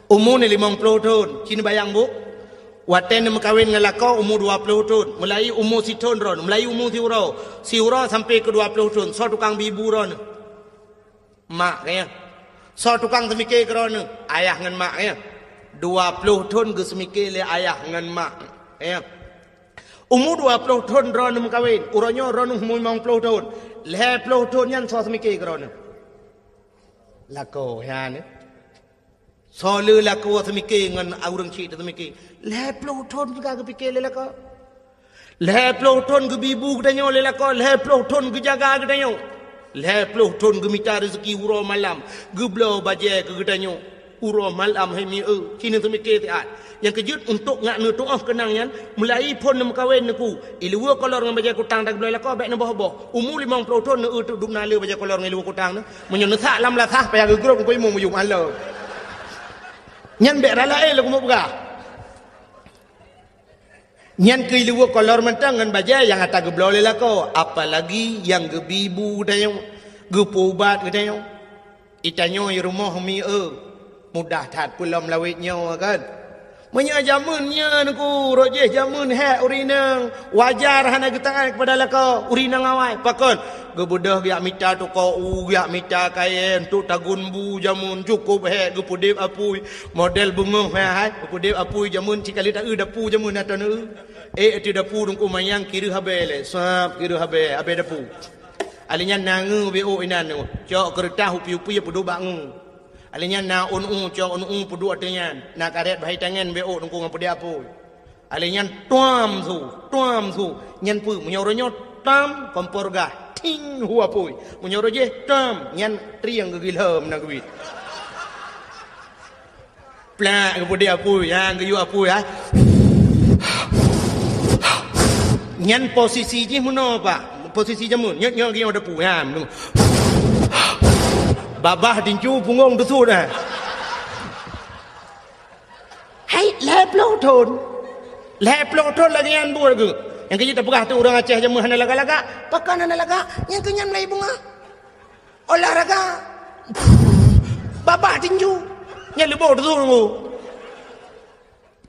Umu ni limong ploh thon. Ci neubayang bu. Watèe neumeukawen ngon lakoe umu dua ploh thon. Meulahi umu sithon droeneuh, meulahi umu siuroe. Siuroe sampai keu dua ploh thon. Soe tukang bi bu droeneuh? Mak, ya. Soe tukang seumike keu droeneuh? Ayah ngon mak, ya. Dua ploh thon geuseumike lé ayah ngon mak, ya. Umu dua ploh thon droeneuh meukawen, uroe nyoe droeneuh umu limong ploh thon. Lhèe ploh thon nyan soe seumike keu droeneuh? Lakoe, ya, ni. Soe le lakoe seumike ngon ureueng chik teuh seumike? Lhèe ploh thon teuka geupike lé lakoe. Lhèe ploh thon geubi bu geutanyoe lé lakoe, lhèe ploh thon geujaga geutanyoe. Lhèe ploh thon geumita reuzeki uroe malam, geubloe bajèe keu geutanyoe. Uroe malam hai mieu, ci neuseumike siat. Nyang keujeuet untuk ngak neutuoh keunang nyan, meulahi phon neumeukawen neuku. Iluweue kolor ngon bajèe kutang tageubloe lakoe bèk neuboh-boh. Umu limong ploh thon neueu teuk dum na le bajèe kolor ngon iluweue kutang neu. Meunyoe neusak lam lasah payah geugrôp ngon imeum muyueb alô. Nyan bèk rala éh lôn keumeung peugah. Nyan keuh iluweue kolor mantong ngon bajèe nyang ata geubloe lé lakoe, apalagi nyang geubi bu geutanyoe, geupeuubat geutanyoe. Itanyoe i rumoh mi eu, mudah that peulom lawét nyoe kan. Meunyoe jameun nyan ku, rot jih jameun hék ureueng inong, wajar hana geutangai keupada lakoe ureueng inong awai. Pakon? Geubeudôh geujak mita toko u, geujak mita kayèe untuk tagun bu jameun, cukôp hék geupeudép apui. Model beungoh hai, hai, geupeudép apui jameun, cikali taeu dapu jameun atau neu. Eh, ateueh dapu dungku manyang kireuh abèe lé, sab kireuh abèe, abèe dapu. Alèh nyan na ngeu beuôk inan neu, cok keureutah upi-upi peuduek bak ngeu. Alèh nyan na ôn u, cok ôn u peuduek ateueh nyan, na karét bahai tangen beuôk dungku ngon peudép apui. Alèh nyan tuam su, tuam su. Nyan peue? Meunyoe uroe nyoe tam, kompor gas, ting, hu apui. Meunyoe uroe jih tam, nyan trieng geugilhom na geubiet. Plak, geupeudép apui, nyan geuyue apui, ha. Nyan posisi jih meunoe, Pak. Posisi jameun. Nyoe, nyoe geuyue dapu, nyan. Babah tinju punggong teusut, ha. Hai, lhèe ploh thon. Lhèe ploh thon lagèe nyan buet geuh. Nyang keu jih tapeugah tu ureueng Aceh jameun hana lagak-lagak. Pakon hana lagak? Nyang keu nyan mulai beungoh. Olahraga. Babah tinju. Nyan leuboh teusut nunggu.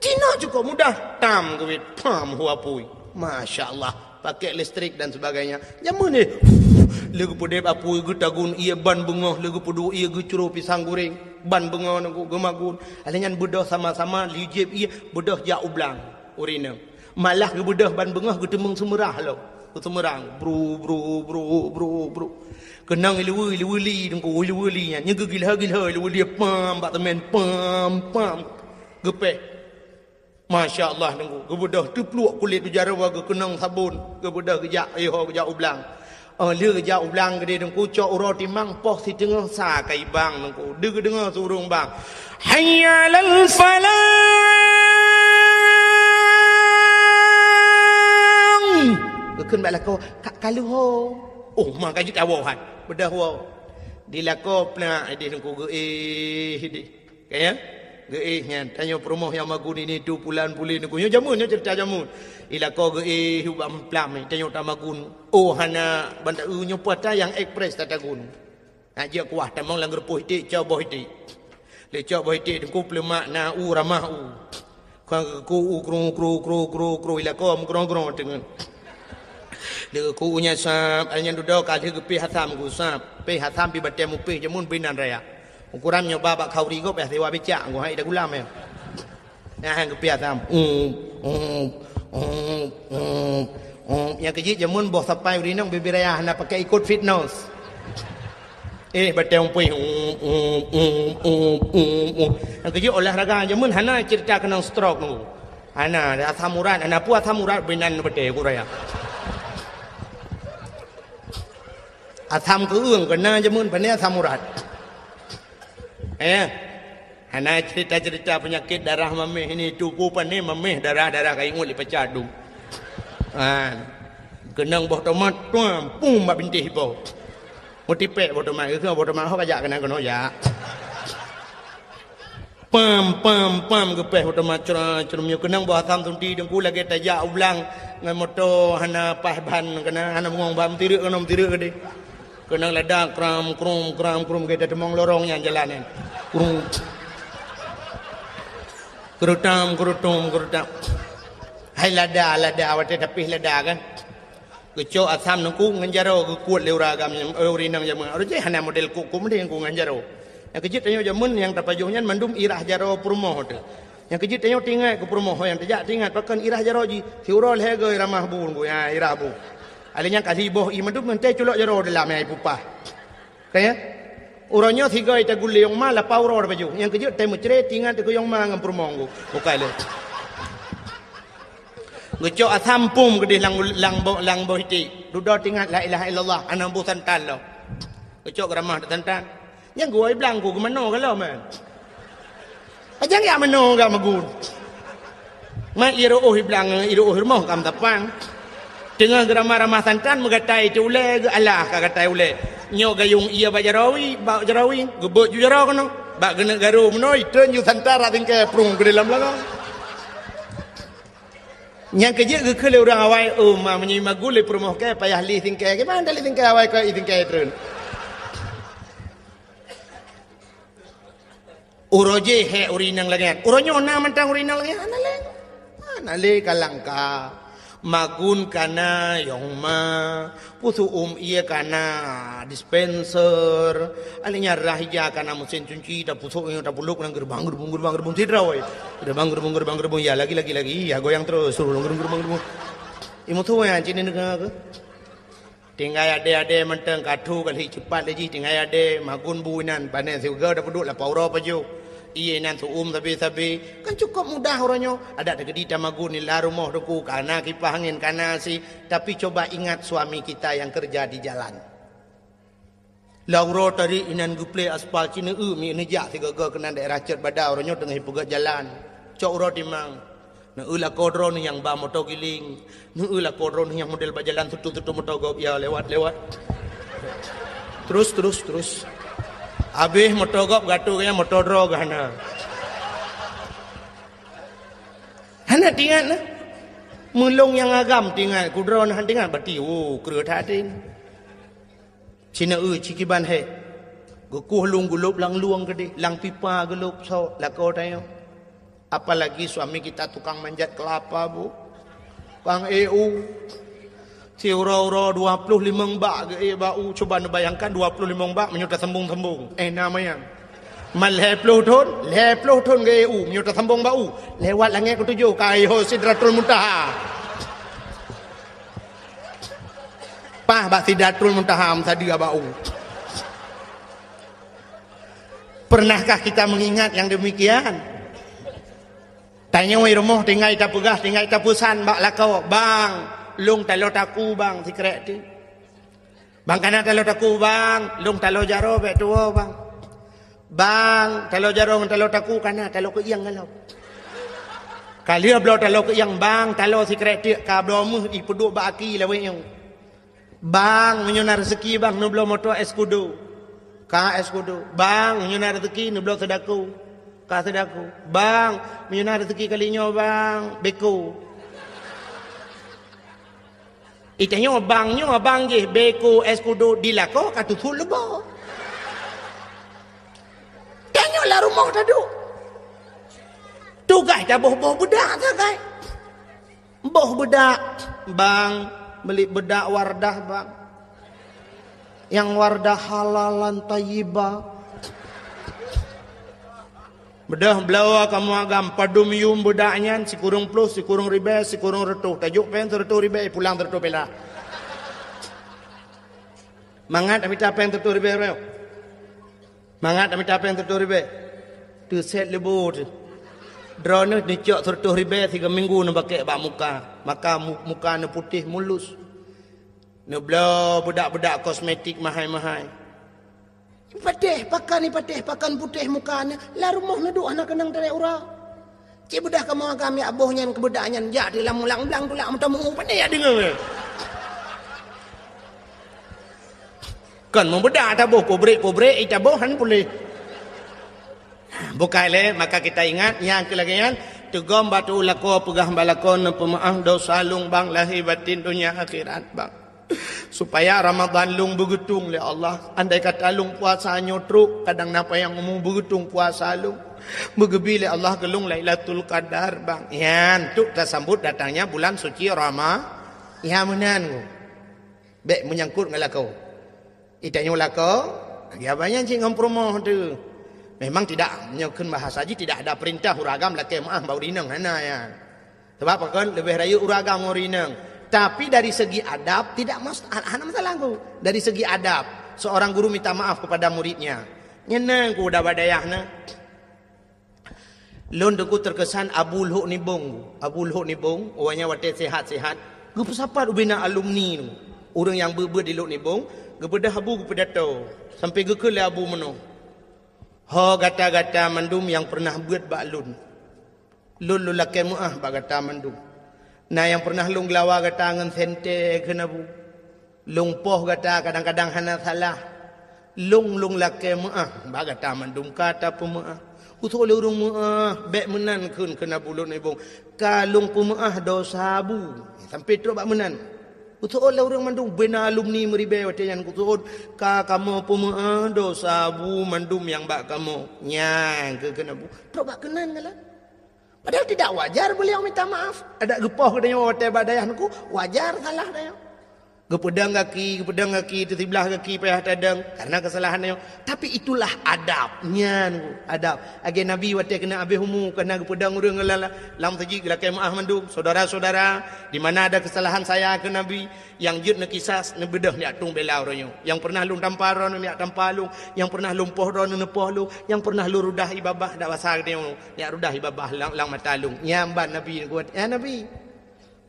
Cina cukôp mudah. Tam geubiet. Pam hu apui. Masya Allah. Pakai listrik dan sebagainya. Jameun nyan, lé geupeudeb apui, geutagun ié ban beungoh, lé geupeuduek ié geucro pisang goreng, ban beungoh nangku geumagun. Alèh nyan beudôh sama-sama, lé jieb ié, beudôh jak u blang, ureueng inong. Malah geubeudôh ban beungoh geuteumeung seumeurah lom. Geuseumeurang, bru, bru, bru, bru, bru. Keunong ileue, ileue li, nangku ileue li nyan. Nyan geugilha-gilha ileue li, pam, bak teumèn, pam, pam. Geupéh. Masya Allah, nangku. Geubeudôh teupluek kulét u jaroe, geukeunong sabon. Geubeudôh geujak, ayuh, geujak u blang. Oh, lheueh geujak u blang geude nangku, cok uroe timang poh siteungoh sa ka ibang nangku. Deuh geudeungoe su ureueng bang, "Hayya 'alal falah!" Geukheun bak lakoe, "Ka, ka lheueh ho." Oh, ma ka jeuet awoe han. Beudôh woe. Di lakoe plak idéh nangku geuéh idéh. Ka ya? Geuéh nyan, tanyoe peurumoh nyang magun ini tu pulan pulin nangku. Nyoe jameun, nyoe ceurita jameun. Di lakoe geuéh ubak meuphlam, tanyoe tamagun. Oh, hana banda, eu, nyoe puasa nyang ekspres tatagun. Nak jeuet kuah tamong lam geureupoh iték, cok boh iték. Lé cok boh iték teungku, peuleumak na u ramah u. Ka geukeu u kru, kru, kru, kru, kru, i lakoe meugrong-grong teungeut. Lé geukeu u nyan sab, ai nyan dudoe ka lheueh geupéh asam geusab. Péh asam pih batèe mupéh jameun binan raya. Ukuran nyoe ba bak khauri gob, eh, siwa bicak, ngon hai dagulam, eh. Nah, geupéh asam. Um, um, um, um, um. Nyang keujeuet jameun boh sapai ureueng inong bibir raya hana pakai ikot fitness. Eh, batèe umpui. Um, um, um, um, um, um. Nyang keujeuet olahraga jameun hana ceurita keunong stroke nangku. Hana, asam urat, hana peue asam urat binan batèe ku raya. Asam keueung keunong jameun, pane asam urat. Eh, hana ceurita-ceurita peunyakét darah maméh ini, tupu pane maméh darah-darah ka ingut lé paca dum. Ah, keunong boh tomat, tuam, pum bak bintéh ipo. Meutipék boh tomat, geukheun boh tomat, ho ka jak keunan keunoe jak. Pam, pam, pam, geupéh boh tomat, cra, crum, nyoe keunong boh asam sunti teungku lagèe tajak u blang ngon moto hana paih ban, keunan hana beungong ban, meutirek keunoe, meutirek keudéh. Keunong lada kram, krum, kram, krum, gata teumong lorong nyan jalan nyan. Krum. Keurutam, keurutum, keurutam. Hai lada, lada, watèe tapéh lada kan. Geucok asam nangku ngon jaroe geukuet lé ureueng agam, eh, ureueng inong jameun. Ureueng jih hana model kok-kok mending nangku ngon jaroe. Nyang keujeuet tanyoe jameun nyang tapajoh nyan mandum irah jaroe peurumoh teuh. Nyang keujeuet tanyoe teuingat keu peurumoh nyang tajak teuingat pakon irah jaroe jih. Siuroe lhèe goe ramah bu nangku, ya, irah bu. Alèh nyan ka siboh ié mandum ngon teuh culok jaroe dalam nyang ipupah. Ka ya? Uroe nyoe sigoe tagulé yong ma lapau uroe tapajoh. Nyang keujeuet teuh meucre teuingat keu yong ma ngon peurumoh nangku. Bukai lé. Geucok asam pum keudéh lam, lam bo-, lam boh iték. Dudoe teuingat la ilaha illallah, hana boh santan lom. Geucok geuramah santan. Nyang geuwoe blang ku geumanoe galom, eh. Pajan jak manoe gak magun. Mat ié reuôh i blang, ié reuôh i rumoh kam tapang. Teungoh geuramah-ramah santan meugata ié ulèe geualah ka gata ulèe. Nyoe gayong ié bak jaroe, bak jaroe, geubeuet ju jaroe keunoe. Bak geuneuk garu meunoe, itreun ju santan rab singkèe prung keudéh lam langong. Nyang keujeuet geukheun lé ureueng awai, "Oh, ma meunyoe magun lé peurumoh kèe payah lé singkèe, kiban lé singkèe awai keu i singkèe treun." Uroe jih hék ureueng inong lagèe nyan. Uroe nyoe na mantong ureueng inong lagèe nyan? Hana lé. Hana lé ka langka. Magun ka na yong ma. Peusu'um ié ka na dispenser. Alèh nyan rhah ija ka na meusén cuci, tapeusok nyoe, tapulop ngon geureubeung, geureubeung, geureubeung, geureubeung sidroe. Geureubeung, geureubeung, geureubeung, geureubeung, ya lagi, lagi, lagi, ya goyang terus, geureubeung, geureubeung, geureubeung. Imeuthu nyan cit neudeungoe keuh. Tinggai adé-adé mantong ka thu ka lheueh cepat lé jih, tinggai adé magun bu inan, pane siuga tapeuduek lapau uroe pajoh. Ié inan su'um sabe-sabe. Kan cukup mudah uroe nyoe. Adak teukeudi tamagun nila rumoh teungku, ka na kipah angén, ka na si. Tapi coba ingat suami kita yang kerja di jalan. Lam uroe tadi inan geuplè aspal, ci neu-eu mi neujak sigoe-goe keunan daerah Cot Bada, uroe nyoe teungoh ipeugöt jalan. Cok uroe timang. Neu-eu lakoe droeneuh nyang ba moto giling. Neu-eu lakoe droeneuh nyang model bak jalan tutu-tutu moto gob, ya, lewat, lewat. Terus, terus, terus. Habéh moto gob gatoe gaya moto droe geuh hana. Hana teuingat na. Meulông nyang agam teuingat, keu droeneuh hana teuingat, berarti, oh, kreueh that até. Ci neu-eu, ci kiban hék. Geukueh lông geulôb lam lueng keudéh, lam pipa geulôb sôk, lakoe tanyoe. Apalagi suami kita tukang manjat kelapa, Bu. Tukang E U. Siuroe-uroe dua ploh limong bak geuék bak u, cuba neubayangkan dua ploh limong bak meunyoe tasambong-sambong. Eh, na manyang. Man lhèe ploh thon, lhèe ploh thon geuék u, meunyoe tasambong bak u, lewat langèt keutujoh ka yoh Sidratul Muntaha. Paih bak Sidratul Muntaha meusadeue bak u. Pernahkah kita mengingat yang demikian? Tanyoe rumoh tinggai tapeugah, tinggai tapeusan bak lakoe, "Bang, lôn taloe taku, Bang, sikrek teuk." "Bang, kana taloe taku, Bang, lôn taloe jaroe bèk tuwoe, Bang." "Bang, taloe jaroe ngon taloe taku kana taloe keuieng galom." Ka lheueh bloe taloe keuieng, "Bang, taloe sikrek teuk ka bloe meuh ipeuduek bak aki lawét nyoe." "Bang, meunyoe na reuzeki, Bang, neubloe moto Escudo." "Ka Escudo." "Bang, meunyoe na reuzeki, neubloe Sedaco." "Ka Sedaco." "Bang, meunyoe na reuzeki kali nyoe, Bang, Beko." Itanyoe bang nyoe, bang jih Beko, Escudo di lakoe ka teusut leubo. Tanyoe lam rumoh taduek. Tugaih taboh-boh beudak sagai. Boh beudak, "Bang, meuli beudak Wardah, Bang. Nyang Wardah halalan thayyibah." Beudôh bloe kamoe agam padum yum beudak nyan, sikureueng ploh, sikureueng ribèe, sikureueng reutôh. Tajok péng sireutôh ribèe, pulang sireutôh peula. Mangat tamita péng sireutôh ribèe, bro. Mangat tamita péng sireutôh ribèe. Teusét leubo teuh. Droeneuh neucok sireutôh ribèe sigoe minggu neubakèk bak muka. Maka mu-, muka neuputéh mulus. Neubloe beudak-beudak kosmetik mahai-mahai. Patéh pakan, patéh pakan putéh muka nyan, lam rumoh neuduek hana keunong tarek uroe. Cit beudôh kamoe agam jak boh nyan keu beudak nyan, jak di lam ulang blang tulak meutameu, pandai jak deungoe. Kon meubeudak taboh, pabrék-pabrék itaboh han puléh. Bukai lé, maka kita ingat, nyang keu lagèe nyan, teugom bak lakoe, peugah bak lakoe, "Neupeumeu'ah dosa lôn, Bang, lahé batin, donya akhirat, Bang." Supaya Ramadhan lôn beugeutung lé Allah. Andai kata lôn puasa nyoe trok, kadang na panyang umu beugeutung puasa lôn. Beugeubi lé Allah keu lôn Lailatul Qadar, Bang. Nyan, untuk tasambot datangnya bulan suci Rama-, nyan meunan. Bèk meunyangkot ngon lakoe. Itanyoe lakoe, lagèe abang nyan cit ngon peurumoh teuh. Memang tidak, meunyoe kheun bahasa jih, tidak ada perintah ureueng agam lakèe meu'ah bak ureueng inong, hana nyan. Sabab pakon, leubeh rayeuk ureueng agam ngon ureueng inong. Tapi dari segi adab, tidak mas-, hana masalah, Guru. Dari segi adab, seorang guru minta maaf kepada muridnya. Nyan na, Guru, udah bak dayah na. Lôn, Teungku, terkesan Abu Lhok Nibong. Abu Lhok Nibong, awaknyan watèe sehat-sehat, geupeusapat ubena alumni nyoe. Ureueng nyang beuet-beuet di Lhok Nibong, geubeudôh Abu geupidato, sampoe geukheun lé Abu meunoe, "Ho gata-gata mandum nyang pernah beuet bak lôn. Lôn, lôn lakèe meu'ah bak gata mandum. Na nyang pernah lôn geulawa gata ngon sentée," kheun Abu. "Lôn poh gata kadang-kadang hana salah. Lôn, lôn lakèe meu'ah bak gata mandum ka tapeumeu'ah." "Kuteuôt lé ureueng meu'ah, bèk meunan," kheun, kheun Abu Lhok Nibong. "Ka lôn peumeu'ah dosa Abu." Sampoe trok bak meunan. "Kuteuôt lé ureueng mandum, bubena alumni meuribèe watèe nyan kuteuôt, ka kamoe peumeu'ah dosa Abu mandum nyang bak kamoe." Nyan kheun, kheun Abu. Trok bak keunan galak. Padahal tidak wajar beliau minta maaf. Adak geupoh geutanyoe watèe bak dayah Teungku, wajar salah tanyoe. Geupeudong gaki, geupeudong gaki, teusiblah gaki payah tadong karena kesalahan tanyoe. Tapi itulah adab. Nyan, adab. Lagèe Nabi watèe keuneuk habéh umu, karena geupeudong ureueng lam, lam meuseujid geulakèe meu'ah mandum. "Saudara-saudara, di mana ada kesalahan saya," kheun Nabi, "nyang jeuet neukisas, neubeudôh neujak tueng bela uroe nyoe. Nyang pernah lôn tampa droeneuh neujak tampa lôn, nyang pernah lôn poh droeneuh neupoh lôn, nyang pernah lôn rudah ie babah," dak basa geutanyoe, "neujak rudah ie babah lam, lam mata lôn." Nyan ban Nabi neukuat, "Ya Nabi,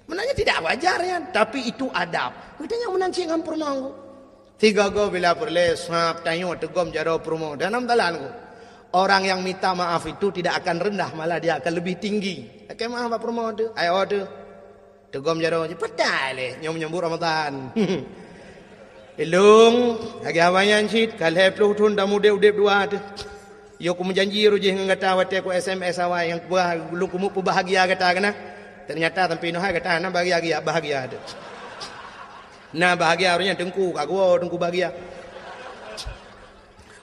meunan nyan tidak wajar nyan, tapi itu adab." Geutanyoe meunan cit ngon peurumoh. Sigoe-goe bila peureulèe, sab tanyoe teugom jaroe peurumoh. Dan dalam talan ku, orang yang minta maaf itu tidak akan rendah, malah dia akan lebih tinggi. Lakèe meu'ah bak peurumoh teuh, ayo teuh. Teugom jaroe jih, patai lé nyoe menyambut Ramadan. Ilôn, lagèe awai nyan cit, ka lhèe ploh thon tamudép-udép dua teuh. Yo kumeujanji roh jih ngon gata watèe ku S M S awai nyang kupeugah lôn keumeuk peubahagia gata keunan. Ternyata sampoe inoe hai gata hana bahagia-bahagia teuh. Na bahagia roh nyan Teungku, ka geuwoe Teungku bahagia.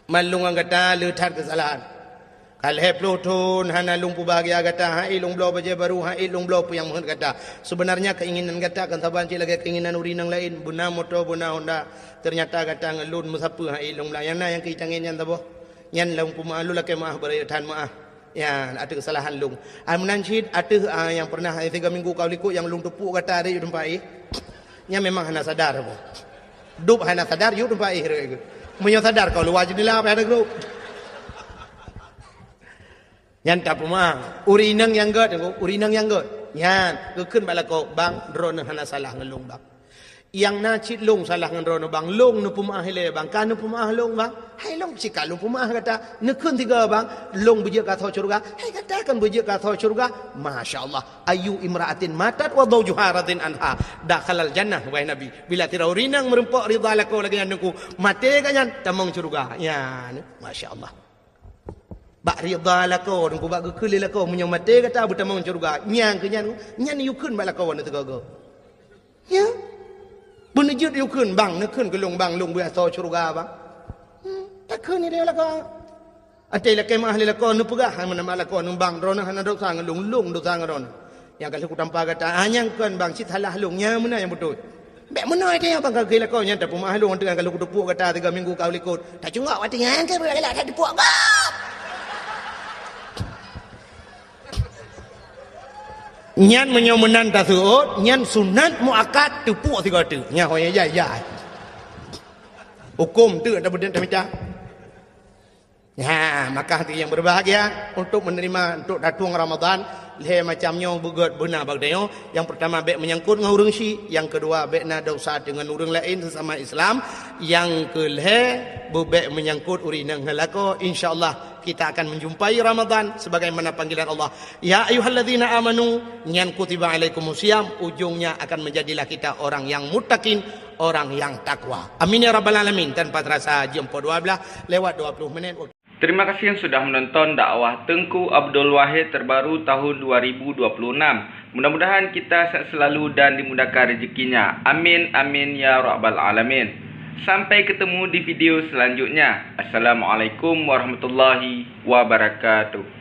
Man lôn ngon gata le that keusalahan. Ka lhèe ploh thôn hana lôn peubahgia gata, han ék lôn bloe bajèe barô, han ék lôn bloe peue nyang meuheuet gata. Seubeunarnya keinginan gata kan saban cit lagèe keinginan ureueng inong laén, beuna moto, beuna Honda. Teunyata gata ngon lôn meusapeue han ék lôn blang. Nyang na nyang keu tangieng nyan saboh. Nyan lôn peumeu'ah, lôn lakèe meu'ah, beureutan meu'ah. Ya, ateueh keusalahan lôn. Ai meunan cit ateueh, ah, nyang pernah, eh, tiga minggu ka likot nyang lôn teupok gata di teumpat éh. Nyan memang hana sadar apa. Dub hana sadar, yue teumpat éh rot. Meunyoe sadar kau luwa jeundela, apa ada grup. Nyan tapeumaaf. Ureueng inong nyang gèt, ureueng inong nyang gèt. Nyan, geukheun bak lakoe, "Bang, droeneuh hana salah ngon lôn, Bang. Nyang na cit lôn salah ngon droeneuh, Bang. Lôn neupeumeu'ah ilèe, Bang. Ka neupeumeu'ah lôn, Bang. Hai lôn cit ka lôn peumeu'ah gata. Neukheun tiga, Bang. Lôn beujeuet keu asoe syeuruga. Hai gata kan beujeuet keu asoe syeuruga." Masya Allah. "Ayyu imra'atin matat wa zaujuha radin anha dakhalal jannah," wahai Nabi. Bila sidroe ureueng inong meureumpok ridha lakoe lagèe nyan teungku, maté gobnyan tamong syeuruga. Nyan, masya Allah. Bak ridha lakoe, teungku, bak geukheun lé lakoe, meunyoe maté gata beutamong syeuruga. Nyan keu nyan, nyan yue kheun bak lakoe nyan teuga-ga. Ya. Beuneujeuet yue kheun, "Bang, neukheun keu lôn, Bang, lôn beuasoe syeuruga, Bang." Hmm, takheun lé lakoe. Até lakèe meu'ah lé lakoe neupeugah, hai meunan bak lakoe, "Bang, droeneuh hana desya ngon lôn, lôn desya ngon droeneuh. Nyang ka lheueh kutampa gata, ah, nyan kon, Bang, cit salah lôn, nyan meunan nyang beutôi." Bèk meunoe teuh, Bang, ka geukheun lakoe nyan, tapeumeu'ah lôn, teungoh ka lheueh kuteupok gata tiga minggu ka likot. Tacungok watèe nyan, ka beulah teupok gob. Nyan meunyoe meunan taseuôt, nyan sunat muakkad teupok sigoe teuk. Nyan ho nyang jai-jai. Huköm teuk tapeudeueng tamita. Ya, maka hadirin yang berbahagia, untuk menerima, untuk datang Ramadan, lhèe macam nyoe beugèt beuna bak tanyoe. Yang pertama, bèk menyangkut ngon ureueng syik. Yang kedua, bèk na desya deungon ureueng laén sesama Islam. Yang keulhèe, beu bèk menyangkut ureueng inong ngon lakoe. Insya Allah, kita akan menjumpai Ramadan sebagaimana panggilan Allah. Ya ayyuhalladzina amanu, nyan kutiba alaikumus siyam, ujungnya akan menjadilah kita orang yang muttaqin, orang yang takwa. Amin ya rabbal alamin. Tanpa terasa, jam pukul dua belas lewat dua puluh menit. Terima kasih yang sudah menonton dakwah Teungku Abdul Wahid terbaru tahun dua ribu dua puluh enam. Mudah-mudahan kita sehat selalu dan dimudahkan rezekinya. Amin, amin, ya rabbal alamin. Sampai ketemu di video selanjutnya. Assalamualaikum warahmatullahi wabarakatuh.